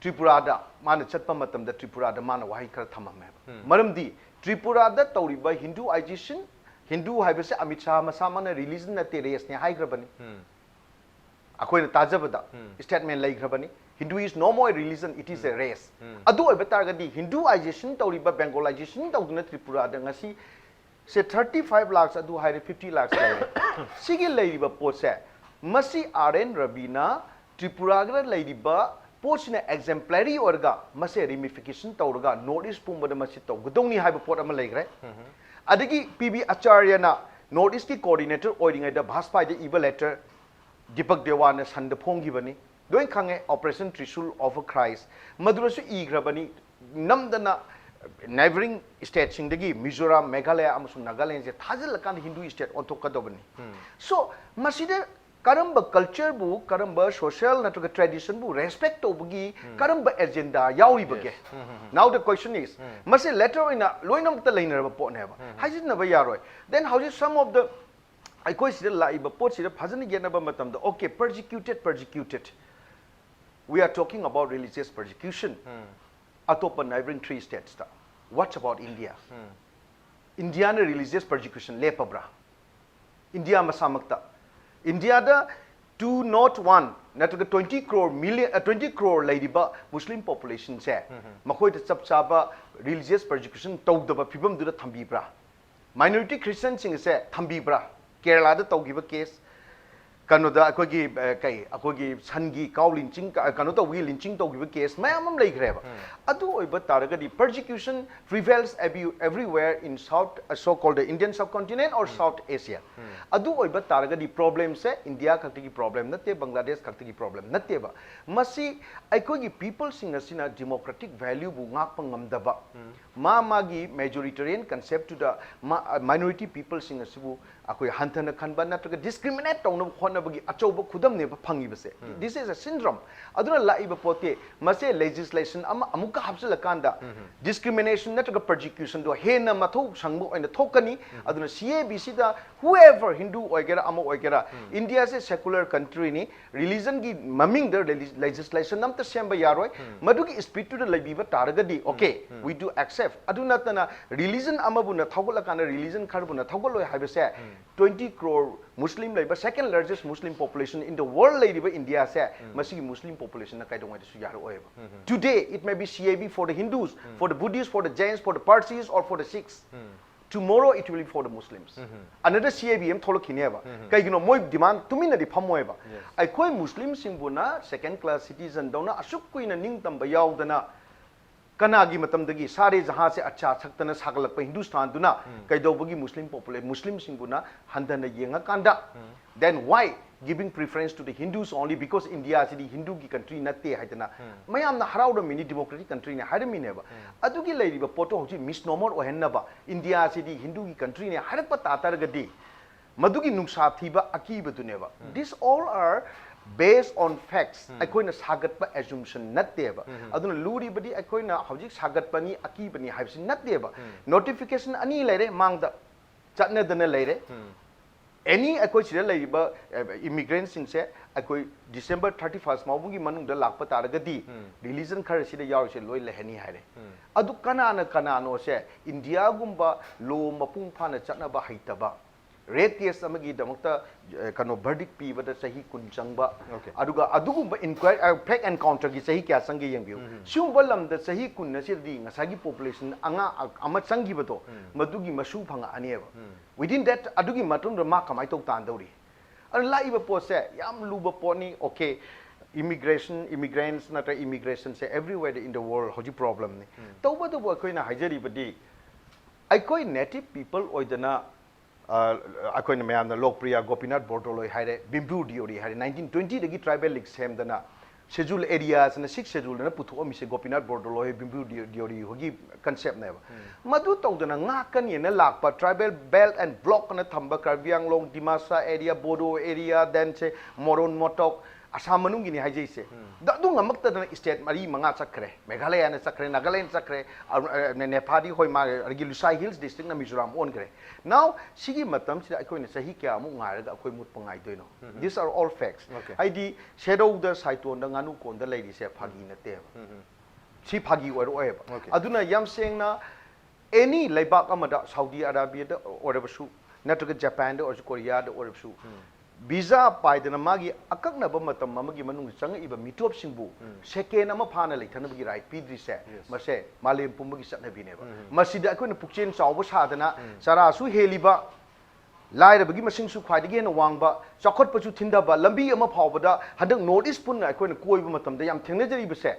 ꯇ꯭ꯔꯤꯄꯨꯔꯥꯗ ꯃꯥꯅ ꯆꯠꯄ ꯃꯇꯝꯗ ꯇ꯭ꯔꯤꯄꯨꯔꯥꯗ ꯃꯥꯅ ꯋꯥꯍꯩ ꯈꯔ ꯊꯝꯃꯝꯃꯦꯕ꯫ ꯃꯔꯝꯗꯤ ꯇ꯭ꯔꯤꯄꯨꯔꯥꯗ ꯇꯧꯔꯤꯕ Hinduization, ꯍꯤꯟꯗꯨ ꯍꯥꯏꯕꯁꯦ ꯑꯃꯤꯠ ꯁꯥꯍ ꯃꯁꯥꯃꯛꯅ religionꯅꯠꯇꯦ, raceꯅꯦ ꯍꯥꯏꯈ꯭ꯔꯕꯅꯤ꯫ ꯑꯩꯈꯣꯏꯅ ꯇꯥꯖꯕꯗ statement ꯂꯩꯈ꯭ꯔꯕꯅꯤ, Hindu is no more religion, it is a race꯫ ꯑꯗꯨ ꯑꯣꯏꯕ ꯇꯥꯔꯒꯗꯤ Hinduization ꯇꯧꯔꯤꯕ, Bengalization ꯇꯧꯗꯨꯅ ꯇ꯭ꯔꯤꯄꯨꯔꯥꯗ ꯉꯁꯤ ꯁꯦ thirty five lakhs ꯑꯗꯨ ꯍꯥꯏꯔꯦ, fifty lakhs ꯂꯩꯔꯦ꯫ ꯁꯤꯒꯤ ꯂꯩꯔꯤꯕ ꯄꯣꯠꯁꯦ, ꯃꯁꯤ ꯑꯥꯔ ꯑꯦꯟ ꯔꯕꯤꯅ ꯇ꯭ꯔꯤꯄꯨꯔꯥꯗ ꯂꯩꯔꯤꯕ ꯄꯣꯠꯁꯤꯅ exemplary ꯑꯣꯏꯔꯒ ꯃꯁꯦ ramification ꯇꯧꯔꯒ North East ꯄꯨꯝꯕꯗ ꯃꯁꯤ ꯇꯧꯒꯗꯧꯅꯤ ꯍꯥꯏꯕ ꯄꯣꯠ ꯑꯃ ꯂꯩꯈ꯭ꯔꯦ꯫ ꯑꯗꯒꯤ ꯄꯤ ꯕꯤ ꯑꯆꯥꯔꯌꯅ North Eastꯀꯤ coordinator ꯑꯣꯏꯔꯤꯉꯩꯗ ꯚꯥꯖꯄꯥꯏꯗ ꯏꯕ letter, ꯗꯤꯄꯛ ꯗꯦꯋꯥꯅ ꯁꯟꯗ ꯐꯣꯡꯈꯤꯕꯅꯤ꯫ ꯂꯣꯏ ꯈꯪꯉꯦ, Operation Trishul of Christ꯫ ꯃꯗꯨꯗꯁꯨ ꯏꯈ꯭ꯔꯕꯅꯤ, ꯅꯝꯗꯅ neighbouring stateꯁꯤꯡꯗꯒꯤ ꯃꯤꯖꯣꯔꯥꯝ, ꯃꯦꯘꯥꯂꯌꯥ ꯑꯃꯁꯨꯡ ꯅꯥꯒꯥꯂꯦꯟꯁꯦ ꯊꯥꯖꯤꯜꯂꯀꯥꯟꯗ Hindu state ꯑꯣꯟꯊꯣꯛꯀꯗꯕꯅꯤ꯫ So ꯃꯁꯤꯗ ꯀꯔꯝꯕ cultureꯕꯨ, ꯀꯔꯝꯕ social ꯅꯠꯇ꯭ꯔꯒ traditionꯕꯨ respect ꯇꯧꯕꯒꯤ ꯀꯔꯝꯕ agenda ꯌꯥꯎꯔꯤꯕꯒꯦ? Now the question is, ꯃꯁꯤ letter ꯑꯣꯏꯅ ꯂꯣꯏꯅꯃꯛꯇ ꯂꯩꯅꯔꯕ ꯄꯣꯠꯅꯦꯕ, ꯍꯥꯏꯖꯤꯟꯅꯕ ꯌꯥꯔꯣꯏ꯫ Then ꯍꯧꯖꯤꯛ some of the, ꯑꯩꯈꯣꯏ ꯁꯤꯗ ꯂꯥꯛꯏꯕ ꯄꯣꯠꯁꯤꯗ ꯐꯖꯅ ꯌꯦꯠꯅꯕ ꯃꯇꯝꯗ, okay, persecuted, persecuted, we are talking about religious persecution꯫ ꯑꯇꯣꯞꯄ neighbouring three statesꯇ, what about India? ꯏꯟꯗꯤꯌꯥꯅ religious persecution ꯂꯦꯞꯄꯕ꯭ꯔꯥ? ꯏꯟꯗꯤꯌꯥ ꯃꯁꯥꯃꯛꯇ, ꯏꯟꯗꯤꯌꯥꯗ two not one ꯅꯠꯇ꯭ꯔꯒ twenty crore million, twenty crore ꯂꯩꯔꯤꯕ Muslim populationꯁꯦ, ꯃꯈꯣꯏꯗ ꯆꯞ ꯆꯥꯕ religious persecution ꯇꯧꯗꯕ ꯐꯤꯕꯝꯗꯨꯗ ꯊꯝꯕꯤꯕ꯭ꯔꯥ? Minority Christianꯁꯤꯡ ꯑꯁꯦ ꯊꯝꯕꯤꯕ꯭ꯔꯥ? ꯀꯦꯔꯂꯥꯗ ꯇꯧꯈꯤꯕ case, ꯀꯩꯅꯣꯗ ꯑꯩꯈꯣꯏꯒꯤ ꯑ, ꯀꯩ ꯑꯩꯈꯣꯏꯒꯤ ꯁꯟꯒꯤ ꯀꯥꯎ ꯂꯤꯟꯆꯤꯡ ꯀ- ꯀꯩꯅꯣ ꯇꯧꯕꯒꯤ ꯂꯤꯟꯆꯤꯡ ꯇꯧꯈꯤꯕ ꯀꯦꯁ ꯃꯌꯥꯝ ꯑꯃ ꯂꯩꯈ꯭ꯔꯦꯕ꯫ ꯑꯗꯨ ꯑꯣꯏꯕ ꯇꯥꯔꯒꯗꯤ persecution prevails every- everywhere in South, so called Indian subcontinent or South Asia. ꯑꯗꯨ ꯑꯣꯏꯕ ꯇꯥꯔꯒꯗꯤ ꯄ꯭ꯔꯣꯕ꯭ꯂꯦꯝꯁꯦ ꯏꯟꯗꯤꯌꯥ ꯈꯛꯇꯒꯤ ꯄ꯭ꯔꯣꯕ꯭ꯂꯦꯝ ꯅꯠꯇꯦ, ꯕꯪꯒ꯭ꯂꯥꯗꯦꯁ ꯈꯛꯇꯒꯤ ꯄ꯭ꯔꯣꯕ꯭ꯂꯦꯝ ꯅꯠꯇꯦꯕ꯫ ꯃꯁꯤ ꯑꯩꯈꯣꯏꯒꯤ ꯄꯤꯄꯜꯁꯤꯡ ꯑꯁꯤꯅ ꯗꯤꯃꯣꯀ꯭ꯔꯦꯇꯤꯛ ꯚꯦꯂ꯭ꯌꯨꯕꯨ ꯉꯥꯛꯄ ꯉꯝꯗꯕ, ꯃꯥ ꯃꯥꯒꯤ ꯃꯦꯖꯣꯔꯤꯇꯦꯔꯤꯌꯟ ꯀꯟꯁꯦꯞꯇꯨꯗ ꯃꯥ- ꯃꯥꯏꯅꯣꯔꯤꯇꯤ ꯄꯤꯄꯜꯁꯤꯡ ꯑꯁꯤꯕꯨ ꯑꯩꯈꯣꯏ ꯍꯟꯊꯅ ꯈꯟꯕ ꯅꯠꯇ꯭ꯔꯒ ꯗꯤꯁꯀ꯭ꯔꯤꯃꯤꯅꯦꯠ ꯇꯧꯅꯕ ꯍꯣꯠꯅꯕꯒꯤ ꯑꯆꯧꯕ ꯈꯨꯗꯝꯅꯦꯕ ꯐꯪꯉꯤꯕꯁꯦ꯫ This is a syndrome. ꯑꯗꯨꯅ ꯂꯥꯛꯏꯕ ꯄꯣꯠꯇꯤ ꯃꯁꯦ ꯂꯦꯖꯤꯁꯂꯦꯁꯟ ꯑꯃ ꯑꯃꯨꯛꯀ ꯍꯥꯞꯆꯤꯜꯂꯀꯥꯟꯗ ꯗꯤꯁꯀ꯭ꯔꯤꯃꯤꯅꯦꯁꯟ ꯅꯠꯇ꯭ꯔꯒ ꯄꯔꯖꯤꯀ꯭ꯌꯨꯁꯟꯗꯣ ꯍꯦꯟꯅ ꯃꯊꯧ ꯁꯪꯕ ꯑꯣꯏꯅ ꯊꯣꯛꯀꯅꯤ꯫ ꯑꯗꯨꯅ ꯁꯤ ꯑꯦ ꯕꯤ ꯁꯤꯗ whoever, ꯍꯤꯟꯗꯨ ꯑꯣꯏꯒꯦꯔꯥ ꯑꯃ ꯑꯣꯏꯒꯦꯔꯥ, ꯏꯟꯗꯤꯌꯥꯁꯦ ꯁꯦꯀꯨꯂꯔ ꯀꯟꯇ꯭ꯔꯤꯅꯤ, ꯔꯤꯂꯤꯖꯟꯒꯤ ꯃꯃꯤꯡꯗ ꯂꯦꯖꯤꯁꯂꯦꯁꯟ ꯑꯝꯇ ꯁꯦꯝꯕ ꯌꯥꯔꯣꯏ꯫ ꯃꯗꯨꯒꯤ ꯁ꯭ꯄꯤꯔꯤꯠꯇꯨꯗ ꯂꯩꯕꯤꯕ ꯇꯥꯔꯒꯗꯤ okay, we do accept. ꯑꯗꯨ ꯅꯠꯇꯅ ꯔꯤꯂꯤꯖꯟ ꯑꯃꯕꯨꯅ ꯊꯧꯒꯠꯂꯀꯥꯟꯗ ꯔꯤꯂꯤꯖꯟ ꯈꯔꯕꯨꯅ ꯊꯧꯒꯠꯂꯣꯏ ꯍꯥꯏꯕꯁꯦ, twenty crore Muslim ꯂꯩꯕ, second largest Muslim population in the world ꯂꯩꯔꯤꯕ ꯏꯟꯗꯤꯌꯥꯁꯦ, ꯃꯁꯤꯒꯤ ꯃꯨꯁꯂꯤꯝ ꯄꯣꯄꯨꯂꯦꯁꯟꯅ ꯀꯩꯗꯧꯉꯩꯗꯁꯨ ꯌꯥꯔꯛꯑꯣꯏꯕ꯫ Today it may be C A B for the Hindus, for the Buddhists, for the Jains, for the Parsis or for the Sikhs. Tomorrow it will be for the Muslims. Another C A B ꯑꯃ ꯊꯣꯛꯂꯛꯈꯤꯅꯦꯕ꯫ ꯀꯩꯒꯤꯅꯣ? ꯃꯣꯏ ꯗꯤꯃꯥꯟ ꯇꯨꯃꯤꯟꯅꯗꯤ ꯐꯝꯃꯣꯏꯕ꯫ ꯑꯩꯈꯣꯏ ꯃꯨꯁꯂꯤꯝꯁꯤꯡꯕꯨꯅ second class citizen ꯗꯧꯅ ꯑꯁꯨꯛ ꯀꯨꯏꯅ ꯅꯤꯡꯇꯝꯕ ꯌꯥꯎꯗꯅ ꯀꯅꯥꯒꯤ ꯃꯇꯝꯗꯒꯤ ꯁꯥꯔꯦ ꯖꯍꯥꯁꯦ ꯑꯆꯥ ꯊꯛꯇꯅ ꯁꯥꯒꯠꯂꯛꯄ ꯍꯤꯟꯗꯨꯁꯇꯥꯟꯗꯨꯅ ꯀꯩꯗꯧꯕꯒꯤ ꯃꯨꯁꯂꯤꯝ ꯄꯣꯄꯨꯂꯦ- ꯃꯨꯁꯂꯤꯝꯁꯤꯡꯕꯨꯅ ꯍꯟꯊꯅ ꯌꯦꯡꯉꯀꯥꯟꯗ, then why giving preference to the Hindus only because ꯏꯟꯗꯤꯌꯥꯁꯤꯗꯤ ꯍꯤꯟꯗꯨꯒꯤ ꯀꯟꯇ꯭ꯔꯤ ꯅꯠꯇꯦ ꯍꯥꯏꯗꯅ ꯃꯌꯥꯝꯅ ꯍꯔꯥꯎꯔꯝꯃꯤꯅꯤ, ꯗꯤꯃꯣꯀ꯭ꯔꯦꯇꯤꯛ ꯀꯟꯇ꯭ꯔꯤꯅꯦ ꯍꯥꯏꯔꯝꯃꯤꯅꯦꯕ꯫ ꯑꯗꯨꯒꯤ ꯂꯩꯔꯤꯕ ꯄꯣꯠꯇꯣ ꯍꯧꯖꯤꯛ ꯃꯤꯁꯅꯣꯃꯔ ꯑꯣꯏꯍꯟꯅꯕ, ꯏꯟꯗꯤꯌꯥꯁꯤꯗꯤ ꯍꯤꯟꯗꯨꯒꯤ ꯀꯟꯇ꯭ꯔꯤꯅꯦ ꯍꯥꯏꯔꯛꯄ ꯇꯥ ꯇꯥꯔꯒꯗꯤ ꯃꯗꯨꯒꯤ ꯅꯨꯡꯁꯥ ꯊꯤꯕ ꯑꯀꯤꯕꯗꯨꯅꯦꯕ꯫ These all are based on facts. ꯑꯩꯈꯣꯏꯅ ꯁꯥꯒꯠꯄ ꯑꯦꯖꯨꯝꯁꯟ ꯅꯠꯇꯦꯕ꯫ ꯑꯗꯨꯅ ꯂꯨꯔꯤꯕꯗꯤ ꯑꯩꯈꯣꯏꯅ ꯍꯧꯖꯤꯛ ꯁꯥꯒꯠꯄꯅꯤ, ꯑꯀꯤꯕꯅꯤ ꯍꯥꯏꯕꯁꯤ ꯅꯠꯇꯦꯕ꯫ Notification ꯑꯅꯤ ꯂꯩꯔꯦ, ꯃꯥꯡꯗ ꯆꯠꯅꯗꯅ ꯂꯩꯔꯦ꯫ Any ꯑꯩꯈꯣꯏ ꯁꯤꯗ ꯂꯩꯔꯤꯕ ꯏꯃꯤꯒ꯭ꯔꯦꯟꯁꯤꯡꯁꯦ ꯑꯩꯈꯣꯏ December thirty first ꯐꯥꯎꯕꯒꯤ ꯃꯅꯨꯡꯗ ꯂꯥꯛꯄ ꯇꯥꯔꯒꯗꯤ ꯔꯤꯂꯤꯖꯟ ꯈꯔ ꯁꯤꯗ ꯌꯥꯎꯔꯤꯁꯦ ꯂꯣꯏ ꯂꯩꯍꯟꯅꯤ ꯍꯥꯏꯔꯦ꯫ ꯑꯗꯨ ꯀꯅꯥꯅ ꯀꯅꯥꯅꯣꯁꯦ ꯏꯟꯗꯤꯌꯥꯒꯨꯝꯕ ꯂꯣ ꯃꯄꯨꯡ ꯐꯥꯅ ꯆꯠꯅꯕ ꯍꯩꯇꯕ, ꯔꯦꯞ ꯀꯦꯁ ꯑꯃꯒꯤꯗꯃꯛꯇ ꯑ, ꯀꯩꯅꯣ ꯚꯔꯗꯤꯛ ꯄꯤꯕꯗ ꯆꯍꯤ ꯀꯨꯟ ꯆꯪꯕ, Okay. ꯑꯗꯨꯒ ꯑꯗꯨꯒꯨꯝꯕ ꯏꯟꯀ꯭ꯋꯥꯏꯔꯤ ꯐꯦꯛ ꯑꯦꯟꯀꯥꯎꯟꯇꯔꯒꯤ ꯆꯍꯤ ꯀꯌꯥ ꯆꯪꯒꯦ ꯌꯦꯡꯕꯤꯌꯨ꯫ ꯁꯤꯒꯨꯝꯕ ꯂꯝꯗ ꯆꯍꯤ ꯀꯨꯟ ꯑꯁꯤꯗꯗꯤ ꯉꯁꯥꯏꯒꯤ ꯄꯣꯄꯨꯂꯦꯁꯟ ꯑꯉꯥꯡ ꯑꯃ ꯆꯪꯈꯤꯕꯗꯣ ꯃꯗꯨꯒꯤ ꯃꯁꯨ ꯐꯪꯉꯛꯑꯅꯦꯕ꯫ Within that ꯑꯗꯨꯒꯤ ꯃꯇꯨꯡꯗ ꯃꯥ ꯀꯃꯥꯏꯅ ꯇꯧ ꯇꯥꯟꯗꯧꯔꯤ? ꯑꯗꯨ ꯂꯥꯛꯏꯕ ꯄꯣꯠꯁꯦ ꯌꯥꯝ ꯂꯨꯕ ꯄꯣꯠꯅꯤ꯫ Okay, immigration, immigrants ꯅꯠꯇ꯭ꯔꯒ immigrationꯁꯦ everywhere in the world ꯍꯧꯖꯤꯛ problemꯅꯤ꯫ ꯇꯧꯕꯇꯕꯨ ꯑꯩꯈꯣꯏꯅ ꯍꯥꯏꯖꯔꯤꯕꯗꯤ, ꯑꯩꯈꯣꯏ native people ꯑꯣꯏꯗꯅ, ꯑ, ꯑꯩꯈꯣꯏꯅ ꯃꯌꯥꯝꯅ ꯂꯣꯀꯄ꯭ꯔꯤꯌꯥ ꯒꯣꯄꯤꯅꯥꯊ ꯕꯣꯔꯗꯣꯂꯣꯏ ꯍꯥꯏꯔꯦ, ꯕꯤꯝꯕꯨ ꯗꯤꯑꯣꯔꯤ ꯍꯥꯏꯔꯦ, nineteen twentyꯗꯒꯤ tribal league ꯁꯦꯝꯗꯅ schedule areasꯅ sixth scheduleꯅ ꯄꯨꯊꯣꯛꯑꯝꯃꯤꯁꯦ Gopinath ꯕꯣꯔꯗꯣꯂꯣꯏ, ꯕꯤꯝꯕꯨ ꯗꯤ-, ꯗꯤꯑꯣꯔꯤ ꯍꯣꯏꯒꯤ conceptꯅꯦꯕ꯫ ꯃꯗꯨ ꯇꯧꯗꯅ ꯉꯥꯛꯀꯅꯤꯅ ꯂꯥꯛꯄ tribal belt and blockꯅ ꯊꯝꯕ ꯀꯥꯔꯕꯤ ꯑꯪꯂꯣꯡ, ꯗꯤꯃꯥꯁꯥ area, ꯕꯣꯗꯣ area, then ꯁꯦ ꯃꯣꯔꯣꯟ ꯃꯣꯇꯣꯛ, ꯑꯁꯥꯝ ꯃꯅꯨꯡꯒꯤꯅꯤ ꯍꯥꯏꯖꯩꯁꯦ꯫ ꯗ-, ꯑꯗꯨ ꯉꯝꯃꯛꯇꯗꯅ state ꯃꯔꯤ ꯃꯉꯥ ꯆꯠꯈ꯭ꯔꯦ꯫ ꯃꯦꯘꯥꯂꯌꯥꯅ ꯆꯠꯈ꯭ꯔꯦ, ꯅꯥꯒꯥꯂꯦꯟ ꯆꯠꯈ꯭ꯔꯦ, ꯑꯔꯨ-, ꯑ, ꯅꯦ-, ꯅꯦꯄꯥꯗꯤ ꯍꯣꯏ ꯃꯥ, ꯑꯗꯒꯤ ꯂꯨꯁꯥꯏ Hills Districtꯅ ꯃꯤꯖꯣꯔꯥꯝ ꯑꯣꯟꯈ꯭ꯔꯦ꯫ Now, ꯁꯤꯒꯤ ꯃꯇꯝꯁꯤꯗ ꯑꯩꯈꯣꯏꯅ ꯆꯍꯤ ꯀꯌꯥꯃꯨꯛ ꯉꯥꯏꯔꯒ ꯑꯩꯈꯣꯏ ꯃꯨꯠꯄ ꯉꯥꯏꯗꯣꯏꯅꯣ? These are all facts. Okay. ꯍꯥꯏꯗꯤ ꯁꯦꯔꯧꯗ ꯁꯥꯏꯇꯣꯟꯗ ꯉꯥꯅꯨ ꯀꯣꯟꯗ ꯂꯩꯔꯤꯁꯦ ꯐꯥꯒꯤ ꯅꯠꯇꯦꯕ꯫ ꯁꯤ ꯐꯥꯒꯤ ꯑꯣꯏꯔꯛꯑꯣꯏꯕ꯫ Okay. ꯑꯗꯨꯅ ꯌꯥꯝ ꯁꯦꯡꯅ any ꯂꯩꯕꯥꯛ ꯑꯃꯗ, ꯁꯥꯎꯗꯤ ꯑꯔꯥꯕꯤꯌꯥꯗ ꯑꯣꯏꯔꯕꯁꯨ, ꯅꯠꯇ꯭ꯔꯒ ꯖꯄꯥꯟꯗ ꯑꯣꯏꯔꯁꯨ, ꯀꯣꯔꯤꯌꯥꯗ ꯑꯣꯏꯔꯕꯁꯨ, visa ꯄꯥꯏꯗꯅ ꯃꯥꯒꯤ ꯑꯀꯛꯅꯕ ꯃꯇꯝ ꯑꯃꯒꯤ ꯃꯅꯨꯡꯗ ꯆꯪꯉꯛꯏꯕ ꯃꯤꯇꯣꯞꯁꯤꯡꯕꯨ second ꯑꯃ ꯐꯥꯅ ꯂꯩꯊꯅꯕꯒꯤ right ꯄꯤꯗ꯭ꯔꯤꯁꯦ, ꯃꯁꯦ ꯃꯥꯂꯦꯝ ꯄꯨꯝꯕꯒꯤ ꯆꯠꯅꯕꯤꯅꯦꯕ꯫ ꯃꯁꯤꯗ ꯑꯩꯈꯣꯏꯅ ꯄꯨꯛꯆꯦꯜ ꯆꯥꯎꯕ ꯁꯥꯗꯅ ꯆꯔꯥꯁꯨ ꯍꯦꯜꯂꯤꯕ, ꯂꯥꯏꯔꯕꯒꯤ ꯃꯁꯤꯡꯁꯨ ꯈ꯭ꯋꯥꯏꯗꯒꯤ ꯍꯦꯟꯅ ꯋꯥꯡꯕ, ꯆꯥꯎꯈꯠꯄꯁꯨ ꯊꯤꯟꯊꯕ, ꯂꯝꯕꯤ ꯑꯃ ꯐꯥꯎꯕꯗ ꯍꯟꯗꯛ North East ꯄꯨꯟꯅ ꯑꯩꯈꯣꯏꯅ ꯀꯣꯏꯕ ꯃꯇꯝꯗ ꯌꯥꯝ ꯊꯦꯡꯅꯖꯔꯤꯕꯁꯦ,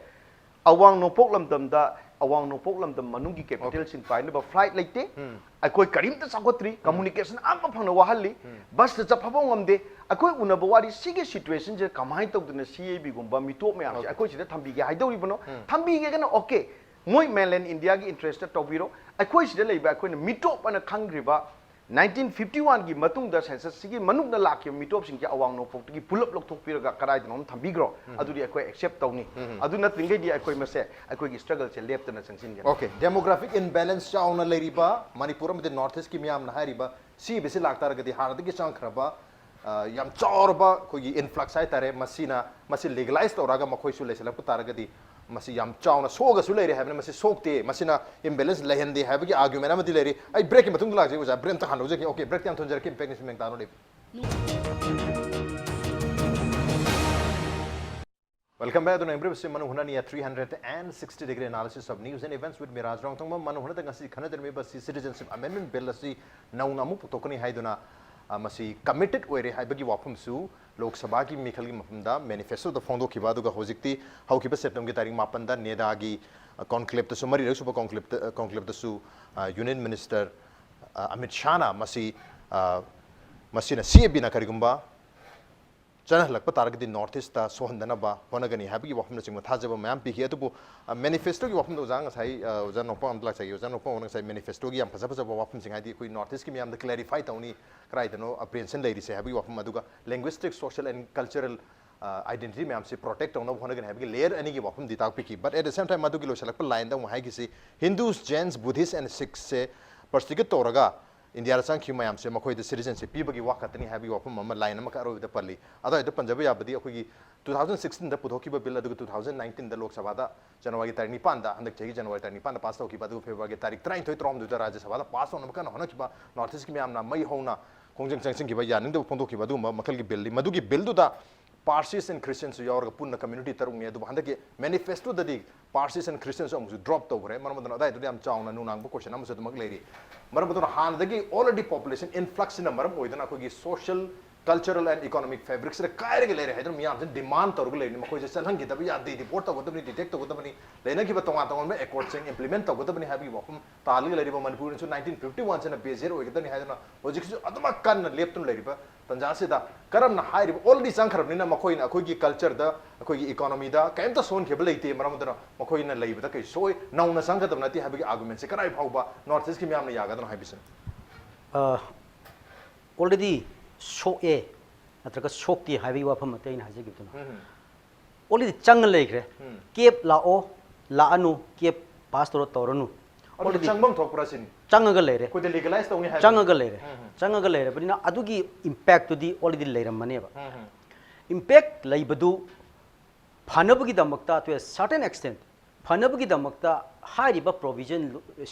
ꯑꯋꯥꯡ ꯅꯣꯡꯄꯣꯛ ꯂꯝꯗꯝꯗ, ꯑꯋꯥꯡ ꯅꯣꯡꯄꯣꯛ ꯂꯝꯗꯝ ꯃꯅꯨꯡꯒꯤ capitalꯁꯤꯡ ꯄꯥꯏꯅꯕ flight ꯂꯩꯇꯦ꯫ ꯑꯩꯈꯣꯏ ꯀꯔꯤꯝꯇ ꯆꯥꯎꯈꯠꯇ꯭ꯔꯤ, communication ꯑꯃ ꯐꯪꯅ ꯋꯥꯍꯜꯂꯤ, busꯇ ꯆꯠꯐꯕ ꯉꯝꯗꯦ꯫ ꯑꯩꯈꯣꯏ ꯎꯅꯕ ꯋꯥꯔꯤ, ꯁꯤꯒꯤ situationꯁꯦ ꯀꯃꯥꯏꯅ ꯇꯧꯗꯅ CABꯒꯨꯝꯕ ꯃꯤꯇꯣꯞ ꯃꯌꯥꯝꯁꯦ Okay. ꯑꯩꯈꯣꯏ ꯁꯤꯗ ꯊꯝꯕꯤꯒꯦ ꯍꯥꯏꯗꯧꯔꯤꯕꯅꯣ? ꯊꯝꯕꯤꯒꯦꯒꯅ okay, ꯃꯣꯏ mainland Indiaꯒꯤ interestꯇ ꯇꯧꯕꯤꯔꯣ꯫ ꯑꯩꯈꯣꯏ ꯁꯤꯗ ꯂꯩꯕ ꯑꯩꯈꯣꯏꯅ ꯃꯤꯇꯣꯞ ꯑꯅ ꯈꯪꯈ꯭ꯔꯤꯕ nineteen fifty oneꯒꯤ ꯃꯇꯨꯡꯗ censusꯁꯤꯒꯤ ꯃꯅꯨꯡꯗ ꯂꯥꯛꯈꯤꯕ ꯃꯤꯇꯣꯞꯁꯤꯡꯁꯦ ꯑꯋꯥꯡ ꯅꯣꯡꯄꯣꯛꯇꯒꯤ ꯄꯨꯂꯞ ꯂꯧꯊꯣꯛꯄꯤꯔꯒ ꯀꯗꯥꯏꯗꯅꯣꯝ ꯊꯝꯕꯤꯈ꯭ꯔꯣ, ꯑꯗꯨꯗꯤ ꯑꯩꯈꯣꯏ accept ꯇꯧꯅꯤ꯫ ꯑꯗꯨ ꯅꯠꯇ꯭ꯔꯤꯉꯩꯗꯤ ꯑꯩꯈꯣꯏ ꯃꯁꯦ ꯑꯩꯈꯣꯏꯒꯤ struggleꯁꯦ ꯂꯦꯞꯇꯅ ꯆꯪꯁꯤꯟꯒꯅꯤ꯫ Okay, demographic imbalance ꯆꯥꯎꯅ ꯂꯩꯔꯤꯕ ꯃꯅꯤꯄꯨꯔ ꯑꯃꯗꯤ North Eastꯀꯤ ꯃꯤꯌꯥꯝꯅ ꯍꯥꯏꯔꯤꯕ ꯁꯤꯕꯁꯤ ꯂꯥꯛꯇꯥꯔꯒꯗꯤ ꯍꯥꯟꯅꯗꯒꯤ ꯆꯪꯈ꯭ꯔꯕ, ꯑ, ꯌꯥꯝ ꯆꯥꯎꯔꯕ ꯑꯩꯈꯣꯏꯒꯤ influx ꯍꯥꯏꯇꯥꯔꯦ, ꯃꯁꯤꯅ, ꯃꯁꯤ legalize ꯇꯧꯔꯒ ꯃꯈꯣꯏꯁꯨ ꯂꯩꯁꯤꯜꯂꯛꯄ ꯇꯥꯔꯒꯗꯤ ꯃꯁꯤ ꯌꯥꯝ ꯆꯥꯎꯅ ꯁꯣꯛꯑꯒꯁꯨ ꯂꯩꯔꯦ ꯍꯥꯏꯕꯅꯤ꯫ ꯃꯁꯤ ꯁꯣꯛꯇꯦ, ꯃꯁꯤꯅ imbalance ꯂꯩꯍꯟꯗꯦ ꯍꯥꯏꯕꯒꯤ argument ꯑꯃꯗꯤ ꯂꯩꯔꯤ꯫ ꯑꯩ breakꯀꯤ ꯃꯇꯨꯡꯗ ꯂꯥꯛꯆꯒꯦ ꯑꯣꯖꯥ, break ꯑꯝꯇ ꯍꯥꯟꯅ ꯂꯧꯖꯒꯦ꯫ Okay, breakꯇꯤ ꯌꯥꯝ ꯊꯨꯅ ꯖꯔꯛꯀꯦ, impact ꯅꯤꯁꯨ ꯃꯦꯡ ꯇꯥꯅꯣ ꯂꯩꯕ꯫ Welcome back. ꯑꯗꯨꯅ ꯏꯝꯄ꯭ꯔꯤꯚꯁꯤ ꯃꯅꯨꯡ ꯍꯨꯠꯅꯅꯤ at three hundred and sixty degree analysis of news and events with Miraj ꯔꯣꯡꯊꯣꯡꯕꯝ꯫ ꯃꯅꯨꯡ ꯍꯨꯠꯅꯗ ꯉꯁꯤ ꯈꯟꯅꯖꯔꯝꯃꯤꯕ ꯑꯁꯤ citizenship amendment bill ꯑꯁꯤ ꯅꯧꯅ ꯑꯃꯨꯛ ꯄꯨꯊꯣꯛꯀꯅꯤ ꯍꯥꯏꯗꯨꯅ ꯑ, ꯃꯁꯤ committed ꯑꯣꯏꯔꯦ ꯍꯥꯏꯕꯒꯤ ꯋꯥꯐꯝꯁꯨ ꯂꯣꯛ ꯁꯚꯥꯒꯤ ꯃꯤꯈꯜꯒꯤ ꯃꯐꯝꯗ manifestoꯗ ꯐꯣꯡꯗꯣꯛꯈꯤꯕ, ꯑꯗꯨꯒ ꯍꯧꯖꯤꯛꯇꯤ ꯍꯧꯈꯤꯕ Septemberꯒꯤ ꯇꯥꯔꯤꯛ ꯃꯥꯄꯟꯗ NEDAꯒꯤ, ꯑ, conclaveꯇꯁꯨ, ꯃꯔꯤꯔꯛ ꯁꯨꯕ conclaveꯇ, ꯑ, conclaveꯇꯁꯨ, ꯑ, Union Minister, ꯑ, ꯑꯃꯤꯠ ꯁꯥꯍꯅ ꯃꯁꯤ, ꯑ, ꯃꯁꯤꯅ, CABꯅ ꯀꯔꯤꯒꯨꯝꯕ ꯆꯠꯅꯍꯜꯂꯛꯄ ꯇꯥꯔꯒꯗꯤ North Eastꯇ ꯁꯣꯛꯍꯟꯗꯅꯕ ꯍꯣꯠꯅꯒꯅꯤ ꯍꯥꯏꯕꯒꯤ ꯋꯥꯐꯝꯅꯆꯤꯡꯕ ꯊꯥꯖꯕ ꯃꯌꯥꯝ ꯄꯤꯈꯤ꯫ ꯑꯗꯨꯕꯨ, ꯑ, manifestoꯒꯤ ꯋꯥꯐꯝꯗ ꯑꯣꯖꯥ ꯉꯁꯥꯏ, ꯑ, ꯑꯣꯖꯥ ꯅꯣꯡꯄꯣꯛ ꯑꯃꯗ ꯂꯥꯛꯆꯒꯦ꯫ ꯑꯣꯖꯥ ꯅꯣꯡꯄꯣꯛ ꯑꯃꯅ ꯉꯁꯥꯏ manifestoꯒꯤ ꯌꯥꯝ ꯐꯖ ꯐꯖꯕ ꯋꯥꯐꯝꯁꯤꯡ, ꯍꯥꯏꯗꯤ ꯑꯩꯈꯣꯏ North Eastꯀꯤ ꯃꯤꯌꯥꯝꯗ clarify ꯇꯧꯅꯤ, ꯀꯗꯥꯏꯗꯅꯣ apprehension ꯂꯩꯔꯤꯁꯦ ꯍꯥꯏꯕꯒꯤ ꯋꯥꯐꯝ, ꯑꯗꯨꯒ linguistic, social and cultural, ꯑ, identity ꯃꯌꯥꯝꯁꯤ protect ꯇꯧꯅꯕ ꯍꯣꯠꯅꯒꯅꯤ ꯍꯥꯏꯕꯒꯤ layer ꯑꯅꯤꯒꯤ ꯋꯥꯐꯝꯗꯤ ꯇꯥꯛꯄꯤꯈꯤ꯫ But at the same time, ꯃꯗꯨꯒꯤ ꯂꯣꯏꯁꯤꯜꯂꯛꯄ lineꯗ ꯑꯃꯨꯛ ꯍꯥꯏꯈꯤꯁꯤ, Hindus, Jains, Buddhists and Sikhsꯁꯦ persecute ꯇꯧꯔꯒ ꯏꯟꯗꯤꯌꯥꯗ ꯆꯪꯈꯤꯕ ꯃꯌꯥꯝꯁꯦ ꯃꯈꯣꯏꯗ citizenship ꯄꯤꯕꯒꯤ ꯋꯥ ꯈꯛꯇꯅꯤ ꯍꯥꯏꯕꯒꯤ ꯋꯥꯐꯝ ꯑꯃ line ꯑꯃꯈꯛ ꯑꯔꯣꯏꯕꯗ ꯄꯜꯂꯤ꯫ ꯑꯗꯨꯋꯥꯏꯗ ꯄꯟꯖꯕ ꯌꯥꯕꯗꯤ, ꯑꯩꯈꯣꯏꯒꯤ two thousand sixteenꯗ ꯄꯨꯊꯣꯛꯈꯤꯕ bill, ꯑꯗꯨꯒ two thousand nineteenꯗ ꯂꯣꯛ ꯁꯚꯥꯗ Januaryꯒꯤ ꯇꯥꯔꯤꯛ ꯅꯤꯄꯥꯟꯗ, ꯍꯟꯗꯛ ꯆꯍꯤꯒꯤ January ꯇꯥꯔꯤꯛ ꯅꯤꯄꯥꯟꯗ pass ꯇꯧꯈꯤꯕ, ꯑꯗꯨꯒ Februaryꯒꯤ ꯇꯥꯔꯤꯛ ꯇꯔꯥꯅꯤꯊꯣꯏ, ꯇꯔꯥꯍꯨꯝꯗꯣꯏꯗ ꯔꯥꯖ꯭ꯌ ꯁꯚꯥꯗ pass ꯇꯧꯅꯕ ꯀꯟꯅ ꯍꯣꯠꯅꯈꯤꯕ North Eastꯀꯤ ꯃꯤꯌꯥꯝꯅ ꯃꯩ ꯍꯧꯅ ꯈꯣꯡꯖꯪ ꯆꯪꯁꯤꯟꯈꯤꯕ, ꯌꯥꯅꯤꯡꯗꯕ ꯐꯣꯡꯗꯣꯛꯈꯤꯕ ꯑꯗꯨꯒꯨꯝꯕ ꯃꯈꯜꯒꯤ billꯅꯤ꯫ ꯃꯗꯨꯒꯤ billꯗꯨꯗ Parsis and Christiansꯁꯨ ꯌꯥꯎꯔꯒ ꯄꯨꯟꯅ community ꯇꯔꯨꯛꯅꯤ꯫ ꯑꯗꯨꯕꯨ ꯍꯟꯗꯛꯀꯤ manifestoꯗꯗꯤ Parsis and Christiansꯁꯨ ꯑꯃꯨꯛꯁꯨ drop ꯇꯧꯈ꯭ꯔꯦ꯫ ꯃꯔꯝ ꯑꯗꯨꯅ ꯑꯗꯥꯏꯗꯨꯗꯤ ꯌꯥꯝ ꯆꯥꯎꯅ ꯅꯨꯡꯅꯥꯡꯕ question ꯑꯃꯁꯨ ꯑꯗꯨꯃꯛ ꯂꯩꯔꯤ꯫ ꯃꯔꯝ ꯑꯗꯨꯅ ꯍꯥꯟꯅꯗꯒꯤ already population influxꯁꯤꯅ ꯃꯔꯝ ꯑꯣꯏꯗꯨꯅ ꯑꯩꯈꯣꯏꯒꯤ social, cultural and economic fabricꯁꯤꯗ ꯀꯥꯏꯔꯒ ꯂꯩꯔꯦ ꯍꯥꯏꯗꯨꯅ ꯃꯤꯌꯥꯝꯁꯤꯅ demand ꯇꯧꯔꯒ ꯂꯩꯔꯤꯅꯤ꯫ ꯃꯈꯣꯏꯁꯦ ꯆꯠꯍꯟꯈꯤꯗꯕ ꯌꯥꯗꯦ, deport ꯇꯧꯒꯗꯕꯅꯤ, detect ꯇꯧꯒꯗꯕꯅꯤ, ꯂꯩꯅꯈꯤꯕ ꯇꯣꯉꯥꯟ ꯇꯣꯉꯥꯟꯕ accordꯁꯤꯡ implement ꯇꯧꯒꯗꯕꯅꯤ ꯍꯥꯏꯕꯒꯤ ꯋꯥꯐꯝ ꯇꯥꯍꯜꯂꯒ ꯂꯩꯔꯤꯕ ꯃꯅꯤꯄꯨꯔꯅꯁꯨ nineteen fifty oneꯁꯤꯅ base year ꯑꯣꯏꯒꯗꯕꯅꯤ ꯍꯥꯏꯗꯨꯅ ꯍꯧꯖꯤꯛꯁꯨ ꯑꯗꯨꯃꯛ ꯀꯟꯅ ꯂꯦꯞꯇꯨꯅ ꯂꯩꯔꯤꯕ ꯇꯥꯟꯖꯥꯁꯤꯗ ꯀꯔꯝꯅ ꯍꯥꯏꯔꯤꯕ already ꯆꯪꯈ꯭ꯔꯕꯅꯤꯅ ꯃꯈꯣꯏꯅ ꯑꯩꯈꯣꯏꯒꯤ cultureꯗ, ꯑꯩꯈꯣꯏꯒꯤ economyꯗ ꯀꯔꯤꯝꯇ ꯁꯣꯟꯈꯤꯕ ꯂꯩꯇꯦ, ꯃꯔꯝ ꯑꯗꯨꯅ ꯃꯈꯣꯏꯅ ꯂꯩꯕꯗ ꯀꯩꯁꯨ ꯁꯣꯏ, ꯅꯧꯅ ꯆꯪꯒꯗꯕ ꯅꯠꯇꯦ ꯍꯥꯏꯕꯒꯤ argumentꯁꯦ ꯀꯗꯥꯏ ꯐꯥꯎꯕ North Eastꯀꯤ ꯃꯤꯌꯥꯝꯅ ꯌꯥꯒꯗꯅꯣ ꯍꯥꯏꯕꯁꯤꯅꯤ꯫ ꯑ, already ꯁꯣꯛꯑꯦ ꯅꯠꯇ꯭ꯔꯒ ꯁꯣꯛꯇꯦ ꯍꯥꯏꯕꯒꯤ ꯋꯥꯐꯝ ꯑꯃꯇ ꯑꯩꯅ ꯍꯥꯏꯖꯒꯦ꯫ ꯑꯗꯨꯅ already ꯆꯪꯉ ꯂꯩꯈ꯭ꯔꯦ꯫ Cap ꯂꯥꯛꯑꯣ ꯂꯥꯛꯑꯅꯨ, cap pass ꯇꯧꯔꯣ ꯇꯧꯔꯅꯨ, ꯑꯗꯨꯗꯤ ꯆꯪꯐꯝ ꯊꯣꯛꯄ꯭ꯔꯥ ꯁꯤꯅꯤ? ꯆꯪꯉꯒ ꯂꯩꯔꯦ꯫ ꯑꯩꯈꯣꯏꯗ legalize ꯇꯧꯅꯤ ꯍꯥꯏꯕ ꯆꯪꯉꯒ ꯂꯩꯔꯦ꯫ ꯆꯪꯉꯒ ꯂꯩꯔꯕꯅꯤꯅ ꯑꯗꯨꯒꯤ impactꯇꯨꯗꯤ already ꯂꯩꯔꯝꯃꯅꯦꯕ꯫ Impact ꯂꯩꯕꯗꯨ ꯐꯅꯕꯒꯤꯗꯃꯛꯇ, to a certain extent, ꯐꯅꯕꯒꯤꯗꯃꯛꯇ ꯍꯥꯏꯔꯤꯕ provision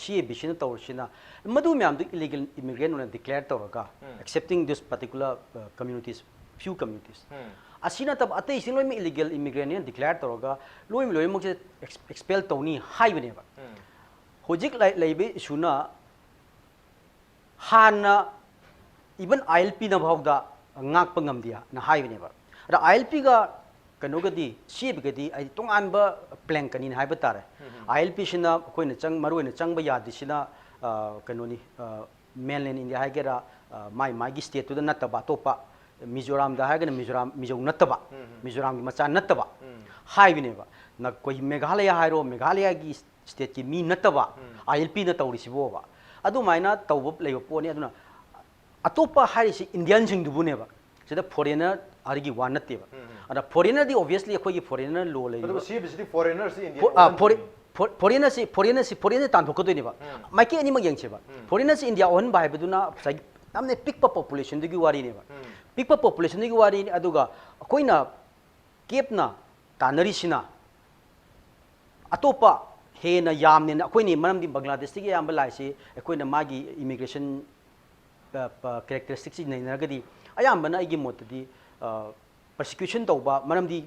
CABCꯅ ꯇꯧꯔꯤꯁꯤꯅ ꯃꯗꯨ ꯃꯌꯥꯝꯗꯨ illegal immigrant ꯑꯣꯏꯅ declare ꯇꯧꯔꯒ, accepting this particular, uh, communities, few communities, ꯑꯁꯤ ꯅꯠꯇꯕ ꯑꯇꯩꯁꯤꯡ ꯂꯣꯏꯅꯃꯛ illegal immigrant ꯅꯦꯅ declare ꯇꯧꯔꯒ ꯂꯣꯏ ꯂꯣꯏꯅꯃꯛꯁꯦ ex- expel ꯇꯧꯅꯤ ꯍꯥꯏꯕꯅꯦꯕ꯫ ꯍꯧꯖꯤꯛ ꯂꯩ- ꯂꯩꯕ issueꯅ ꯍꯥꯟꯅ Even I L P ꯅ ꯐꯥꯎꯗ ꯉꯥꯛꯄ ꯉꯝꯗꯦꯅ ꯍꯥꯏꯕꯅꯦꯕ꯫ ꯑꯗ I L P ꯒ ꯀꯩꯅꯣꯒꯗꯤ, C A B ꯒꯗꯤ ꯍꯥꯏꯗꯤ ꯇꯣꯉꯥꯟꯕ plank ꯑꯅꯤꯅꯤ ꯍꯥꯏꯕ ꯇꯥꯔꯦ꯫ I L P ꯁꯤꯅ ꯑꯩꯈꯣꯏꯅ ꯆꯪ ꯃꯔꯨ ꯑꯣꯏꯅ ꯆꯪꯕ ꯌꯥꯗ꯭ꯔꯤꯁꯤꯅ, ꯑ, ꯀꯩꯅꯣꯅꯤ, ꯑ, mainland India ꯍꯥꯏꯒꯦꯔꯥ, ꯑ, ꯃꯥꯏ ꯃꯥꯒꯤ state ꯇꯨꯗ ꯅꯠꯇꯕ ꯑꯇꯣꯞꯄ, ꯃꯤꯖꯣꯔꯥꯝꯗ ꯍꯥꯏꯔꯒꯅ ꯃꯤꯖꯣꯔꯥꯝ, ꯃꯤꯖꯧ ꯅꯠꯇꯕ, ꯃꯤꯖꯣꯔꯥꯝꯒꯤ ꯃꯆꯥ ꯅꯠꯇꯕ ꯍꯥꯏꯕꯅꯦꯕ꯫ ꯅꯈꯣꯏ ꯃꯦꯘꯥꯂꯌꯥ ꯍꯥꯏꯔꯣ, ꯃꯦꯘꯥꯂꯌꯥꯒꯤ state ꯀꯤ ꯃꯤ ꯅꯠꯇꯕ I L P ꯅ ꯇꯧꯔꯤꯁꯤꯕꯣꯕ꯫ ꯑꯗꯨꯃꯥꯏꯅ ꯇꯧꯕ ꯂꯩꯕ ꯄꯣꯠꯅꯤ꯫ ꯑꯗꯨꯅ ꯑꯇꯣꯞꯄ ꯍꯥꯏꯔꯤꯁꯤ Indian ꯁꯤꯡꯗꯨꯕꯨꯅꯦꯕ꯫ ꯁꯤꯗ foreigner ꯑꯗꯨꯒꯤ ꯋꯥ ꯅꯠꯇꯦꯕ꯫ ꯑꯗ foreigner ꯗꯤ obviously ꯑꯩꯈꯣꯏꯒꯤ foreigner law ꯂꯩꯔꯤꯕ꯫ ꯑꯗꯨꯒ C A B CD foreigner ꯁꯤ Indian ꯐꯣ-, ꯑ, ꯑꯣꯏꯍꯟꯗꯣꯏꯅꯤ꯫ ꯐꯣꯔꯦ-, ꯐꯣ-, foreigner ꯁꯤ, foreigner ꯁꯤ, foreigner ꯁꯤ ꯇꯥꯟꯊꯣꯛꯀꯗꯣꯏꯅꯦꯕ꯫ ꯃꯥꯏꯀꯩ ꯑꯅꯤꯃꯛ ꯌꯦꯡꯁꯦꯕ꯫ Foreigner ꯁꯤ India ꯑꯣꯏꯍꯟꯕ ꯍꯥꯏꯕꯗꯨꯅ ꯉꯁꯥꯏꯒꯤ ꯌꯥꯝꯅ ꯄꯤꯛꯄ population ꯗꯨꯒꯤ ꯋꯥꯔꯤꯅꯦꯕ꯫ ꯄꯤꯛꯄ population ꯗꯨꯒꯤ ꯋꯥꯔꯤꯅꯤ꯫ ꯑꯗꯨꯒ ꯑꯩꯈꯣꯏꯅ ꯀꯦꯞꯅ ꯇꯥꯟꯅꯔꯤꯁꯤꯅ ꯑꯇꯣꯞꯄ ꯍꯦꯟꯅ ꯌꯥꯝꯅꯦꯅ ꯑꯩꯈꯣꯏꯅꯤ, ꯃꯔꯝꯗꯤ ꯕꯪꯒ꯭ꯂꯥꯗꯦꯁꯇꯒꯤ ꯑꯌꯥꯝꯕ ꯂꯥꯛꯏꯁꯤ ꯑꯩꯈꯣꯏꯅ ꯃꯥꯒꯤ immigration, ꯑ, ꯄ-, characteristics ꯁꯤ ꯅꯩꯅꯔꯒꯗꯤ ꯑꯌꯥꯝꯕꯅ ꯑꯩꯒꯤ ꯃꯣꯠꯇꯗꯤ, ꯑ, persecution ꯇꯧꯕ, ꯃꯔꯝꯗꯤ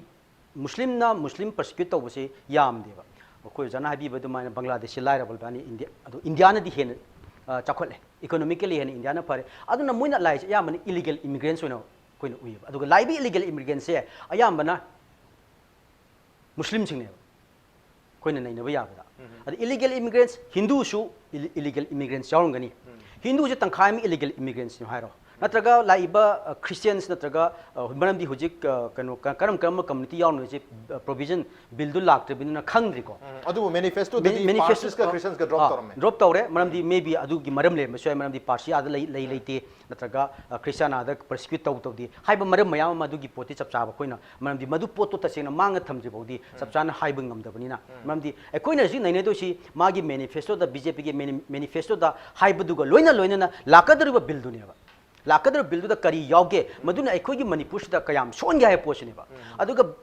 ꯃꯨꯁꯂꯤꯝꯅ ꯃꯨꯁꯂꯤꯝ persecute ꯇꯧꯕꯁꯦ ꯌꯥꯝꯗꯦꯕ꯫ ꯑꯩꯈꯣꯏ ꯑꯣꯖꯥꯅ ꯍꯥꯏꯕꯤꯕ ꯑꯗꯨꯃꯥꯏꯅ ꯕꯪꯒ꯭ꯂꯥꯗꯦꯁꯁꯤ ꯂꯥꯏꯔꯕ ꯂꯝꯅꯤ, ꯏꯟꯗꯤꯌꯥ, ꯑꯗꯣ ꯏꯟꯗꯤꯌꯥꯅꯗꯤ ꯍꯦꯟꯅ, ꯑ, ꯆꯥꯎꯈꯠꯂꯦ, economically ꯍꯦꯟꯅ ꯏꯟꯗꯤꯌꯥꯅ ꯐꯔꯦ꯫ ꯑꯗꯨꯅ ꯃꯣꯏꯅ ꯂꯥꯛꯏꯁꯦ ꯑꯌꯥꯝꯕꯅ illegal immigrants ꯑꯣꯏꯅ ꯑꯩꯈꯣꯏꯅ ꯎꯏꯌꯦꯕ꯫ ꯑꯗꯨꯒ ꯂꯥꯛꯏꯕ illegal immigrants ꯁꯦ ꯑꯌꯥꯝꯕꯅ ꯃꯨꯁꯂꯤꯝꯁꯤꯡꯅꯦꯕ ꯑꯩꯈꯣꯏꯅ ꯅꯩꯅꯕ ꯌꯥꯕꯗ꯫ ꯑꯗ illegal immigrants, ꯍꯤꯟꯗꯨꯁꯨ illegal immigrants ꯌꯥꯎꯔꯝꯒꯅꯤ꯫ ꯍꯤꯟꯗꯨꯁꯦ ꯇꯪꯈꯥꯏ ꯑꯃ illegal immigrants ꯅꯤ ꯍꯥꯏꯔꯣ, ꯅꯠꯇ꯭ꯔꯒ ꯂꯥꯛꯏꯕ, ꯑ, Christians ꯅꯠꯇ꯭ꯔꯒ, ꯑ, ꯃꯔꯝꯗꯤ ꯍꯧꯖꯤꯛ, ꯑ, ꯀꯩꯅꯣ, ꯀ-, ꯀꯔꯝ ꯀꯔꯝꯕ community ꯌꯥꯎꯔꯤꯅꯣ ꯍꯥꯏꯁꯦ, ꯑ, provision bill ꯗꯨ ꯂꯥꯛꯇ꯭ꯔꯤꯕꯅꯤꯅ ꯈꯪꯗ꯭ꯔꯤꯀꯣ꯫ ꯎꯝ, ꯑꯗꯨꯕꯨ manifesto ꯗꯗꯤ ꯃꯦ-, manifesto, fascist ꯀ ꯑ, Christians ꯀ drop ꯑ, ꯇꯧꯔꯝꯃꯦ꯫ Drop ꯇꯧꯔꯦ, ꯃꯔꯝꯗꯤ maybe ꯑꯗꯨꯒꯤ ꯃꯔꯝ ꯂꯩꯔꯝꯕꯁꯨ ꯌꯥꯏ, ꯃꯔꯝꯗꯤ ꯄꯥꯔꯁꯤ ꯑꯥꯗ ꯂꯩ, ꯂꯩ ꯂꯩꯇꯦ, ꯅꯠꯇ꯭ꯔꯒ, ꯑ, ꯈ꯭ꯔꯤꯁꯇꯤꯌꯥꯟ ꯑꯥꯗ persecute ꯇꯧ ꯇꯧꯗꯦ ꯍꯥꯏꯕ ꯃꯔꯝ ꯃꯌꯥꯝ ꯑꯃ, ꯑꯗꯨꯒꯤ ꯄꯣꯠꯇꯤ ꯆꯞ ꯆꯥꯕ ꯑꯩꯈꯣꯏꯅ, ꯃꯔꯝꯗꯤ ꯃꯗꯨ ꯄꯣꯠꯇꯣ ꯇꯁꯦꯡꯅ ꯃꯥꯡꯗ ꯊꯝꯗ꯭ꯔꯤ ꯐꯥꯎꯗꯤ ꯆꯞ ꯆꯥꯅ ꯍꯥꯏꯕ ꯉꯝꯗꯕꯅꯤꯅ꯫ ꯃꯔꯝꯗꯤ ꯑꯩꯈꯣꯏꯅ ꯍꯧꯖꯤꯛ ꯅꯩꯅꯗꯣꯏꯁꯤ ꯃꯥꯒꯤ manifesto ꯗ, B J P ꯒꯤ mani-, manifesto ꯗ ꯍꯥꯏꯕꯗꯨꯒ ꯂꯣꯏꯅ ꯂꯣꯏꯅꯅ ꯂꯥꯛꯀꯗꯧꯔꯤꯕ bill ꯗꯨꯅꯦꯕ꯫ ꯂꯥꯛꯀꯗꯧꯔꯤꯕ bill ꯗꯨꯗ ꯀꯔꯤ ꯌꯥꯎꯒꯦ, ꯃꯗꯨꯅ ꯑꯩꯈꯣꯏꯒꯤ ꯃꯅꯤꯄꯨꯔꯁꯤꯗ ꯀꯌꯥꯝ ꯁꯣꯛꯍꯟꯒꯦ ꯍꯥꯏꯕ ꯄꯣꯠꯁꯤꯅꯦꯕ꯫ ꯑꯗꯨꯒ,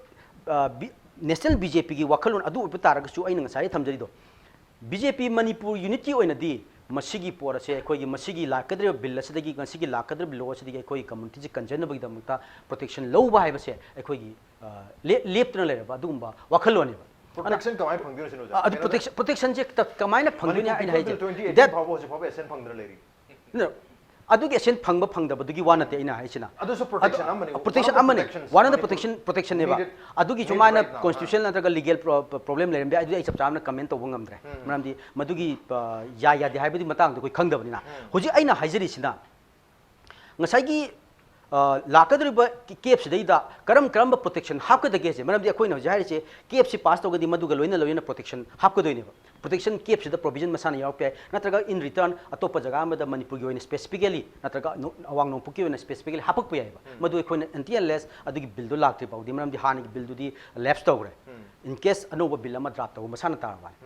ꯑ, B-, national B J P ꯒꯤ ꯋꯥꯈꯜꯂꯣꯟ ꯑꯗꯨ ꯑꯣꯏꯕ ꯇꯥꯔꯒꯁꯨ, ꯑꯩꯅ ꯉꯁꯥꯏ ꯊꯝꯖꯔꯤꯗꯣ, B J P Manipur unit ꯀꯤ ꯑꯣꯏꯅꯗꯤ ꯃꯁꯤꯒꯤ ꯄꯣꯠ ꯑꯁꯦ, ꯑꯩꯈꯣꯏꯒꯤ ꯃꯁꯤꯒꯤ ꯂꯥꯛꯀꯗꯧꯔꯤꯕ bill ꯑꯁꯤꯗꯒꯤ, ꯉꯁꯤꯒꯤ ꯂꯥꯛꯀꯗꯧꯔꯤꯕ law ꯑꯁꯤꯗꯒꯤ ꯑꯩꯈꯣꯏꯒꯤ community ꯁꯤ ꯀꯟꯖꯅꯕꯒꯤꯗꯃꯛꯇ protection ꯂꯧꯕ ꯍꯥꯏꯕꯁꯦ ꯑꯩꯈꯣꯏꯒꯤ, ꯑ, ꯂꯦ-, ꯂꯦꯞꯇꯅ ꯂꯩꯔꯕ ꯑꯗꯨꯒꯨꯝꯕ ꯋꯥꯈꯜꯂꯣꯟꯅꯦꯕ꯫ ꯑꯗꯨꯅ protection ꯀꯃꯥꯏꯅ ꯐꯪꯗꯣꯏꯅꯣ ꯁꯤꯅꯤ ꯑꯣꯖꯥ? ꯑ, ꯑꯗꯨ ꯀꯩꯅꯣꯗ protection, protection ꯁꯦ ꯀ-, ꯀꯃꯥꯏꯅ ꯐꯪꯗꯣꯏꯅꯣ ꯃꯅꯤꯄꯨꯔ ꯍꯥꯏꯅ People ꯍꯥꯏꯁꯦ? Bill twenty eighteen That ꯐꯥꯎꯕ ꯍꯧꯖꯤꯛ ꯐꯥꯎꯕ action ꯐꯪꯗꯅ ꯂꯩꯔꯤ꯫ No, ꯑꯗꯨꯒꯤ ꯑꯦꯁꯦꯟ ꯐꯪꯕ ꯐꯪꯗꯕꯗꯨꯒꯤ ꯋꯥ ꯅꯠꯇꯦ ꯑꯩꯅ ꯍꯥꯏꯁꯤꯅ꯫ ꯑꯗꯨꯁꯨ protection ꯑꯃꯅꯤ. Protection One of the ꯑꯃꯅꯤ. Protections. One of the Manipur protection, protection ꯅꯦꯕ. Needed, ꯑꯗꯨꯒꯤꯁꯨ need ꯃꯥꯅ right now. Constitutional ꯅꯠꯇ꯭ꯔꯒ legal problem ꯂꯩꯔꯝꯕ ꯌꯥꯏ, ꯑꯗꯨꯗꯤ ꯑꯩ ꯆꯞ ꯆꯥꯅ comment ꯇꯧꯕ ꯉꯝꯗ꯭ꯔꯦ꯫ ꯃꯔꯝꯗꯤ ꯃꯗꯨꯒꯤ ꯑ, ꯌꯥꯏ ꯌꯥꯗꯦ ꯍꯥꯏꯕꯗꯤ ꯃꯇꯥꯡꯗ ꯑꯩꯈꯣꯏ ꯈꯪꯗꯕꯅꯤꯅ꯫ ꯍꯧꯖꯤꯛ ꯑꯩꯅ ꯍꯥꯏꯖꯔꯤꯁꯤꯅ ꯉꯁꯥꯏꯒꯤ ꯑ, ꯂꯥꯛꯀꯗꯧꯔꯤꯕ camp ꯁꯤꯗꯩꯗ ꯀꯔꯝ ꯀꯔꯝꯕ protection ꯍꯥꯞꯀꯗꯒꯦꯁꯦ, ꯃꯔꯝꯗꯤ ꯑꯩꯈꯣꯏꯅ ꯍꯧꯖꯤꯛ ꯍꯥꯏꯔꯤꯁꯦ camp ꯁꯤ pass ꯇꯧꯒꯗꯤ ꯃꯗꯨꯒ ꯂꯣꯏꯅ ꯂꯣꯏꯅꯅ protection ꯍꯥꯞꯀꯗꯣꯏꯅꯦꯕ꯫ Protection camp ꯁꯤꯗ provision ꯃꯁꯥꯅ ꯌꯥꯎꯔꯛꯄ ꯌꯥꯏ, ꯅꯠꯇ꯭ꯔꯒ in return ꯑꯇꯣꯞꯄ ꯖꯒꯥ ꯑꯃꯗ ꯃꯅꯤꯄꯨꯔꯒꯤ ꯑꯣꯏꯅ specifically ꯅꯠꯇ꯭ꯔꯒ ꯅꯣ-, ꯑꯋꯥꯡ ꯅꯣꯡꯄꯣꯛꯀꯤ ꯑꯣꯏꯅ specifically ꯍꯥꯞꯄꯛꯄ ꯌꯥꯏꯑꯕ꯫ ꯃꯗꯨ ꯑꯩꯈꯣꯏꯅ until unless ꯑꯗꯨꯒꯤ bill ꯗꯣ ꯂꯥꯛꯇ꯭ꯔꯤ ꯐꯥꯎꯗꯤ, ꯃꯔꯝꯗꯤ ꯍꯥꯟꯅꯒꯤ bill ꯗꯨꯗꯤ lapse ꯇꯧꯈ꯭ꯔꯦ꯫ In case ꯑꯅꯧꯕ bill ꯑꯃ draft ꯇꯧꯕ ꯃꯁꯥꯅ ꯇꯥꯔꯕꯅꯤ꯫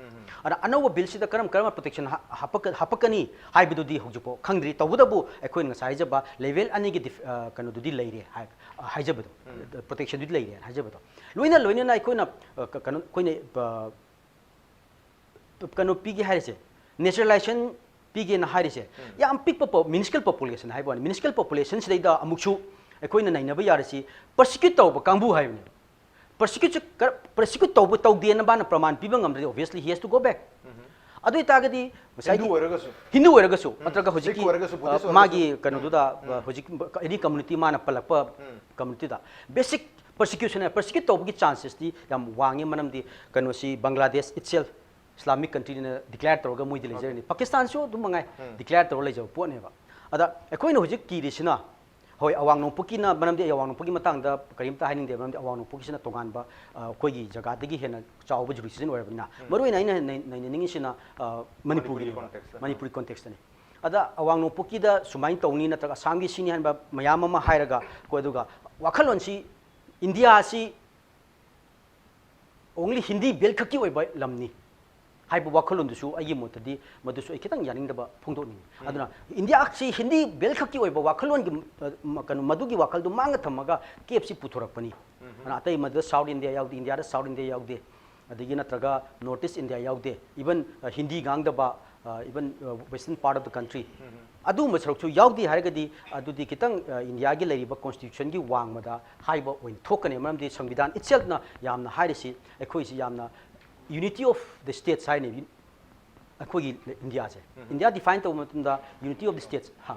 ꯑꯗ ꯑꯅꯧꯕ bill ꯁꯤꯗ ꯀꯔꯝ ꯀꯔꯝꯕ protection ꯍꯥ-, ꯍꯥꯄꯛꯀ-, ꯍꯥꯄꯛꯀꯅꯤ ꯍꯥꯏꯕꯗꯨꯗꯤ ꯍꯧꯖꯤꯛꯐꯥꯎ ꯈꯪꯗ꯭ꯔꯤ꯫ ꯇꯧꯕꯇꯕꯨ ꯑꯩꯈꯣꯏꯅ ꯉꯁꯥꯏ ꯍꯥꯏꯖꯕ level ꯑꯅꯤꯒꯤ dif-, ꯑ, ꯀꯩꯅꯣꯗꯨꯗꯤ ꯂꯩꯔꯦ ꯍꯥꯏ-, ꯍꯥꯏꯖꯕꯗꯣ, protection ꯗꯨꯗꯤ ꯂꯩꯔꯦ ꯍꯥꯏꯖꯕꯗꯣ꯫ ꯂꯣꯏꯅ ꯂꯣꯏꯅꯅ ꯑꯩꯈꯣꯏꯅ, ꯑ, ꯀ-, ꯀꯩꯅꯣ, ꯑꯩꯈꯣꯏꯅ, ꯑ, ꯀꯩꯅꯣ ꯄꯤꯒꯦ ꯍꯥꯏꯔꯤꯁꯦ, naturalization ꯄꯤꯒꯦꯅ ꯍꯥꯏꯔꯤꯁꯦ, ꯌꯥꯝ ꯄꯤꯛꯄ ꯄꯣ-, minuscule population ꯍꯥꯏꯕ ꯋꯥꯅꯤ꯫ Minuscule population ꯁꯤꯗꯩꯗ ꯑꯃꯨꯛꯁꯨ ꯑꯩꯈꯣꯏꯅ ꯅꯩꯅꯕ ꯌꯥꯔꯤꯁꯤ persecute ꯇꯧꯕ ꯀꯥꯡꯕꯨ ꯍꯥꯏꯕꯅꯦꯕ꯫ Persecute ꯁꯤ ꯀ-, persecute ꯇꯧꯕ ꯇꯧꯗꯦꯅ ꯃꯥꯅ ꯄ꯭ꯔꯃꯥꯟ ꯄꯤꯕ ꯉꯝꯗ꯭ꯔꯗꯤ, obviously he has to go back. ꯑꯗꯨ ꯑꯣꯏꯇꯥꯔꯒꯗꯤ ꯉꯁꯥꯏꯒꯤ ꯍꯤꯟꯗꯨ ꯑꯣꯏꯔꯒꯁꯨ. ꯍꯤꯟꯗꯨ ꯑꯣꯏꯔꯒꯁꯨ ꯅꯠꯇ꯭ꯔꯒ ꯍꯧꯖꯤꯛꯀꯤ, ꯁꯤꯈ ꯑꯣꯏꯔꯒꯁꯨ, Buddhist ꯑ, ꯃꯥꯒꯤ ꯑꯣꯏꯔꯒꯁꯨ. ꯀꯩꯅꯣꯗꯨꯗ, ꯑ, ꯍꯧꯖꯤꯛ any community ꯃꯥꯅ ꯄꯜꯂꯛꯄ community ꯗ basic persecution, persecute ꯇꯧꯕꯒꯤ chances ꯇꯤ ꯌꯥꯝ ꯋꯥꯡꯉꯤ꯫ ꯃꯔꯝꯗꯤ ꯀꯩꯅꯣꯁꯤ Bangladesh itself Islamic country ꯅ declare ꯇꯧꯔꯒ ꯃꯣꯏꯗꯤ ꯂꯩꯖꯔꯅꯤ꯫ ꯄꯥꯀꯤꯁꯇꯥꯟꯁꯨ ꯑꯗꯨꯝ ꯃꯉꯥꯏ, declare ꯇꯧꯔ ꯂꯩꯖꯕ ꯄꯣꯠꯅꯦꯕ꯫ ꯑꯗ ꯑꯩꯈꯣꯏꯅ ꯍꯧꯖꯤꯛ ꯀꯤꯔꯤꯁꯤꯅ, ꯍꯣꯏ, ꯑꯋꯥꯡ ꯅꯣꯡꯄꯣꯛꯀꯤꯅ, ꯃꯔꯝꯗꯤ ꯑꯩ ꯑꯋꯥꯡ ꯅꯣꯡꯄꯣꯛꯀꯤ ꯃꯇꯥꯡꯗ ꯀꯔꯤꯝꯇ ꯍꯥꯏꯅꯤꯡꯗꯦ, ꯃꯔꯝꯗꯤ ꯑꯋꯥꯡ ꯅꯣꯡꯄꯣꯛꯀꯤꯁꯤꯅ ꯇꯣꯉꯥꯟꯕ, ꯑ, ꯑꯩꯈꯣꯏꯒꯤ ꯖꯒꯥꯗꯒꯤ ꯍꯦꯟꯅ ꯆꯥꯎꯕ jurisdiction ꯑꯣꯏꯔꯕꯅꯤꯅ꯫ ꯃꯔꯨꯑꯣꯏꯅ ꯑꯩꯅ ꯅꯩ-, ꯅꯩꯅꯅꯤꯡꯉꯤꯁꯤꯅ, ꯑ, ꯃꯅꯤꯄꯨꯔꯒꯤꯅꯦꯕ꯫ Context ꯇ. ꯃꯅꯤꯄꯨꯔꯤ context ꯇꯅꯤ꯫ ꯑꯗ ꯑꯋꯥꯡ ꯅꯣꯡꯄꯣꯛꯀꯤꯗ ꯁꯨꯃꯥꯏꯅ ꯇꯧꯅꯤ ꯅꯠꯇ꯭ꯔꯒ ꯑꯁꯥꯝꯒꯤ ꯁꯤꯅꯤ ꯍꯥꯏꯕ ꯃꯌꯥꯝ ꯑꯃ ꯍꯥꯏꯔꯒ, ꯑꯩꯈꯣꯏ ꯑꯗꯨꯒ ꯋꯥꯈꯜꯂꯣꯟꯁꯤ ꯏꯟꯗꯤꯌꯥꯁꯤ only ꯍꯤꯟꯗꯤ belt ꯈꯛꯀꯤ ꯑꯣꯏꯕ ꯂꯝꯅꯤ ꯍꯥꯏꯕ ꯋꯥꯈꯜꯂꯣꯟꯗꯨꯁꯨ ꯑꯩꯒꯤ ꯃꯣꯠꯇꯗꯤ ꯃꯗꯨꯁꯨ ꯑꯩ ꯈꯤꯇꯪ ꯌꯥꯅꯤꯡꯗꯕ ꯐꯣꯡꯗꯣꯛꯅꯤꯡꯉꯤ꯫ ꯑꯗꯨꯅ ꯏꯟꯗꯤꯌꯥꯁꯤ ꯍꯤꯟꯗꯤ belt ꯈꯛꯀꯤ ꯑꯣꯏꯕ ꯋꯥꯈꯜꯂꯣꯟꯒꯤ, ꯑ, ꯃ-, ꯀꯩꯅꯣ, ꯃꯗꯨꯒꯤ ꯋꯥꯈꯜꯗꯨ ꯃꯥꯡꯅ ꯊꯝꯃꯒ camp ꯁꯤ ꯄꯨꯊꯣꯔꯛꯄꯅꯤ꯫ ꯑꯗꯨꯅ ꯑꯇꯩ ꯃꯗꯨꯗ South India ꯌꯥꯎꯗꯦ, ꯏꯟꯗꯤꯌꯥꯗ South India ꯌꯥꯎꯗꯦ, ꯑꯗꯒꯤ ꯅꯠꯇ꯭ꯔꯒ North East India ꯌꯥꯎꯗꯦ, even, ꯑ, ꯍꯤꯟꯗꯤ ꯉꯥꯡꯗꯕ, ꯑ, even, ꯑ, western part of the country, ꯑꯗꯨꯒꯨꯝꯕ ꯁꯔꯨꯛꯁꯨ ꯌꯥꯎꯗꯦ ꯍꯥꯏꯔꯒꯗꯤ ꯑꯗꯨꯗꯤ ꯈꯤꯇꯪ, ꯑ, ꯏꯟꯗꯤꯌꯥꯒꯤ ꯂꯩꯔꯤꯕ constitution ꯒꯤ ꯋꯥꯡꯃꯗ ꯍꯥꯏꯕ ꯑꯣꯏꯅ ꯊꯣꯛꯀꯅꯤ꯫ ꯃꯔꯝꯗꯤ ꯁꯪꯕꯤꯙꯥꯟ itself ꯅ ꯌꯥꯝꯅ ꯍꯥꯏꯔꯤꯁꯤ ꯑꯩꯈꯣꯏꯁꯤ ꯌꯥꯝꯅ unity of the states ꯍꯥꯏꯅꯤ꯫ ꯑꯩꯈꯣꯏꯒꯤ ꯏꯟꯗꯤꯌꯥꯁꯦ, ꯏꯟꯗꯤꯌꯥ define ꯇꯧꯕ ꯃꯇꯝꯗ unity of the states, ꯍꯥ,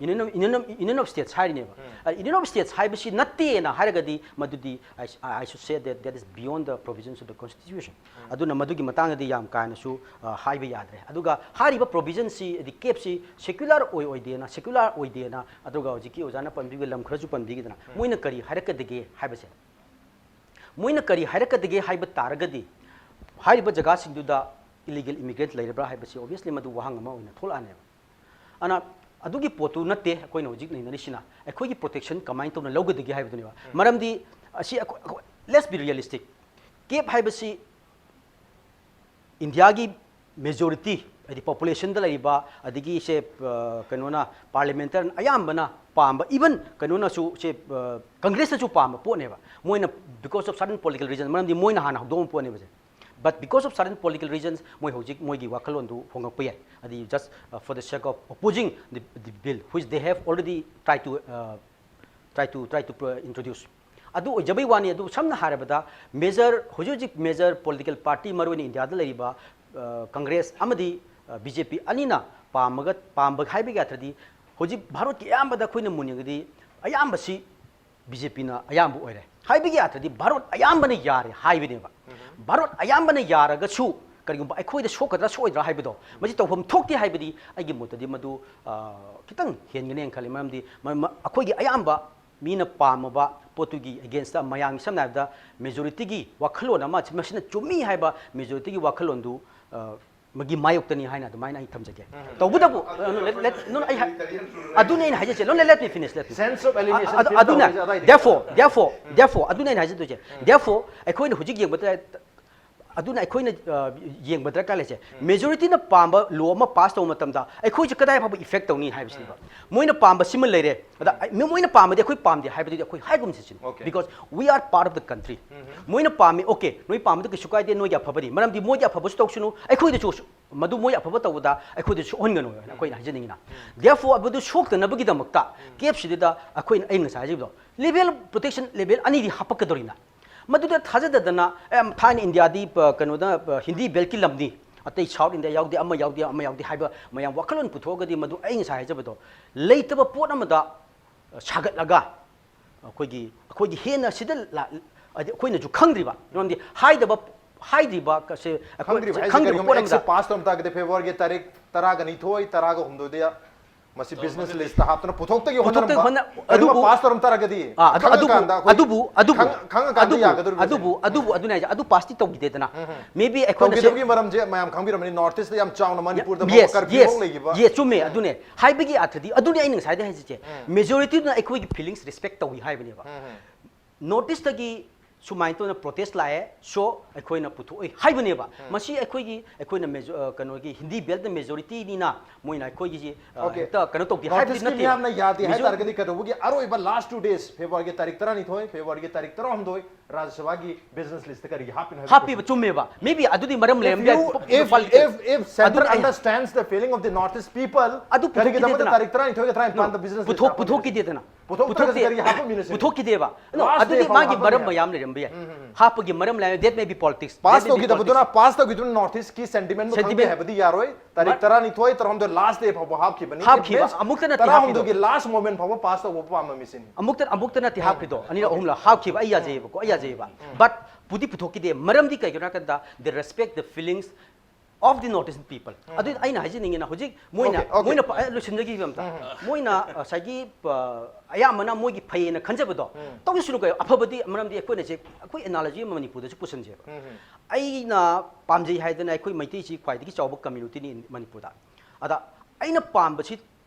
Union of, Union of, Union of States ꯍꯥꯏꯔꯤꯅꯦꯕ꯫ Union of States ꯍꯥꯏꯕꯁꯤ ꯅꯠꯇꯦꯅ ꯍꯥꯏꯔꯒꯗꯤ ꯃꯗꯨꯗꯤ I, I should say that that is beyond the provisions of the Constitution. ꯑꯗꯨꯅ ꯃꯗꯨꯒꯤ ꯃꯇꯥꯡꯗꯗꯤ ꯌꯥꯝ ꯀꯥ ꯍꯦꯟꯅꯁꯨ ꯑ, ꯍꯥꯏꯕ ꯌꯥꯗ꯭ꯔꯦ꯫ ꯑꯗꯨꯒ ꯍꯥꯏꯔꯤꯕ provisionꯁꯤ, ꯍꯥꯏꯗꯤ capꯁꯤ secular ꯑꯣꯏ ꯑꯣꯏꯗꯦꯅ, secular ꯑꯣꯏꯗꯦꯅ, ꯑꯗꯨꯒ ꯍꯧꯖꯤꯛꯀꯤ ꯑꯣꯖꯥꯅ ꯄꯟꯕꯤꯕ ꯂꯝ ꯈꯔꯁꯨ ꯄꯟꯕꯤꯈꯤꯗꯅ, ꯃꯣꯏꯅ ꯀꯔꯤ ꯍꯥꯏꯔꯛꯀꯗꯒꯦ ꯍꯥꯏꯕꯁꯦ, ꯃꯣꯏꯅ ꯀꯔꯤ ꯍꯥꯏꯔꯛꯀꯗꯒꯦ ꯍꯥꯏꯕ ꯇꯥꯔꯒꯗꯤ, ꯍꯥꯏꯔꯤꯕ ꯖꯒꯥꯁꯤꯡꯗꯨꯗ illegal immigrant ꯂꯩꯔꯕ꯭ꯔꯥ ꯍꯥꯏꯕꯁꯤ obviously ꯃꯗꯨ ꯋꯥꯍꯪ ꯑꯃ ꯑꯣꯏꯅ ꯊꯣꯛꯂꯛꯑꯅꯦꯕ꯫ ꯑꯗꯨꯅ ꯑꯗꯨꯒꯤ ꯄꯣꯠꯇꯨ ꯅꯠꯇꯦ ꯑꯩꯈꯣꯏꯅ ꯍꯧꯖꯤꯛ ꯅꯩꯅꯔꯤꯁꯤꯅ, ꯑꯩꯈꯣꯏꯒꯤ protection ꯀꯃꯥꯏꯅ ꯇꯧꯅ ꯂꯧꯒꯗꯒꯦ ꯍꯥꯏꯕꯗꯨꯅꯦꯕ꯫ ꯃꯔꯝꯗꯤ ꯑꯁꯤ ꯑꯩꯈꯣꯏ, ꯑꯩꯈꯣꯏ, let's be realistic, cap ꯍꯥꯏꯕꯁꯤ ꯏꯟꯗꯤꯌꯥꯒꯤ majority, ꯍꯥꯏꯗꯤ populationꯗ ꯂꯩꯔꯤꯕ, ꯑꯗꯒꯤ ꯁꯦ, ꯑ, ꯀꯩꯅꯣꯅ, parliamentarian ꯑꯌꯥꯝꯕꯅ ꯄꯥꯝꯕ, even ꯀꯩꯅꯣꯅꯁꯨ ꯁꯦ, ꯑ, Congressꯅꯁꯨ ꯄꯥꯝꯕ ꯄꯣꯠꯅꯦꯕ꯫ ꯃꯣꯏꯅ, because of certain political reason, ꯃꯔꯝꯗꯤ ꯃꯣꯏꯅ ꯍꯥꯟꯅ ꯍꯧꯗꯣꯛꯑꯝꯕ ꯄꯣꯠꯅꯦꯕ ꯁꯦ꯫ But because of certain political reasons, ꯃꯣꯏ ꯍꯧꯖꯤꯛ ꯃꯣꯏꯒꯤ ꯋꯥꯈꯜꯂꯣꯟꯗꯨ ꯍꯣꯡꯉꯛꯄ ꯌꯥꯏ꯫ ꯍꯥꯏꯗꯤ just, uh, for the sake of opposing the, the bill which they have already tried to, uh, try to, try to pro-, introduce. ꯑꯗꯨ ꯑꯣꯏꯖꯕꯩ ꯋꯥꯅꯤ꯫ ꯑꯗꯨ ꯁꯝꯅ ꯍꯥꯏꯔꯕꯗ major, ꯍꯧꯖꯤꯛ ꯍꯧꯖꯤꯛ major political party, ꯃꯔꯨꯑꯣꯏꯅ ꯏꯟꯗꯤꯌꯥꯗ ꯂꯩꯔꯤꯕ, ꯑ, Congress ꯑꯃꯗꯤ, ꯑ, BJP ꯑꯅꯤꯅ ꯄꯥꯝꯃꯒ, ꯄꯥꯝꯕ ꯍꯥꯏꯕꯒꯤ ꯑꯔꯊꯗꯤ ꯍꯧꯖꯤꯛ ꯚꯥꯔꯠꯀꯤ ꯑꯌꯥꯝꯕꯗ ꯑꯩꯈꯣꯏꯅ ꯃꯨꯟꯅꯤꯡꯉꯗꯤ ꯑꯌꯥꯝꯕꯁꯤ BJPꯅ ꯑꯌꯥꯝꯕ ꯑꯣꯏꯔꯦ꯫ ꯍꯥꯏꯕꯒꯤ ꯑꯔꯊꯗꯤ ꯚꯥꯔꯠ ꯑꯌꯥꯝꯕꯅ ꯌꯥꯔꯦ ꯍꯥꯏꯕꯅꯦꯕ꯫ ꯚꯥꯔꯠ ꯑꯌꯥꯝꯕꯅ ꯌꯥꯔꯒꯁꯨ ꯀꯔꯤꯒꯨꯝꯕ ꯑꯩꯈꯣꯏꯗ ꯁꯣꯛꯀꯗ꯭ꯔꯥ ꯁꯣꯛꯑꯣꯏꯗ꯭ꯔꯥ ꯍꯥꯏꯕꯗꯣ, ꯃꯁꯤ ꯇꯧꯐꯝ ꯊꯣꯛꯇꯦ ꯍꯥꯏꯕꯗꯤ ꯑꯩꯒꯤ ꯃꯣꯠꯇꯗꯤ ꯃꯗꯨ, ꯑ, ꯈꯤꯇꯪ ꯍꯦꯟꯒꯅꯦꯅ ꯈꯜꯂꯤ꯫ ꯃꯔꯝꯗꯤ ꯃ-, ꯃ-, ꯑꯩꯈꯣꯏꯒꯤ ꯑꯌꯥꯝꯕ ꯃꯤꯅ ꯄꯥꯝꯃꯕ ꯄꯣꯠꯇꯨꯒꯤ againstꯇ ꯃꯌꯥꯝꯒꯤ, ꯁꯝꯅ ꯍꯥꯏꯔꯕꯗ, majorityꯒꯤ ꯋꯥꯈꯜꯂꯣꯟ ꯑꯃ, ꯃꯁꯤꯅ ꯆꯨꯝꯃꯤ ꯍꯥꯏꯕ majorityꯒꯤ ꯋꯥꯈꯜꯂꯣꯟꯗꯨ, ꯑ, ꯃꯒꯤ ꯃꯥꯌꯣꯛꯇꯅꯤ ꯍꯥꯏꯅ ꯑꯗꯨꯃꯥꯏꯅ ꯑꯩ ꯊꯝꯖꯒꯦ꯫ ꯇꯧꯕꯇꯕꯨ, ꯑ, no, let, let, no, no, ꯑꯩ ꯍꯥꯏ-, ꯑꯗꯨꯅꯦ ꯑꯩꯅ ꯍꯥꯏꯖꯩꯁꯦ꯫ No, let, let me finish, let me ꯑꯗꯨ, ꯑꯗꯨꯅ, therefore, therefore, therefore, ꯑꯗꯨꯅꯦ ꯑꯩꯅ ꯍꯥꯏꯖꯗꯣꯏꯁꯦ꯫ Therefore, ꯑꯩꯈꯣꯏꯅ ꯍꯧꯖꯤꯛ ꯌꯦꯡꯕꯗ, ꯑꯗꯨꯅ ꯑꯩꯈꯣꯏꯅ, ꯑ, ꯌꯦꯡꯕ ꯗꯔꯀꯥꯔ ꯂꯩꯁꯦ꯫ Majorityꯅ ꯄꯥꯝꯕ law ꯑꯃ pass ꯇꯧꯕ ꯃꯇꯝꯗ ꯑꯩꯈꯣꯏꯁꯦ ꯀꯗꯥꯏ ꯐꯥꯎꯕ effect ꯇꯧꯅꯤ ꯍꯥꯏꯕꯁꯤꯅꯦꯕ꯫ ꯃꯣꯏꯅ ꯄꯥꯝꯕ ꯁꯤꯃ ꯂꯩꯔꯦ, ꯑꯗ, ꯑ, ꯃꯣꯏꯅ ꯄꯥꯝꯕꯗꯤ ꯑꯩꯈꯣꯏ ꯄꯥꯝꯗꯦ ꯍꯥꯏꯕꯗꯨꯗꯤ ꯑꯩꯈꯣꯏ ꯍꯥꯏꯒꯨꯝꯁꯤ ꯁꯤꯅꯤ꯫ Because we are part of the country. ꯃꯣꯏꯅ ꯄꯥꯝꯃꯤ, okay, ꯅꯣꯏ ꯄꯥꯝꯕꯗꯨ ꯀꯩꯁꯨ ꯀꯥꯏꯗꯦ, ꯅꯣꯏꯒꯤ ꯑꯐꯕꯅꯤ꯫ ꯃꯔꯝꯗꯤ ꯃꯣꯏꯒꯤ ꯑꯐꯕꯁꯨ ꯇꯧꯁꯅꯨ, ꯑꯩꯈꯣꯏꯗꯁꯨ ꯁꯨ-, ꯃꯗꯨ ꯃꯣꯏ ꯑꯐꯕ ꯇꯧꯕꯗ ꯑꯩꯈꯣꯏꯗꯁꯨ ꯁꯣꯛꯍꯟꯒꯅꯨ ꯍꯥꯏꯅ ꯑꯩꯈꯣꯏꯅ ꯍꯥꯏꯖꯅꯤꯡꯉꯤꯅ꯫ Therefore, ꯑꯗꯨ ꯁꯣꯛꯇꯅꯕꯒꯤꯗꯃꯛꯇ capꯁꯤꯗ ꯑꯩꯈꯣꯏꯅ, ꯑꯩ ꯉꯁꯥꯏ ꯍꯥꯏꯖꯕꯗꯣ, level, protection level ꯑꯅꯤꯗꯤ ꯍꯥꯞꯄꯛꯀꯗꯧꯔꯤꯅ꯫ ꯃꯗꯨꯗ ꯊꯥꯖꯗꯗꯅ, ꯑꯦ, ꯊꯥꯏꯅ ꯏꯟꯗꯤꯌꯥꯗꯤ, ꯑ, ꯀꯩꯅꯣꯗ, ꯑ, ꯍꯤꯟꯗꯤ beltꯀꯤ ꯂꯝꯅꯤ, ꯑꯇꯩ South India ꯌꯥꯎꯗꯦ, ꯑꯃ ꯌꯥꯎꯗꯦ, ꯑꯃ ꯌꯥꯎꯗꯦ ꯍꯥꯏꯕ ꯃꯌꯥꯝ ꯋꯥꯈꯜꯂꯣꯟ ꯄꯨꯊꯣꯛꯑꯒꯗꯤ, ꯃꯗꯨ ꯑꯩ ꯉꯁꯥꯏ ꯍꯥꯏꯖꯕꯗꯣ, ꯂꯩꯇꯕ ꯄꯣꯠ ꯑꯃꯗ, ꯑ, ꯁꯥꯒꯠꯂꯒ ꯑꯩꯈꯣꯏꯒꯤ, ꯑꯩꯈꯣꯏꯒꯤ ꯍꯦꯟꯅ ꯁꯤꯗ ꯂꯥ-, ꯍꯥꯏꯗꯤ ꯑꯩꯈꯣꯏꯅꯁꯨ ꯈꯪꯗ꯭ꯔꯤꯕ, ꯃꯔꯝꯗꯤ ꯍꯥꯏꯗꯕ, ꯍꯥꯏꯗ꯭ꯔꯤꯕ ꯀꯁꯦ, ꯑꯩꯈꯣꯏ ꯈꯪꯗ꯭ꯔꯤꯕ ꯍꯥꯏꯁꯦ ꯈꯪꯗ꯭ꯔꯤꯕ ꯀꯔꯤꯒꯨꯝꯕ ꯄꯣꯠ ꯑꯃꯗ꯫ Exit pass ꯇꯧꯔꯝ ꯇꯥꯔꯒꯗꯤ February ꯒꯤ ꯇꯥꯔꯤꯛ ꯇꯔꯥꯒ ꯅꯤꯊꯣꯏ, ꯇꯔꯥꯒ ꯍꯨꯝꯗꯣꯏꯗ ꯃꯁꯤ business list ꯇ ꯍꯥꯞꯇꯅ ꯄꯨꯊꯣꯛꯇꯒꯤ ꯄꯨꯊꯣꯛꯇꯒꯤ ꯍꯣꯠꯅꯔꯝꯕ, ꯍꯣꯠꯅ-, ꯀꯔꯤꯒꯨꯝꯕ ꯑꯗꯨꯕꯨ, pass ꯇꯧꯔꯝ ꯇꯥꯔꯒꯗꯤ ꯑꯥ, ꯑꯗꯨ, ꯑꯗꯨꯕꯨ, ꯈꯪꯉꯀꯥꯟꯗ ꯑꯩꯈꯣꯏ ꯑꯗꯨꯕꯨ, ꯑꯗꯨꯕꯨ, ꯈꯪ-, ꯈꯪꯉꯀꯥꯟꯗ ꯑꯗꯨꯕꯨ, ꯌꯥꯒꯗꯧꯔꯤꯕ ꯑꯗꯨꯕꯨ, ꯁꯤꯅꯤ꯫ ꯑꯗꯨꯕꯨ, ꯑꯗꯨꯅꯦ ꯍꯥꯏꯁꯦ, ꯑꯗꯨ pass ꯇꯤ ꯇꯧꯈꯤꯗꯦꯗꯅ꯫ ꯎꯝ, ꯎꯝ꯫ Maybe ꯑꯩꯈꯣꯏꯅ ꯁꯦ- ꯇꯧꯈꯤꯗꯕꯒꯤ ꯃꯔꯝꯁꯦ ꯃꯌꯥꯝ ꯈꯪꯕꯤꯔꯝꯃꯅꯤ, North East ꯇ ꯌꯥꯝ ꯆꯥꯎꯅ ꯃꯅꯤꯄꯨꯔꯗ ꯐꯥꯎꯕ yes, curfew yes, ꯐꯥꯎ ꯂꯩꯈꯤꯕ꯫ Yes, ꯆꯨꯝꯃꯦ, ꯎꯝ꯫ ꯑꯗꯨꯅꯦ꯫ ꯍꯥꯏꯕꯒꯤ ꯑꯔꯊꯗꯤ ꯑꯗꯨꯅꯦ ꯑꯩꯅ ꯉꯁꯥꯏꯗꯩ ꯍꯥꯏꯖꯤꯁꯦ꯫ ꯎꯝ꯫ Majority ꯗꯨꯅ ꯑꯩꯈꯣꯏꯒꯤ feelings respect ꯇꯧꯏ ꯍꯥꯏꯕꯅꯦꯕ꯫ ꯎꯝ, ꯎꯝ꯫ North East ꯇꯒꯤ ꯁꯨꯃꯥꯏꯅ ꯇꯧꯅ protest ꯂꯥꯛꯑꯦ, so ꯑꯩꯈꯣꯏꯅ ꯄꯨꯊꯣꯛꯑꯣꯏ ꯍꯥꯏꯕꯅꯦꯕ꯫ ꯎꯝ꯫ ꯃꯁꯤ ꯑꯩꯈꯣꯏꯒꯤ, ꯑꯩꯈꯣꯏꯅ major-, ꯑ, ꯀꯩꯅꯣꯒꯤ ꯍꯤꯟꯗꯤ belt ꯅ majority ꯅꯤꯅ ꯃꯣꯏꯅ ꯑꯩꯈꯣꯏꯒꯤꯁꯤ, ꯑ, okay, ꯍꯦꯛꯇ ꯀꯩꯅꯣ ꯇꯧꯗꯦ North ꯍꯥꯏꯕꯗꯤ East ꯀꯤ ꯅꯠꯇꯦꯕ꯫ ꯃꯤꯌꯥꯝꯅ ꯌꯥꯗꯦ ꯍꯥꯏ Major- ꯇꯥꯔꯒꯗꯤ ꯀꯩꯗꯧꯕꯒꯤ ꯑꯔꯣꯏꯕ last two days, February ꯒꯤ ꯇꯥꯔꯤꯛ ꯇꯔꯥꯅꯤꯊꯣꯏ, February ꯒꯤ ꯇꯥꯔꯤꯛ ꯇꯔꯥꯍꯨꯝꯗꯣꯏ, ꯔꯥꯖ꯭ꯌ ꯁꯚꯥꯒꯤ business list ꯇ ꯀꯔꯤꯒꯤ ꯍꯥꯞꯄꯤꯅꯣ ꯍꯥꯏꯕ ꯍꯥꯞꯄꯤꯕ question꯫ ꯆꯨꯝꯃꯦꯕ꯫ Maybe ꯑꯗꯨꯗꯤ ꯃꯔꯝ If ꯂꯩꯔꯝꯕ ꯌꯥꯏ, you, if, political. If, if center ꯑꯗꯨꯅ ꯑꯩ understands the feeling of the North East people, ꯑꯗꯨ ꯀꯔꯤꯒꯤꯗꯃꯛꯇ ꯄꯨꯊꯣꯛꯈꯤꯗꯦꯗꯅ꯫ ꯇꯥꯔꯤꯛ ꯇꯔꯥꯅꯤꯊꯣꯏꯒ ꯇꯔꯥꯅꯤꯄꯥꯟꯗ No, business list ꯄꯨꯊꯣꯛ-, ꯍꯥꯞꯄꯝꯃꯤꯅꯣ? ꯄꯨꯊꯣꯛꯈꯤꯗꯦꯗꯅ꯫ ꯄꯨꯊꯣꯛꯇ꯭ꯔꯒꯗꯤ ꯄꯨꯊꯣꯛꯇꯦ-, ꯀꯔꯤꯒꯤ ꯍꯥꯞꯄꯝꯃꯤꯅꯣ ꯁꯤꯅꯤ? ꯄꯨꯊꯣꯛꯈꯤꯗꯦꯕ꯫ No, last ꯑꯗꯨꯗꯤ day ꯐꯥꯎꯕ ꯃꯥꯒꯤ ꯍꯥꯞꯄꯝꯃꯤ ꯃꯔꯝ ꯍꯥꯏꯕ꯫ ꯃꯌꯥꯝ ꯂꯩꯔꯝꯕ ꯌꯥꯏ꯫ ꯎꯝ, ꯎꯝ, ꯎꯝ꯫ ꯍꯥꯞꯄꯒꯤ ꯃꯔꯝ ꯂꯩꯔꯝ-, that may be politics, Pass that may be ꯇꯧꯈꯤꯗꯕꯗꯨꯅ, politics꯫ Pass ꯇꯧꯈꯤꯗꯨꯅ North East ꯀꯤ sentiment ꯕꯨ ꯈꯪꯗꯦ Sentiment ꯍꯥꯏꯕꯗꯤ ꯌꯥꯔꯣꯏ꯫ ꯇꯥꯔꯤꯛ ꯃ-, ꯇꯔꯥꯅꯤꯊꯣꯏ, ꯇꯔꯥꯍꯨꯝꯗꯣꯏ last day ꯐꯥꯎꯕ ꯍꯥꯞꯈꯤꯕꯅꯤ꯫ ꯍꯥꯞꯈꯤꯕ꯫ It means ꯑꯃꯨꯛꯇ ꯅꯠꯇꯦ ꯍꯥꯞꯈꯤꯗꯣ꯫ ꯇꯔꯥꯍꯨꯝꯗꯣꯏꯒꯤ last moment ꯐꯥꯎꯕ pass ꯇꯧꯕ ꯄꯥꯝꯕ ꯃꯤꯁꯤꯅꯤ꯫ ꯑꯃꯨꯛꯇ, ꯑꯃꯨꯛꯇ ꯅꯠꯇꯦ ꯎꯝ꯫ ꯍꯥꯞꯈꯤꯗꯣ꯫ ꯑꯅꯤꯔꯛ, Okay꯫ ꯑꯍꯨꯝꯂꯛ ꯍꯥꯞꯈꯤꯕ꯫ ꯑꯩ ꯌꯥꯖꯩꯌꯦꯕꯀꯣ, ꯑꯩ ꯌꯥꯖꯩꯌꯦꯕ꯫ ꯎꯝ꯫ But ꯄꯨꯗꯤ ꯄꯨꯊꯣꯛꯈꯤꯗꯦ꯫ ꯃꯔꯝꯗꯤ ꯀꯩꯒꯤꯅꯣ ꯍꯥꯏ ꯀꯥꯟꯗ, they respect the feelings of the North Eastern people꯫ ꯎꯝ꯫ ꯑꯗꯨ ꯑꯩꯅ ꯍꯥꯏꯖꯅꯤꯡꯉꯤꯅ, ꯍꯧꯖꯤꯛ ꯃꯣꯏꯅ, Okay, okay꯫ ꯃꯣꯏꯅ ꯄ-, ꯑꯩ ꯂꯣꯏꯁꯤꯟꯖꯈꯤꯕ ꯑꯝꯇ꯫ ꯎꯝ꯫ ꯃꯣꯏꯅ ꯉꯁꯥꯏꯒꯤ, ꯑ, ꯑꯌꯥꯝꯕꯅ ꯃꯣꯏꯒꯤ ꯐꯩꯌꯦꯅ ꯈꯟꯖꯕꯗꯣ ꯎꯝ꯫ ꯇꯧꯁꯅꯨ ꯀꯩꯅꯣ꯫ ꯑꯐꯕꯗꯤ, ꯃꯔꯝꯗꯤ ꯑꯩꯈꯣꯏꯅ ꯁꯦ-, ꯑꯩꯈꯣꯏ analogy ꯑꯃ ꯃꯅꯤꯄꯨꯔꯗꯁꯨ ꯄꯨꯁꯟꯁꯦꯕ꯫ ꯎꯝ, ꯎꯝ꯫ ꯑꯩꯅ ꯄꯥꯝꯖꯩ ꯍꯥꯏꯗꯅ ꯑꯩꯈꯣꯏ ꯃꯩꯇꯩꯁꯤ ꯈ꯭ꯋꯥꯏꯗꯒꯤ ꯆꯥꯎꯕ community ꯅꯤ ꯃꯅꯤꯄꯨꯔꯗ꯫ ꯑꯗ ꯑꯩꯅ ꯄꯥꯝꯕꯁꯤ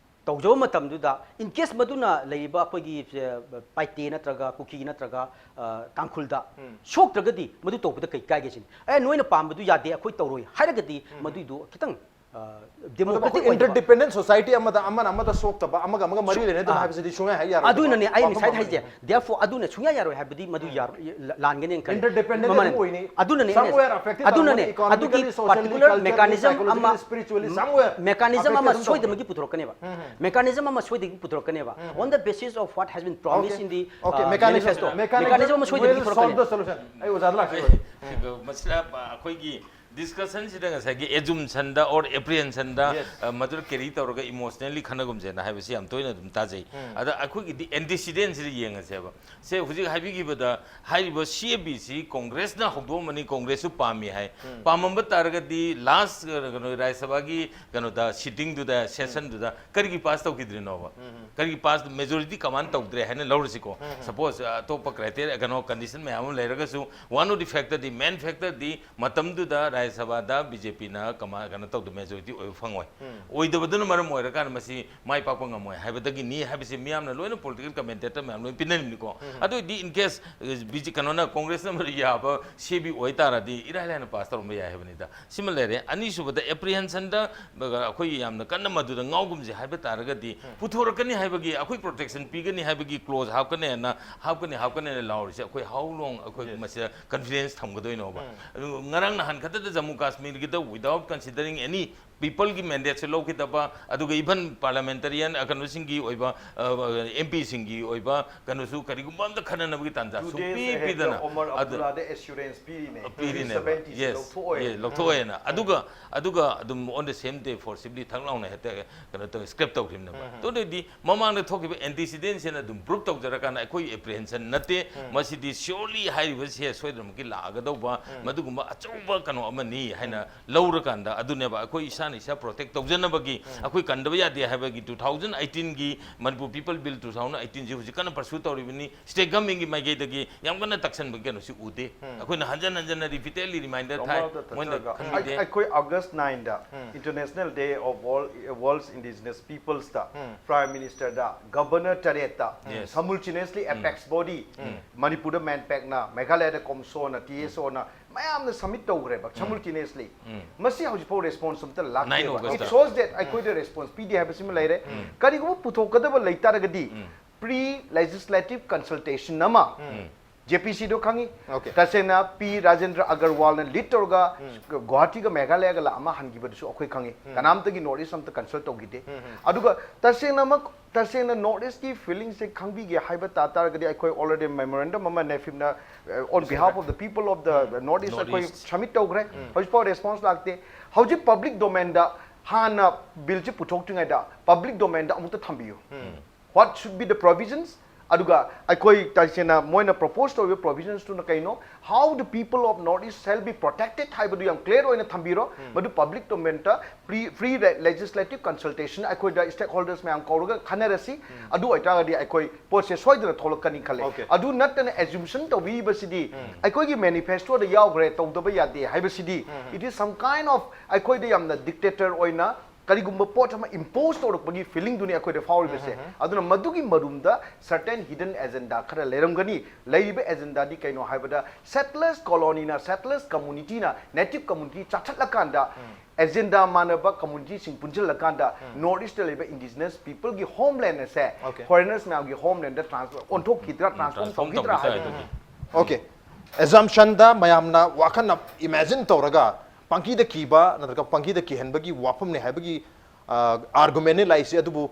ꯇꯧꯖꯕ ꯃꯇꯝꯗꯨꯗ, in case ꯃꯗꯨꯅ ꯂꯩꯔꯤꯕ ꯑꯩꯈꯣꯏꯒꯤ, ꯑ, ꯄꯥꯏꯇꯦ ꯅꯠꯇ꯭ꯔꯒ ꯀꯨꯀꯤ ꯅꯠꯇ꯭ꯔꯒ, ꯑ, ꯇꯥꯡꯈꯨꯜꯗ ꯎꯝ꯫ ꯁꯣꯛꯇ꯭ꯔꯒꯗꯤ ꯃꯗꯨ ꯇꯧꯕꯗ ꯀꯩ ꯀꯥꯏꯒꯦ ꯁꯤꯅꯤ꯫ ꯑꯦ, ꯅꯣꯏꯅ ꯄꯥꯝꯕꯗꯨ ꯌꯥꯗꯦ, ꯑꯩꯈꯣꯏ ꯇꯧꯔꯣꯏ ꯍꯥꯏꯔꯒꯗꯤ ꯎꯝ꯫ ꯃꯗꯨꯏꯗꯨ ꯈꯤꯇꯪ, ꯑ, ꯑꯗꯨꯕꯨ democratic ꯑꯩꯈꯣꯏ ꯑꯣꯏꯗꯕ꯫ Independent society ꯑꯃꯗ ꯑꯃꯅ ꯑꯃꯗ ꯁꯣꯛꯇꯕ, ꯑꯃꯒ ꯑꯃꯒ ꯃꯔꯤ ꯁꯣ-, ꯂꯩꯅꯗꯕ ꯑꯥ꯫ ꯍꯥꯏꯕꯁꯤꯗꯤ ꯁꯨꯡꯌꯥ ꯍꯦꯛ ꯌꯥꯔꯣꯏꯗꯕ ꯑꯗꯨꯅꯅꯦ ꯑꯩ ꯋꯥꯐꯝ ꯉꯁꯥꯏ ꯑꯃꯅꯤ꯫ ꯍꯥꯏꯁꯦ꯫ Therefore, ꯑꯗꯨꯅ ꯁꯨꯡꯌꯥ ꯌꯥꯔꯣꯏ ꯍꯥꯏꯕꯗꯤ ꯃꯗꯨ ꯎꯝ꯫ ꯌꯥꯔꯣꯏ, ꯂ-, ꯂꯥꯟꯒꯅꯤ ꯈꯜꯂꯤ꯫ Interdependent ꯃꯃꯜ ꯑꯗꯨꯝ ꯑꯣꯏꯅꯤ꯫ ꯑꯗꯨꯅꯅꯦ ꯑꯩꯅ Somewhere affected ꯑꯗꯨꯅꯅꯦ ꯇꯧꯔꯝꯒꯅꯤ, ꯑꯗꯨꯒꯤ economically, socially, particular culturally, mechanism ꯑꯃ, psychologically, spiritually, somewhere mechanism ꯑꯃ affected ꯑꯗꯨꯝ ꯁꯣꯏꯗꯅꯃꯛꯀꯤ ꯄꯨꯊꯣꯔꯛꯀꯅꯦꯕ꯫ ꯎꯝ, ꯎꯝ꯫ Mechanism ꯑꯃ ꯁꯣꯏꯗꯅꯃꯛꯀꯤ ꯄꯨꯊꯣꯔꯛꯀꯅꯦꯕ꯫ ꯎꯝ, ꯎꯝ꯫ On the basis of what has been promised Okay. in the, Okay, uh, mechanism, manifesto꯫ Mechanism mechanism ꯑꯃ ꯁꯣꯏꯗꯅꯃꯛꯀꯤ will solve ꯄꯨꯊꯣꯔꯛꯀꯅꯦꯕ꯫ The solution꯫ ꯑꯩ ꯑꯣꯖꯥꯗ ꯂꯥꯛꯆꯒꯦ꯫ ꯑꯩ, ꯃꯁꯤꯗ ꯑꯩꯈꯣꯏꯒꯤ Discussion ꯁꯤꯗ ꯉꯁꯥꯏꯒꯤ assumption the or apprehension the Yes. ꯑ, ꯃꯗꯨ carry ꯇꯧꯔꯒ emotionally ꯈꯟꯅꯒꯨꯝꯁꯦꯅ ꯍꯥꯏꯕꯁꯤ ꯌꯥꯝ ꯇꯣꯏꯅ ꯑꯗꯨꯝ ꯇꯥꯖꯩ꯫ ꯑꯗ ꯑꯩꯈꯣꯏꯒꯤꯗꯤ antecedent ꯁꯤꯗ ꯌꯦꯡꯉꯁꯦꯕ꯫ ꯁꯦ ꯍꯧꯖꯤꯛ ꯍꯥꯏꯕꯤꯈꯤꯕꯗ ꯍꯥꯏꯔꯤꯕ C A B ꯁꯤ ꯀꯣꯡꯒ꯭ꯔꯦꯁꯅ ꯍꯧꯗꯣꯛꯑꯝꯕꯅꯤ, ꯀꯣꯡꯒ꯭ꯔꯦꯁꯁꯨ ꯄꯥꯝꯃꯤ ꯍꯥꯏ꯫ ꯄꯥꯝꯃꯝꯕ ꯇꯥꯔꯒꯗꯤ last ꯀꯩꯅꯣ ꯔꯥꯖ꯭ꯌ ꯁꯚꯥꯒꯤ ꯀꯩꯅꯣꯗ sitting ꯗꯨꯗ, session ꯗꯨꯗ ꯀꯔꯤꯒꯤ pass ꯇꯧꯈꯤꯗ꯭ꯔꯤꯅꯣꯕ? ꯀꯔꯤꯒꯤ pass, majority command ꯇꯧꯗ꯭ꯔꯦ ꯍꯥꯏꯅ ꯂꯧꯔꯁꯤꯀꯣ꯫ Suppose ꯑꯇꯣꯞꯄ criteria, ꯀꯩꯅꯣ, condition ꯃꯌꯥꯝ ꯑꯃ ꯂꯩꯔꯒꯁꯨ, one of the factor D, main factor ꯗꯤ ꯃꯇꯝꯗꯨꯗ ꯔꯥꯖ꯭ꯌ ꯁꯚꯥꯗ B J P ꯅ ꯀꯃꯥ-, ꯀꯩꯅꯣ ꯇꯧꯗ, majority ꯑꯣꯏꯕ ꯐꯪꯉꯣꯏ꯫ ꯑꯣꯏꯗꯕꯗꯨꯅ ꯃꯔꯝ ꯑꯣꯏꯔꯀꯥꯟꯗ ꯃꯁꯤ ꯃꯥꯏ ꯄꯥꯛꯄ ꯉꯝꯃꯣꯏ ꯍꯥꯏꯕꯗꯒꯤꯅꯤ ꯍꯥꯏꯕꯁꯤ ꯃꯤꯌꯥꯝꯅ ꯂꯣꯏꯅ political commentator ꯃꯌꯥꯝ ꯂꯣꯏꯅ ꯄꯤꯅꯔꯤꯕꯅꯤꯀꯣ꯫ ꯑꯗꯨ ꯑꯣꯏꯗꯤ in case, ꯑ, B J, ꯀꯩꯅꯣꯅ, ꯀꯣꯡꯒ꯭ꯔꯦꯁꯅ ꯌꯥꯕ C A B ꯑꯣꯏꯇꯥꯔꯗꯤ ꯏꯔꯥꯏ ꯂꯥꯏꯅ pass ꯇꯧꯔꯝꯕ ꯌꯥꯏ ꯍꯥꯏꯕꯅꯤꯗ꯫ ꯁꯤꯃ ꯂꯩꯔꯦ꯫ ꯑꯅꯤꯁꯨꯕꯗ apprehension ꯗ ꯑꯩꯈꯣꯏ ꯌꯥꯝꯅ ꯀꯟꯅ ꯃꯗꯨꯗ ꯉꯥꯎꯒꯨꯝꯁꯦ ꯍꯥꯏꯕ ꯇꯥꯔꯒꯗꯤ, ꯄꯨꯊꯣꯔꯛꯀꯅꯤ ꯍꯥꯏꯕꯒꯤ, ꯑꯩꯈꯣꯏ protection ꯄꯤꯒꯅꯤ ꯍꯥꯏꯕꯒꯤ clause ꯍꯥꯞꯀꯅꯦꯅ, ꯍꯥꯞꯀꯅꯤ, ꯍꯥꯞꯀꯅꯦꯅ ꯂꯥꯎꯔꯤꯁꯦ ꯑꯩꯈꯣꯏ how long ꯑꯩꯈꯣꯏ ꯃꯁꯤꯗ confidence ꯊꯝꯒꯗꯣꯏꯅꯣꯕ? ꯑꯗꯨ ꯉꯔꯥꯡ ꯅꯍꯥꯟ ꯈꯛꯇꯗ Jammu ꯀꯥꯁꯃꯤꯔꯒꯤꯗ without considering any people ꯒꯤ mandate ꯁꯨ ꯂꯧꯈꯤꯗꯕ, ꯑꯗꯨꯒ even parliamentarian, ꯑ, ꯀꯩꯅꯣꯁꯤꯡꯒꯤ ꯑꯣꯏꯕ, ꯑ, M P ꯁꯤꯡꯒꯤ ꯑꯣꯏꯕ ꯀꯩꯅꯣꯁꯨ ꯀꯔꯤꯒꯨꯝꯕ ꯑꯝꯇ ꯈꯟꯅꯅꯕꯒꯤ ꯇꯥꯟꯖꯥ Two ꯁꯨꯡꯄꯤ days ahead ꯗ ꯄꯤꯗꯅ ꯑꯣꯃꯔ ꯑꯗꯨ ꯑꯕꯗꯨꯜꯂꯥꯗ assurance ꯄꯤꯔꯤꯅꯦ꯫ ꯄꯤꯔꯤꯅꯦꯕ꯫ ꯁꯚꯦꯟꯇꯤ ꯁꯤ Yes. ꯂꯧꯊꯣꯛꯑꯣꯏ꯫ Yes, ꯂꯧꯊꯣꯛꯑꯦꯅ꯫ ꯑꯗꯨꯒ, ꯑꯗꯨꯒ ꯑꯗꯨꯝ on the same day forcibly ꯊꯛ ꯂꯥꯎꯅ ꯍꯦꯛꯇ ꯀꯩꯅꯣ ꯇꯧꯋꯦ, scrap ꯇꯧꯈꯤꯕꯅꯦꯕ꯫ ꯑꯗꯨꯗꯩꯗꯤ ꯃꯃꯥꯡꯗ ꯊꯣꯛꯈꯤꯕ antecedent ꯁꯤꯅ ꯑꯗꯨꯝ prove ꯇꯧꯖꯔꯀꯥꯟꯗ ꯑꯩꯈꯣꯏ apprehension ꯅꯠꯇꯦ, ꯃꯁꯤꯗꯤ surely ꯍꯥꯏꯔꯤꯕꯁꯦ ꯁꯣꯏꯗꯅꯃꯛꯀꯤ ꯂꯥꯛꯑꯒꯗꯧꯕ ꯃꯗꯨꯒꯨꯝꯕ ꯑꯆꯧꯕ ꯀꯩꯅꯣ ꯑꯃꯅꯤ ꯍꯥꯏꯅ ꯂꯧꯔꯀꯥꯟꯗ, ꯑꯗꯨꯅꯦꯕ ꯑꯩꯈꯣꯏ ꯏꯁꯥꯅ ꯏꯁꯥ protect ꯇꯧꯖꯅꯕꯒꯤ, ꯑꯩꯈꯣꯏ ꯀꯟꯗꯕ ꯌꯥꯗꯦ ꯍꯥꯏꯕꯒꯤ two thousand eighteen ꯒꯤ Manipur People Bill two thousand eighteen ꯁꯤ ꯍꯧꯖꯤꯛ ꯀꯟꯅ pursue ꯇꯧꯔꯤꯕꯅꯤ꯫ State government ꯀꯤ ꯃꯥꯏꯀꯩꯗꯒꯤ ꯌꯥꯝ ꯀꯟꯅ ꯇꯛꯁꯟꯕꯒꯤ ꯀꯩꯅꯣꯁꯤ ꯎꯗꯦ꯫ ꯑꯩꯈꯣꯏꯅ ꯍꯟꯖꯟ ꯍꯟꯖꯟꯅ repeatedly reminder ꯊꯥꯏ, ꯆꯥꯎꯃꯔꯛꯇ ꯃꯣꯏꯅ ꯊꯛꯆꯔꯒ ꯈꯪꯕꯤꯗꯦ꯫ ꯑꯩ-, ꯑꯩꯈꯣꯏ August nine the International Day of World, World's Indigenous Peoples the Prime Minister the Governor ꯇꯔꯦꯠꯇ Yes. simultaneously apex body, ꯃꯅꯤꯄꯨꯔꯗ MANPAC ꯅ, ꯃꯦꯘꯥꯂꯌꯥꯗ COMSO ꯅ, T S O ꯅ ꯃꯌꯥꯝꯅ submit ꯇꯧꯈ꯭ꯔꯦꯕ simultaneously꯫ ꯃꯁꯤ ꯍꯧꯖꯤꯛꯐꯥꯎ response ꯑꯝꯇ Nine ꯂꯥꯛꯇꯦꯕ꯫ August It ꯇ꯫ Shows that ꯑꯩꯈꯣꯏꯗ response ꯄꯤꯗꯦ ꯍꯥꯏꯕꯁꯤꯃ ꯂꯩꯔꯦ꯫ ꯀꯔꯤꯒꯨꯝꯕ ꯄꯨꯊꯣꯛꯀꯗꯕ ꯂꯩꯇꯥꯔꯒꯗꯤ pre legislative consultation ꯑꯃ ꯖꯦ ꯄꯤ ꯁꯤꯗꯣ ꯈꯪꯉꯤ꯫ Okay. ꯇꯁꯦꯡꯅ ꯄꯤ ꯔꯥꯖꯦꯟꯗ꯭ꯔ ꯑꯒꯔꯋꯥꯜꯅ ꯂꯤꯗ ꯇꯧꯔꯒ ꯒꯨꯋꯥꯍꯥꯇꯤꯒ ꯃꯦꯘꯥꯂꯌꯥꯒ ꯂꯥꯛ ꯑꯃ ꯍꯟꯈꯤꯕꯗꯨꯁꯨ ꯑꯩꯈꯣꯏ ꯈꯪꯉꯤ꯫ ꯀꯅꯥꯝꯇꯒꯤ ꯅꯣꯔꯠ ꯏꯁ ꯑꯝꯇ ꯀꯟꯁꯜ ꯇꯧꯈꯤꯗꯦ꯫ ꯑꯗꯨꯒ ꯇꯁꯦꯡꯅꯃꯛ ꯇꯁꯦꯡꯅ ꯅꯣꯔꯠ ꯏꯁꯀꯤ ꯐꯤꯂꯤꯡꯁꯦ ꯈꯪꯕꯤꯒꯦ ꯍꯥꯏꯕ ꯇꯥ ꯇꯥꯔꯒꯗꯤ ꯑꯩꯈꯣꯏ already memorandum ꯑꯃ ꯅꯦꯐꯤꯞꯅ on behalf of the people of the north east North ꯑꯩꯈꯣꯏ East. ꯁꯕꯃꯤꯠ ꯇꯧꯈ꯭ꯔꯦ꯫ ꯍꯧꯖꯤꯛꯐꯥꯎ ꯔꯦꯁꯄꯣꯟꯁ ꯂꯥꯛꯇꯦ꯫ ꯍꯧꯖꯤꯛ ꯄꯕ꯭ꯂꯤꯛ ꯗꯣꯃꯦꯟꯗ ꯍꯥꯟꯅ ꯕꯤꯜꯁꯤ ꯄꯨꯊꯣꯛꯇ꯭ꯔꯤꯉꯩꯗ ꯄꯕ꯭ꯂꯤꯛ ꯗꯣꯃꯦꯟꯗ ꯑꯃꯨꯛꯇ ꯊꯝꯕꯤꯌꯨ꯫ What should be the provisions? ꯑꯗꯨꯒ ꯑꯩꯈꯣꯏ ꯇꯁꯦꯡꯅ ꯃꯣꯏꯅ ꯄ꯭ꯔꯣꯄꯣꯁ ꯇꯧꯔꯤꯕ ꯄ꯭ꯔꯣꯚꯤꯖꯟꯁꯇꯨꯅ ꯀꯩꯅꯣ? How the people of north east shall be protected ꯍꯥꯏꯕꯗꯨ ꯌꯥꯝ ꯀ꯭ꯂꯤꯌꯔ ꯑꯣꯏꯅ ꯊꯝꯕꯤꯔꯣ꯫ ꯃꯗꯨ ꯄꯕ꯭ꯂꯤꯛ ꯗꯣꯃꯦꯟꯗ ꯄ꯭ꯔꯤ ꯐ꯭ꯔꯤ ꯂꯦꯖꯤꯁꯂꯦꯇꯤꯚ ꯀꯟꯁꯜꯇꯦꯁꯟ ꯑꯩꯈꯣꯏꯗ ꯁ꯭ꯇꯦꯛ ꯍꯣꯜꯗꯔꯁ ꯃꯌꯥꯝ ꯀꯧꯔꯒ ꯈꯟꯅꯔꯁꯤ꯫ ꯑꯗꯨ ꯑꯣꯏꯇꯥꯔꯒꯗꯤ ꯑꯩꯈꯣꯏ ꯄꯣꯠꯁꯦ ꯁꯣꯏꯗꯅ ꯊꯣꯛꯂꯛꯀꯅꯤ ꯈꯜꯂꯦ꯫ Okay. ꯑꯗꯨ ꯅꯠꯇꯅ ꯑꯦꯖꯨꯝꯁꯟ ꯇꯧꯕꯤꯕꯁꯤꯗꯤ ꯑꯩꯈꯣꯏꯒꯤ ꯃꯦꯅꯤꯐꯦꯁꯇꯣꯗ ꯌꯥꯎꯈ꯭ꯔꯦ, ꯇꯧꯗꯕ ꯌꯥꯗꯦ ꯍꯥꯏꯕꯁꯤꯗꯤ, it is some kind of ꯑꯩꯈꯣꯏꯗ ꯌꯥꯝꯅ ꯗꯤꯛꯇꯦꯇꯔ ꯑꯣꯏꯅ ꯀꯔꯤꯒꯨꯝꯕ ꯄꯣꯠ ꯑꯃ ꯏꯝꯄꯣꯁ ꯇꯧꯔꯛꯄꯒꯤ ꯐꯤꯂꯤꯡꯗꯨꯅꯤ ꯑꯩꯈꯣꯏꯗ ꯐꯥꯎꯔꯤꯕꯁꯦ꯫ ꯑꯗꯨꯅ ꯃꯗꯨꯒꯤ ꯃꯔꯨꯝꯗ ꯁꯔꯇꯦꯟ ꯍꯤꯗꯟ ꯑꯦꯖꯦꯟꯗꯥ ꯈꯔ ꯂꯩꯔꯝꯒꯅꯤ꯫ ꯂꯩꯔꯤꯕ ꯑꯦꯖꯦꯟꯗꯥꯗꯤ ꯀꯩꯅꯣ ꯍꯥꯏꯕꯗ, ꯁꯦꯇꯂꯔꯁ ꯀꯣꯂꯣꯅꯤꯅ, ꯁꯦꯇꯂꯔꯁ ꯀꯝꯃꯨꯅꯤꯇꯤꯅ, ꯅꯦꯇꯤꯚ ꯀꯝꯃꯨꯅꯤꯇꯤ ꯆꯥꯊꯠꯂꯀꯥꯟꯗ, ꯑꯦꯖꯦꯟꯗꯥ ꯃꯥꯟꯅꯕ ꯀꯝꯃꯨꯅꯤꯇꯤꯁꯤꯡ ꯄꯨꯟꯁꯤꯜꯂꯀꯥꯟꯗ ꯅꯣꯔꯠ ꯏꯁꯇ ꯂꯩꯕ ꯏꯟꯗꯤꯖꯤꯅꯁ ꯄꯤꯄꯜꯒꯤ ꯍꯣꯝꯂꯦꯟ ꯑꯁꯦ Okay. ꯐꯣꯔꯦꯅꯔꯁ ꯃꯌꯥꯝꯒꯤ ꯍꯣꯝꯂꯦꯟꯗ ꯇ꯭ꯔꯥꯟꯁꯐꯔ ꯑꯣꯟꯊꯣꯛꯈꯤꯗ꯭ꯔꯥ, ꯇ꯭ꯔꯥꯟꯁꯐꯣꯔꯝ ꯇ꯭ꯔꯥꯟꯁꯐꯣꯔꯝ ꯇꯧꯈꯤꯗ꯭ꯔꯥ ꯇꯧꯈꯤꯗ꯭ꯔꯥ ꯍꯥꯏꯕꯗꯨꯅꯤ꯫ ꯍꯥꯏꯕꯗꯨꯅꯤ꯫ Okay. ꯑꯦꯖꯝꯁꯟꯗ ꯃꯌꯥꯝꯅ ꯋꯥꯈꯜꯅ ꯏꯃꯦꯖꯤꯟ ꯇꯧꯔꯒ ꯄꯪꯀꯤꯗ ꯀꯤꯕ ꯅꯠꯇ꯭ꯔꯒ ꯄꯪꯀꯤꯗ ꯀꯤꯍꯟꯕꯒꯤ ꯋꯥꯐꯝꯅꯤ ꯍꯥꯏꯕꯒꯤ ꯑꯥꯔꯒꯨꯃꯦꯟꯅꯤ ꯂꯥꯛꯏꯁꯦ꯫ ꯑꯗꯨꯕꯨ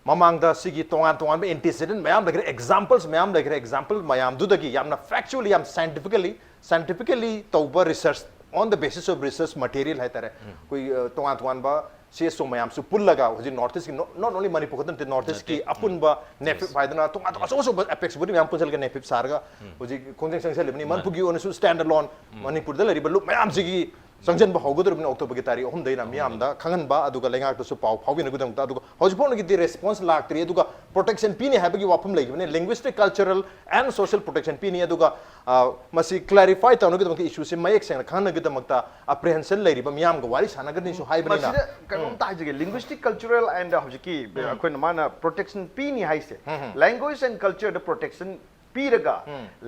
ꯃꯃꯥꯡꯗ ꯁꯤꯒꯤ ꯇꯣꯉꯥꯟ ꯇꯣꯉꯥꯟꯕ ꯑꯦꯟꯇꯤꯁꯤꯗꯦꯟꯠ ꯃꯌꯥꯝ ꯂꯩꯈ꯭ꯔꯦ, ꯑꯦꯛꯖꯥꯝꯄꯜꯁ ꯃꯌꯥꯝ ꯂꯩꯈ꯭ꯔꯦ꯫ ꯑꯦꯛꯖꯥꯝꯄꯜ ꯃꯌꯥꯝꯗꯨꯗꯒꯤ ꯌꯥꯝꯅ ꯐꯦꯛꯆꯨꯑꯦꯜꯂꯤ, ꯌꯥꯝ ꯁꯥꯏꯟꯇꯤꯐꯤꯀꯦꯜꯂꯤ, ꯁꯥꯏꯟꯇꯤꯐꯤꯀꯦꯜꯂꯤ ꯇꯧꯕ research, on the basis of research material ꯍꯥꯏꯇꯥꯔꯦ, ꯑꯩꯈꯣꯏ ꯑ, ꯇꯣꯉꯥꯟ ꯇꯣꯉꯥꯟꯕ ꯁꯤ ꯑꯦꯁ ꯑꯣ ꯃꯌꯥꯝꯁꯨ ꯄꯨꯜꯂꯒ ꯍꯧꯖꯤꯛ ꯅꯣꯔꯠ ꯏꯁꯀꯤ, not only ꯃꯅꯤꯄꯨꯔ ꯈꯛꯇ ꯅꯠꯇꯦ, ꯅꯣꯔꯠ ꯏꯁꯀꯤ ꯑꯄꯨꯟꯕ ꯅꯦꯐꯤꯞ ꯍꯥꯏꯗꯅ ꯇꯣꯉꯥꯟ ꯇꯣꯉꯥꯟ ꯑꯆꯧ ꯑꯆꯧꯕ ꯑꯦꯄꯦꯛꯁ ꯕꯣꯗꯤ ꯃꯌꯥꯝ ꯄꯨꯟꯁꯤꯜꯂꯒ ꯅꯦꯐꯤꯞ ꯁꯥꯔꯒ ꯍꯧꯖꯤꯛ ꯈꯣꯡꯖꯪ ꯆꯪꯁꯤꯜꯂꯤꯕꯅꯤ꯫ ꯃꯅꯤꯄꯨꯔꯒꯤ ꯑꯣꯏꯅꯁꯨ ꯁ꯭ꯇꯦꯟꯗ ꯑꯂꯣꯟ ꯃꯅꯤꯄꯨꯔꯗ ꯂꯩꯔꯤꯕ ꯂꯨꯞ ꯃꯌꯥꯝꯁꯤꯒꯤ ꯆꯪꯁꯤꯟꯕ ꯍꯧꯒꯗꯧꯔꯤꯕꯅꯤ ꯑꯣꯛꯇꯣꯕꯔꯒꯤ ꯇꯥꯔꯤꯛ ꯑꯍꯨꯝꯗꯩꯅ ꯃꯤꯌꯥꯝꯗ ꯈꯪꯍꯟꯕ, ꯑꯗꯨꯒ ꯂꯩꯉꯥꯛꯇꯁꯨ ꯄꯥꯎ ꯐꯥꯎꯕꯤꯅꯕꯒꯤꯗꯃꯛꯇ꯫ ꯑꯗꯨꯒ ꯍꯧꯖꯤꯛ ꯐꯥꯎꯕꯒꯤꯗꯤ ꯔꯦꯁꯄꯣꯟꯁ ꯂꯥꯛꯇ꯭ꯔꯤ꯫ ꯑꯗꯨꯒ ꯄ꯭ꯔꯣꯇꯦꯛꯁꯟ ꯄꯤꯅꯤ ꯍꯥꯏꯕꯒꯤ ꯋꯥꯐꯝ ꯂꯩꯈꯤꯕꯅꯤ, linguistic, cultural and social protection ꯄꯤꯅꯤ꯫ ꯑꯗꯨꯒ ꯑ, ꯃꯁꯤ ꯀ꯭ꯂꯦꯔꯤꯐꯥꯏ ꯇꯧꯅꯕꯒꯤꯗꯃꯛꯇ, ꯏꯁꯨꯁꯤ ꯃꯌꯦꯛ ꯁꯦꯡꯅ ꯈꯪꯅꯕꯒꯤꯗꯃꯛꯇ ꯑꯦꯄ꯭ꯔꯤꯍꯦꯟꯁꯟ ꯂꯩꯔꯤꯕ ꯃꯤꯌꯥꯝꯒ ꯋꯥꯔꯤ ꯁꯥꯟꯅꯒꯅꯤꯁꯨ ꯍꯥꯏꯕꯅꯤꯅ꯫ ꯃꯁꯤꯗ ꯀꯩꯅꯣꯝꯇ ꯍꯥꯏꯖꯒꯦ, ꯂꯤꯡꯒ꯭ꯋꯤꯁꯇꯤꯛ, ꯀꯜꯆꯔꯦꯜ ꯑꯦꯟ ꯍꯧꯖꯤꯛꯀꯤ ꯑꯩꯈꯣꯏꯅ ꯃꯥꯅ ꯄ꯭ꯔꯣꯇꯦꯛꯁꯟ ꯄꯤꯅꯤ ꯍꯥꯏꯁꯦ, ꯂꯦꯡꯒ꯭ꯋꯦꯖ ꯑꯦꯟ ꯀꯜꯆꯔꯗ ꯄ꯭ꯔꯣꯇꯦꯛꯁꯟ ꯄꯤꯔꯒ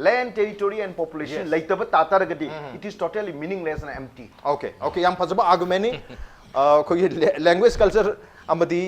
ꯂꯦꯟ, ꯇꯦꯔꯤꯇꯣꯔꯤ ꯑꯦꯟ ꯄꯣꯄꯨꯂꯦꯁꯟ Yes. ꯂꯩꯇꯕ ꯇꯥ ꯇꯥꯔꯒꯗꯤ, it is totally meaningless and empty. Okay, okay, ꯌꯥꯝ ꯐꯖꯕ ꯑꯥꯔꯒꯨꯃꯦꯟꯅꯤ꯫ ꯑ, ꯑꯩꯈꯣꯏꯒꯤ ꯂꯦꯡꯒ꯭ꯋꯦꯖ, ꯀꯜꯆꯔ ꯑꯃꯗꯤ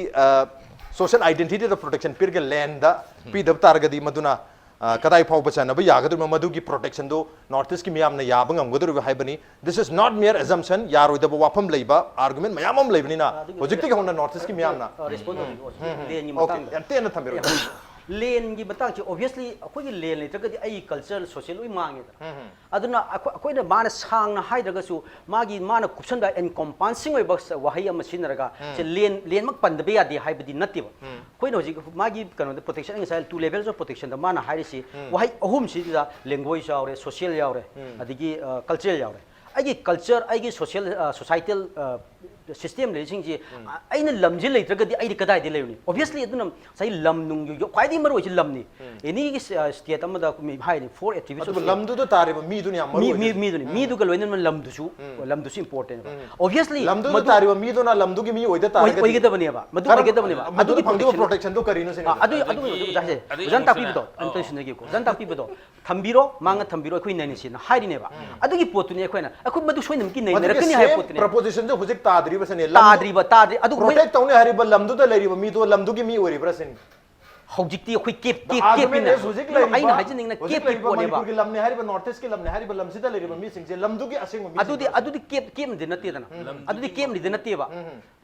ꯁꯣꯁꯤꯌꯦꯜ ꯑꯥꯏꯗꯦꯟꯇꯤꯇꯤꯗ ꯄ꯭ꯔꯣꯇꯦꯛꯁꯟ ꯄꯤꯔꯒ ꯂꯦꯟꯗ ꯄꯤꯗꯕ ꯇꯥꯔꯒꯗꯤ, ꯃꯗꯨꯅ ꯑ, ꯀꯗꯥꯏ ꯐꯥꯎꯕ ꯆꯟꯅꯕ ꯌꯥꯒꯗꯧꯔꯤꯕ, ꯃꯗꯨꯒꯤ ꯄ꯭ꯔꯣꯇꯦꯛꯁꯟꯗꯨ ꯅꯣꯔꯠ ꯏꯁꯀꯤ ꯃꯤꯌꯥꯝꯅ ꯌꯥꯕ ꯉꯝꯒꯗꯧꯔꯤꯕ ꯍꯥꯏꯕꯅꯤ꯫ This is not mere assumption, ꯌꯥꯔꯣꯏꯗꯕ ꯋꯥꯐꯝ ꯂꯩꯕ ꯑꯥꯔꯒꯨꯃꯦꯟ ꯃꯌꯥꯝ ꯑꯃ ꯂꯩꯕꯅꯤꯅ, ꯑꯗꯨꯒꯤ ꯍꯧꯖꯤꯛꯇꯒꯤ ꯍꯧꯅ ꯅꯣꯔꯠ ꯏꯁꯀꯤ ꯃꯤꯌꯥꯝꯅ꯫ ꯔꯦꯁꯄꯣꯟ ꯇꯧꯕꯤꯌꯨ꯫ ꯎꯝ, ꯂꯦꯟꯒꯤ ꯑꯣꯀꯦ, ꯃꯇꯥꯡꯗ꯫ ꯌꯥꯝ ꯇꯦꯟꯅ ꯊꯝꯕꯤꯔꯛꯑꯣ꯫ ꯂꯦꯟꯒꯤ ꯃꯇꯥꯡꯁꯦ ꯑꯣꯕꯤꯌꯁꯂꯤ ꯑꯩꯈꯣꯏꯒꯤ ꯂꯦꯟ ꯂꯩꯇ꯭ꯔꯒꯗꯤ ꯑꯩꯒꯤ ꯀꯜꯆꯔ, ꯁꯣꯁꯤꯌꯦꯜ ꯂꯣꯏ ꯃꯥꯡꯉꯦꯗꯅ꯫ ꯎꯝ, ꯎꯝ꯫ ꯑꯗꯨꯅ ꯑꯩꯈꯣꯏ- ꯑꯩꯈꯣꯏꯅ ꯃꯥꯅ ꯁꯥꯡꯅ ꯍꯥꯏꯗ꯭ꯔꯒꯁꯨ ꯃꯥꯒꯤ ꯃꯥꯅ ꯀꯨꯞꯁꯟꯕ ꯑꯦꯟꯀꯣꯝꯄꯥꯟꯁꯤꯡ ꯑꯣꯏꯕ ꯁ- ꯋꯥꯍꯩ ꯑꯃ ꯁꯤꯖꯤꯟꯅꯔꯒ ꯁꯦ ꯂꯦꯟ ꯂꯦꯟꯃꯛ ꯄꯟꯗꯕ ꯌꯥꯗꯦ ꯍꯥꯏꯕꯗꯤ ꯅꯠꯇꯦꯕ꯫ ꯑꯩꯈꯣꯏꯅ ꯍꯧꯖꯤꯛ ꯃꯥꯒꯤ ꯀꯩꯅꯣꯗ ꯄ꯭ꯔꯣꯇꯦꯛꯁꯟ, ꯉꯁꯥꯏ two levels of protectionꯗ ꯃꯥꯅ ꯍꯥꯏꯔꯤꯁꯤ ꯋꯥꯍꯩ ꯑꯍꯨꯝꯁꯤꯗ ꯂꯦꯡꯒ꯭ꯋꯦꯖ ꯌꯥꯎꯔꯦ, ꯁꯣꯁꯤꯌꯦꯜ ꯌꯥꯎꯔꯦ, ꯑꯗꯒꯤ ꯀꯜꯆꯔꯦꯜ ꯌꯥꯎꯔꯦ꯫ ꯑꯩꯒꯤ ꯀꯜꯆꯔ, ꯑꯩꯒꯤ ꯁꯣꯁꯤꯌꯦꯜ, ꯁꯣꯁꯥꯏꯇꯦꯜ ꯁꯤꯁꯇꯦꯝ ꯂꯩꯔꯤꯁꯤꯡꯁꯤ ꯑꯩꯅ ꯂꯝꯁꯤ ꯂꯩꯇ꯭ꯔꯒꯗꯤ ꯑꯩꯗꯤ ꯀꯗꯥꯏꯗ ꯂꯩꯔꯨꯅꯤ? ꯑꯣꯕꯤꯌꯁꯂꯤ ꯑꯗꯨꯅ ꯉꯁꯥꯏ ꯂꯝ ꯅꯨꯡ ꯌꯣ- ꯈ꯭ꯋꯥꯏꯗꯒꯤ ꯃꯔꯨ ꯑꯣꯏꯁꯤ ꯂꯝꯅꯤ꯫ ꯑꯦꯅꯤ ꯁ꯭ꯇꯦꯠ ꯑꯃꯗ ꯃꯤ ꯍꯥꯏꯔꯤ ꯐꯣꯔ ꯑꯦꯇ꯭ꯔꯤꯕ꯭ꯌꯨꯠꯁ ꯑꯗꯨꯕꯨ ꯂꯝꯗꯨꯗ ꯇꯥꯔꯤꯕ ꯃꯤꯗꯨꯅ ꯌꯥꯝ ꯃꯔꯨ ꯃꯤ ꯑꯣꯏꯗꯣꯏꯅꯤ꯫ ꯃꯤꯗꯨꯅꯤ꯫ ꯃꯤꯗꯨꯒ ꯂꯣꯏꯅꯅ ꯂꯝꯗꯨꯁꯨ ꯂꯝꯗꯨꯁꯨ ꯏꯝꯄꯣꯔꯇꯦꯟ꯫ ꯑꯣꯕꯤꯌꯁꯂꯤ ꯂꯝꯗꯨꯗ ꯇꯥꯔꯤꯕ ꯃꯤꯗꯨꯅ ꯂꯝꯗꯨꯒꯤ ꯃꯤ ꯑꯣꯏꯗ ꯇꯥꯔꯒꯗꯤ ꯑꯣꯏꯒꯗꯕꯅꯦꯕ꯫ ꯃꯗꯨ ꯀꯔꯝ- ꯑꯣꯏꯒꯗꯕꯅꯦꯕ꯫ ꯃꯗꯨꯗ ꯑꯗꯨꯒꯤ ꯐꯪꯗꯣꯏꯕ protection- ꯄ꯭ꯔꯣꯇꯦꯛꯁꯟꯗꯣ ꯀꯔꯤꯅꯣ ꯁꯤꯅꯤ? ꯑ, ꯑꯗꯨ ꯑꯗꯨ ꯑꯗꯒꯤ- ꯑꯗꯨ ꯇꯥꯁꯦ꯫ ꯑꯗꯒꯤ ꯑꯣꯖꯥꯅ ꯑꯃꯨꯛꯁꯨꯅꯦ, ꯇꯥꯛꯄꯤꯕꯗꯣ ꯑꯝꯇ ꯑꯧ꯫ ꯂꯣꯏꯁꯤꯟꯖꯒꯦꯀꯣ꯫ ꯑꯣꯖꯥꯅ ꯇꯥꯛꯄꯤꯕꯗꯣ ꯊꯝꯕꯤꯔꯣ, ꯃꯥꯡꯉ ꯊꯝꯕꯤꯔꯣ, ꯑꯩꯈꯣꯏ ꯅꯩꯅꯁꯤꯅ ꯍꯥꯏꯔꯤꯅꯦꯕ꯫ ꯑꯗꯨꯒꯤ ꯄꯣꯠꯇꯨꯅꯤ ꯑꯩꯈꯣꯏꯅ ꯑꯩꯈꯣꯏ ꯃꯗꯨ ꯁꯣꯏꯗꯅꯃꯛꯀꯤ ꯃꯗꯨꯒꯤ ꯅꯩꯅꯔꯛꯀꯅꯤ ꯍꯥꯏꯕ ꯁꯦꯝ ꯄꯣꯠꯇꯨꯅꯦ꯫ ꯄ꯭ꯔꯄꯣꯖꯤꯁꯟꯁꯦ ꯍꯧꯖꯤꯛ ꯇꯥꯗ꯭ꯔꯤꯕꯁꯤꯅꯦ꯫ ꯇꯥꯗ꯭ꯔꯤꯕ ꯇꯥꯗ꯭ꯔꯤ ꯑꯗꯨ ꯄ꯭ꯔꯣꯇꯦꯛ ꯇꯧꯅꯤ ꯍꯥꯏꯔꯤꯕ ꯂꯝꯗꯨꯗ ꯂꯩꯔꯤꯕ ꯃꯤꯗꯣ ꯂꯝꯗꯨꯒꯤ ꯃꯤ ꯑꯣꯏꯔꯤꯕ꯭ꯔꯥ ꯁꯤꯅꯤ꯫ ꯍꯧꯖꯤꯛꯇꯤ ꯑꯩꯈꯣꯏ ꯀꯦꯞ The ꯀꯦꯞ argument ꯀꯦꯞꯅꯤꯅ is ꯍꯧꯖꯤꯛ ꯑꯩꯅ ꯂꯩꯔꯤꯕ- ꯍꯥꯏꯖꯅꯤꯡꯅ ꯍꯧꯖꯤꯛ ꯀꯦꯞꯀꯤ ꯂꯩꯔꯤꯕ ꯄꯣꯠꯅꯦꯕ꯫ ꯃꯅꯤꯄꯨꯔꯒꯤ ꯂꯝꯅꯦ ꯍꯥꯏꯔꯤꯕ, ꯅꯣꯔꯠ ꯏꯁꯀꯤ ꯂꯝꯅꯦ ꯍꯥꯏꯔꯤꯕ ꯂꯝꯁꯤꯗ ꯂꯩꯔꯤꯕ ꯃꯤꯁꯤꯡꯁꯦ ꯂꯝꯗꯨꯒꯤ ꯑꯁꯦꯡꯕ ꯃꯤꯁꯤꯡ ꯑꯗꯨꯗꯤ ꯑꯗꯨꯗꯤ ꯀꯦꯞ ꯀꯦꯞꯅꯗꯤ ꯅꯠꯇꯦꯗꯅ꯫ ꯑꯗꯨꯗꯤ ꯀꯦꯞꯅꯗꯤ ꯅꯠꯇꯦꯕ꯫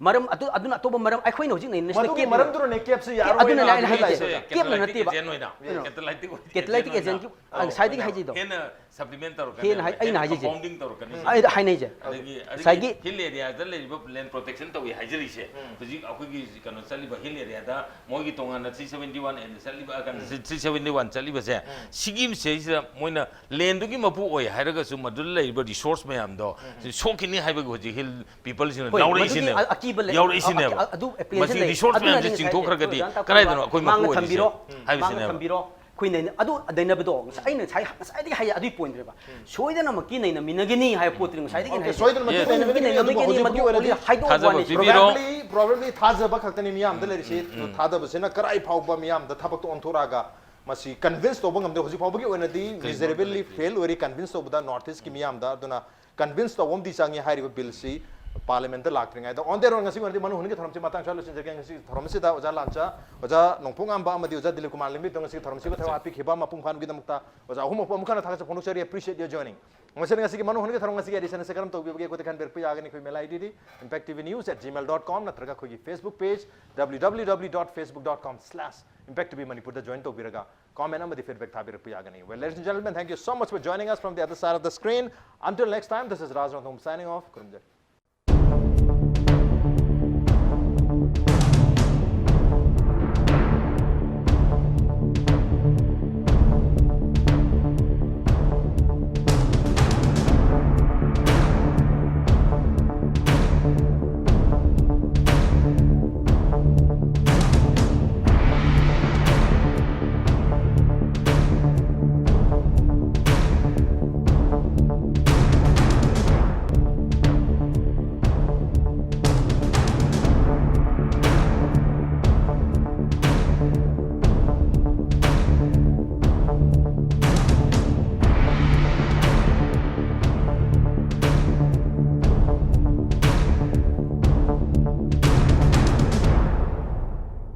ꯃꯔꯝ ꯑꯗꯨ ꯑꯗꯨꯅ ꯑꯇꯣꯞꯄ ꯃꯔꯝ ꯑꯩꯈꯣꯏꯅ ꯍꯧꯖꯤꯛ ꯅꯩꯅꯔꯤꯁꯤꯅ ꯃꯗꯨꯒꯤ ꯀꯦꯞꯅꯦꯕ꯫ ꯃꯔꯝꯗꯨꯅꯅꯦ ꯀꯦꯞꯁꯤ ꯀꯦꯞ- ꯌꯥꯔꯣꯏ ꯑꯗꯨꯅꯅꯦ ꯍꯥꯏꯅ ꯑꯩꯅ ꯍꯥꯏꯁꯦ꯫ ꯍꯥꯏꯔꯤꯁꯦ꯫ ꯀꯦꯞꯅ ꯅꯠꯇꯦꯕ꯫ ꯑꯦꯖꯦꯟ ꯑꯣꯏꯅ ꯀꯩꯅꯣ? ꯀꯦꯇꯂꯥꯏꯇꯤꯛ ꯑꯣꯏ- ꯀꯦꯇꯂꯥꯏꯇꯤꯛ ꯑꯦꯖꯦꯟ ꯑꯦꯖꯦꯟꯒꯤ ꯑꯣꯏꯅ꯫ ꯉꯁꯥꯏꯗꯒꯤ ꯍꯥꯏꯖꯩꯗꯣ꯫ ꯍꯦꯟꯅ ꯁꯄ꯭ꯂꯤꯃꯦꯟ ꯇꯧꯔꯛꯀꯅꯤ꯫ ꯍꯦꯟꯅ ꯍꯥꯏ- ꯑꯩꯅ ꯍꯥꯏꯖꯩꯁꯦ꯫ ꯀꯝꯄꯥꯎꯟꯗꯤꯡ ꯇꯧꯔꯛꯀꯅꯤ꯫ ꯑꯩ ꯍꯥꯏꯅꯩꯁꯦ꯫ ꯑꯗꯒꯤ ꯑꯗꯒꯤ ꯉꯁꯥꯏꯒꯤ ꯍꯤꯜ ꯑꯦꯔꯤꯌꯥꯗ ꯂꯩꯔꯤꯕ ꯂꯦꯟ ꯄ꯭ꯔꯣꯇꯦꯛꯁꯟ ꯇꯧꯏ ꯍꯥꯏꯖꯔꯤꯁꯦ꯫ ꯍꯧꯖꯤꯛ ꯑꯩꯈꯣꯏꯒꯤ ꯀꯩꯅꯣ ꯆꯠꯂꯤꯕ ꯍꯤꯜ ꯑꯦꯔꯤꯌꯥꯗ ꯃꯣꯏꯒꯤ ꯇꯣꯉꯥꯟꯅ three seventy one ꯑꯦꯟ ꯆꯠꯂꯤꯕ ꯀꯩꯅꯣ three seventy one ꯆꯠꯂꯤꯕꯁꯦ꯫ ꯁꯤꯒꯤ ꯁꯤꯗꯩꯁꯤꯗ ꯃꯣꯏꯅ ꯂꯦꯟꯗꯨꯒꯤ ꯃꯄꯨ ꯑꯣꯏ ꯍꯥꯏꯔꯒꯁꯨ ꯃꯗꯨꯗ ꯂꯩꯔꯤꯕ ꯔꯤꯁꯣꯔꯁ ꯃꯌꯥꯝꯗꯣ ꯁꯤ ꯁꯣꯛꯈꯤꯅꯤ ꯍꯥꯏꯕꯒꯤ ꯍꯧꯖꯤꯛ ꯍꯤꯜ ꯄꯤꯄꯜꯁꯤꯡꯅ ꯍꯣꯏ, ꯃꯗꯨꯒꯤ ꯂꯥꯎꯔꯛꯏꯁꯤꯅꯦꯕ꯫ ꯑ- ꯑꯀꯤꯕ ꯂꯩ- ꯌꯥꯎꯔꯛꯏꯁꯤꯅꯦꯕ꯫ ꯑ- ꯑ- ꯑꯗꯨ apprehension ꯃꯁꯤ ꯂꯩ꯫ ꯔꯤꯁꯣꯔꯁ ꯑꯗꯨꯅꯅꯦ ꯃꯌꯥꯝꯁꯦ ꯉꯁꯥꯏ ꯆꯤꯡꯊꯣꯛꯈ꯭ꯔꯒꯗꯤ ꯑꯣꯖꯥꯅ ꯇꯥꯛꯄꯤꯕ ꯀꯗꯥꯏꯗꯅꯣ ꯑꯩꯈꯣꯏ ꯃꯄꯨ ꯃꯥꯡꯉ ꯑꯣꯏꯔꯤꯁꯦ ꯊꯝꯕꯤꯔꯣ, ꯃꯥꯡꯉ ꯍꯥꯏꯕꯁꯤꯅꯦꯕ꯫ ꯊꯝꯕꯤꯔꯣ꯫ ꯑꯩꯈꯣꯏ ꯅꯩꯅ- ꯑꯗꯨ ꯅꯩꯅꯕꯗꯣ ꯉꯁꯥꯏ ꯑꯩꯅ ꯉꯁꯥꯏ- ꯉꯁꯥꯏꯗꯒꯤ ꯍꯥꯏ ꯑꯗꯨꯒꯤ ꯄꯣꯏꯟꯠꯅꯦꯕ꯫ ꯁꯣꯏꯗꯅꯃꯛꯀꯤ ꯅꯩꯅꯃꯤꯟꯅꯒꯅꯤ ꯍꯥꯏꯕ ꯄꯣꯠꯇꯨꯅꯤ ꯉꯁꯥꯏꯗꯒꯤ ꯑꯩꯅ ꯑꯣꯀꯦ, ꯍꯥꯏꯁꯦ꯫ ꯁꯣꯏꯗꯅꯃꯛꯀꯤ Yes. ꯅꯩꯅꯃꯤꯟꯅꯒꯅꯤ, ꯑꯗꯨꯕꯨ ꯅꯩꯅꯃꯤꯟꯅꯒꯅꯤ, ꯍꯧꯖꯤꯛ ꯃꯗꯨ ꯐꯥꯎꯒꯤ ꯑꯣꯏꯅꯗꯤ ꯍꯥꯏꯗꯣꯛꯑꯣ ꯊꯥꯖꯕ ꯋꯥꯅꯤ꯫ ꯄꯤꯕꯤꯔꯣ꯫ Probably, probably ꯊꯥꯖꯕ ꯈꯛꯇꯅꯤ ꯃꯤꯌꯥꯝꯗ ꯂꯩꯔꯤꯁꯤ꯫ ꯊꯥꯗꯕꯁꯤꯅ ꯀꯔꯥꯏ ꯐꯥꯎꯕ ꯃꯤꯌꯥꯝꯗ ꯊꯕꯛꯇꯣ ꯑꯣꯟꯊꯣꯔꯛꯑꯒ ꯃꯁꯤ ꯀꯟꯚꯤꯟꯁ ꯇꯧꯕ ꯉꯝꯗꯦ꯫ ꯍꯧꯖꯤꯛ ꯐꯥꯎꯕꯒꯤ ꯑꯣꯏꯅꯗꯤ ꯀꯩ miserably ꯂꯩꯇꯦ꯫ ꯐꯦꯜ ꯑꯣꯏꯔꯤ ꯀꯟꯚꯤꯟꯁ ꯇꯧꯕꯗ ꯅꯣꯔꯠ ꯏꯁꯀꯤ ꯃꯤꯌꯥꯝꯗ꯫ ꯑꯗꯨꯅ ꯀꯟꯚꯤꯟꯁ ꯇꯧꯕ ꯑꯃꯗꯤ ꯆꯪꯉꯤ ꯍꯥꯏꯔꯤꯕ ꯕꯤꯜꯁꯤ ꯄꯥꯔꯂꯤꯌꯥꯃꯦꯟꯠꯇ ꯂꯥꯛꯇ꯭ꯔꯤꯉꯩꯗ on their own ꯉꯁꯤꯒꯤ ꯑꯣꯏꯅꯗꯤ ꯃꯅꯨ ꯍꯨꯟꯒꯤ ꯊꯧꯔꯝꯁꯤ ꯃꯇꯥꯡ ꯁ꯭ꯋꯥꯏ ꯂꯣꯏꯁꯤꯟꯖꯔꯒꯦ꯫ ꯉꯁꯤꯒꯤ ꯊꯧꯔꯝ ꯑꯁꯤꯗ ꯑꯣꯖꯥ ꯂꯥꯟꯆꯥ, ꯑꯣꯖꯥ ꯅꯣꯡꯄꯣꯛ ꯉꯥꯝꯕ ꯑꯃꯗꯤ ꯑꯣꯖꯥ ꯗꯤꯂꯤꯞ ꯀꯨꯃꯥꯔ ꯂꯤꯡꯕꯤꯠꯇꯣ ꯉꯁꯤꯒꯤ ꯊꯧꯔꯝꯁꯤꯕꯨ ꯊꯋꯥꯏ ꯍꯥꯞꯄꯤꯈꯤꯕ ꯃꯄꯨꯡ ꯐꯥꯍꯟꯕꯒꯤꯗꯃꯛꯇ ꯑꯣꯖꯥ ꯑꯍꯨꯝꯃꯛꯄꯨ ꯑꯃꯨꯛ ꯍꯟꯅ ꯊꯥꯒꯠꯆꯕ ꯐꯣꯡꯗꯣꯛꯆꯔꯤ꯫ Appreciate your joining꯫ ꯃꯁꯤꯅ ꯉꯁꯤꯒꯤ ꯃꯅꯨ ꯍꯨꯟꯒꯤ ꯊꯧꯔꯝ ꯑꯁꯤꯒꯤ edition ꯑꯁꯤ ꯀꯔꯝ ꯇꯧꯕꯤꯕꯒꯦ? ꯑꯩꯈꯣꯏꯗ ꯈꯟꯕꯤꯔꯛꯄ ꯌꯥꯒꯅꯤ꯫ ꯑꯩꯈꯣꯏ mail I D D impact T V news at gmail dot com ꯅꯠꯇ꯭ꯔꯒ ꯑꯩꯈꯣꯏꯒꯤ Facebook page W W W dot facebook dot com slash impact T V Manipur ꯗ join ꯇꯧꯕꯤꯔꯒ comment ꯑꯃꯗꯤ feedback ꯊꯥꯕꯤꯔꯛꯄ ꯌꯥꯒꯅꯤ꯫ Well, ladies and gentlemen, thank you so much for joining us from the other side of the screen. Until next time, this is Raj Ranthambore signing off. ꯈꯨꯔꯨꯝꯖꯔꯤ꯫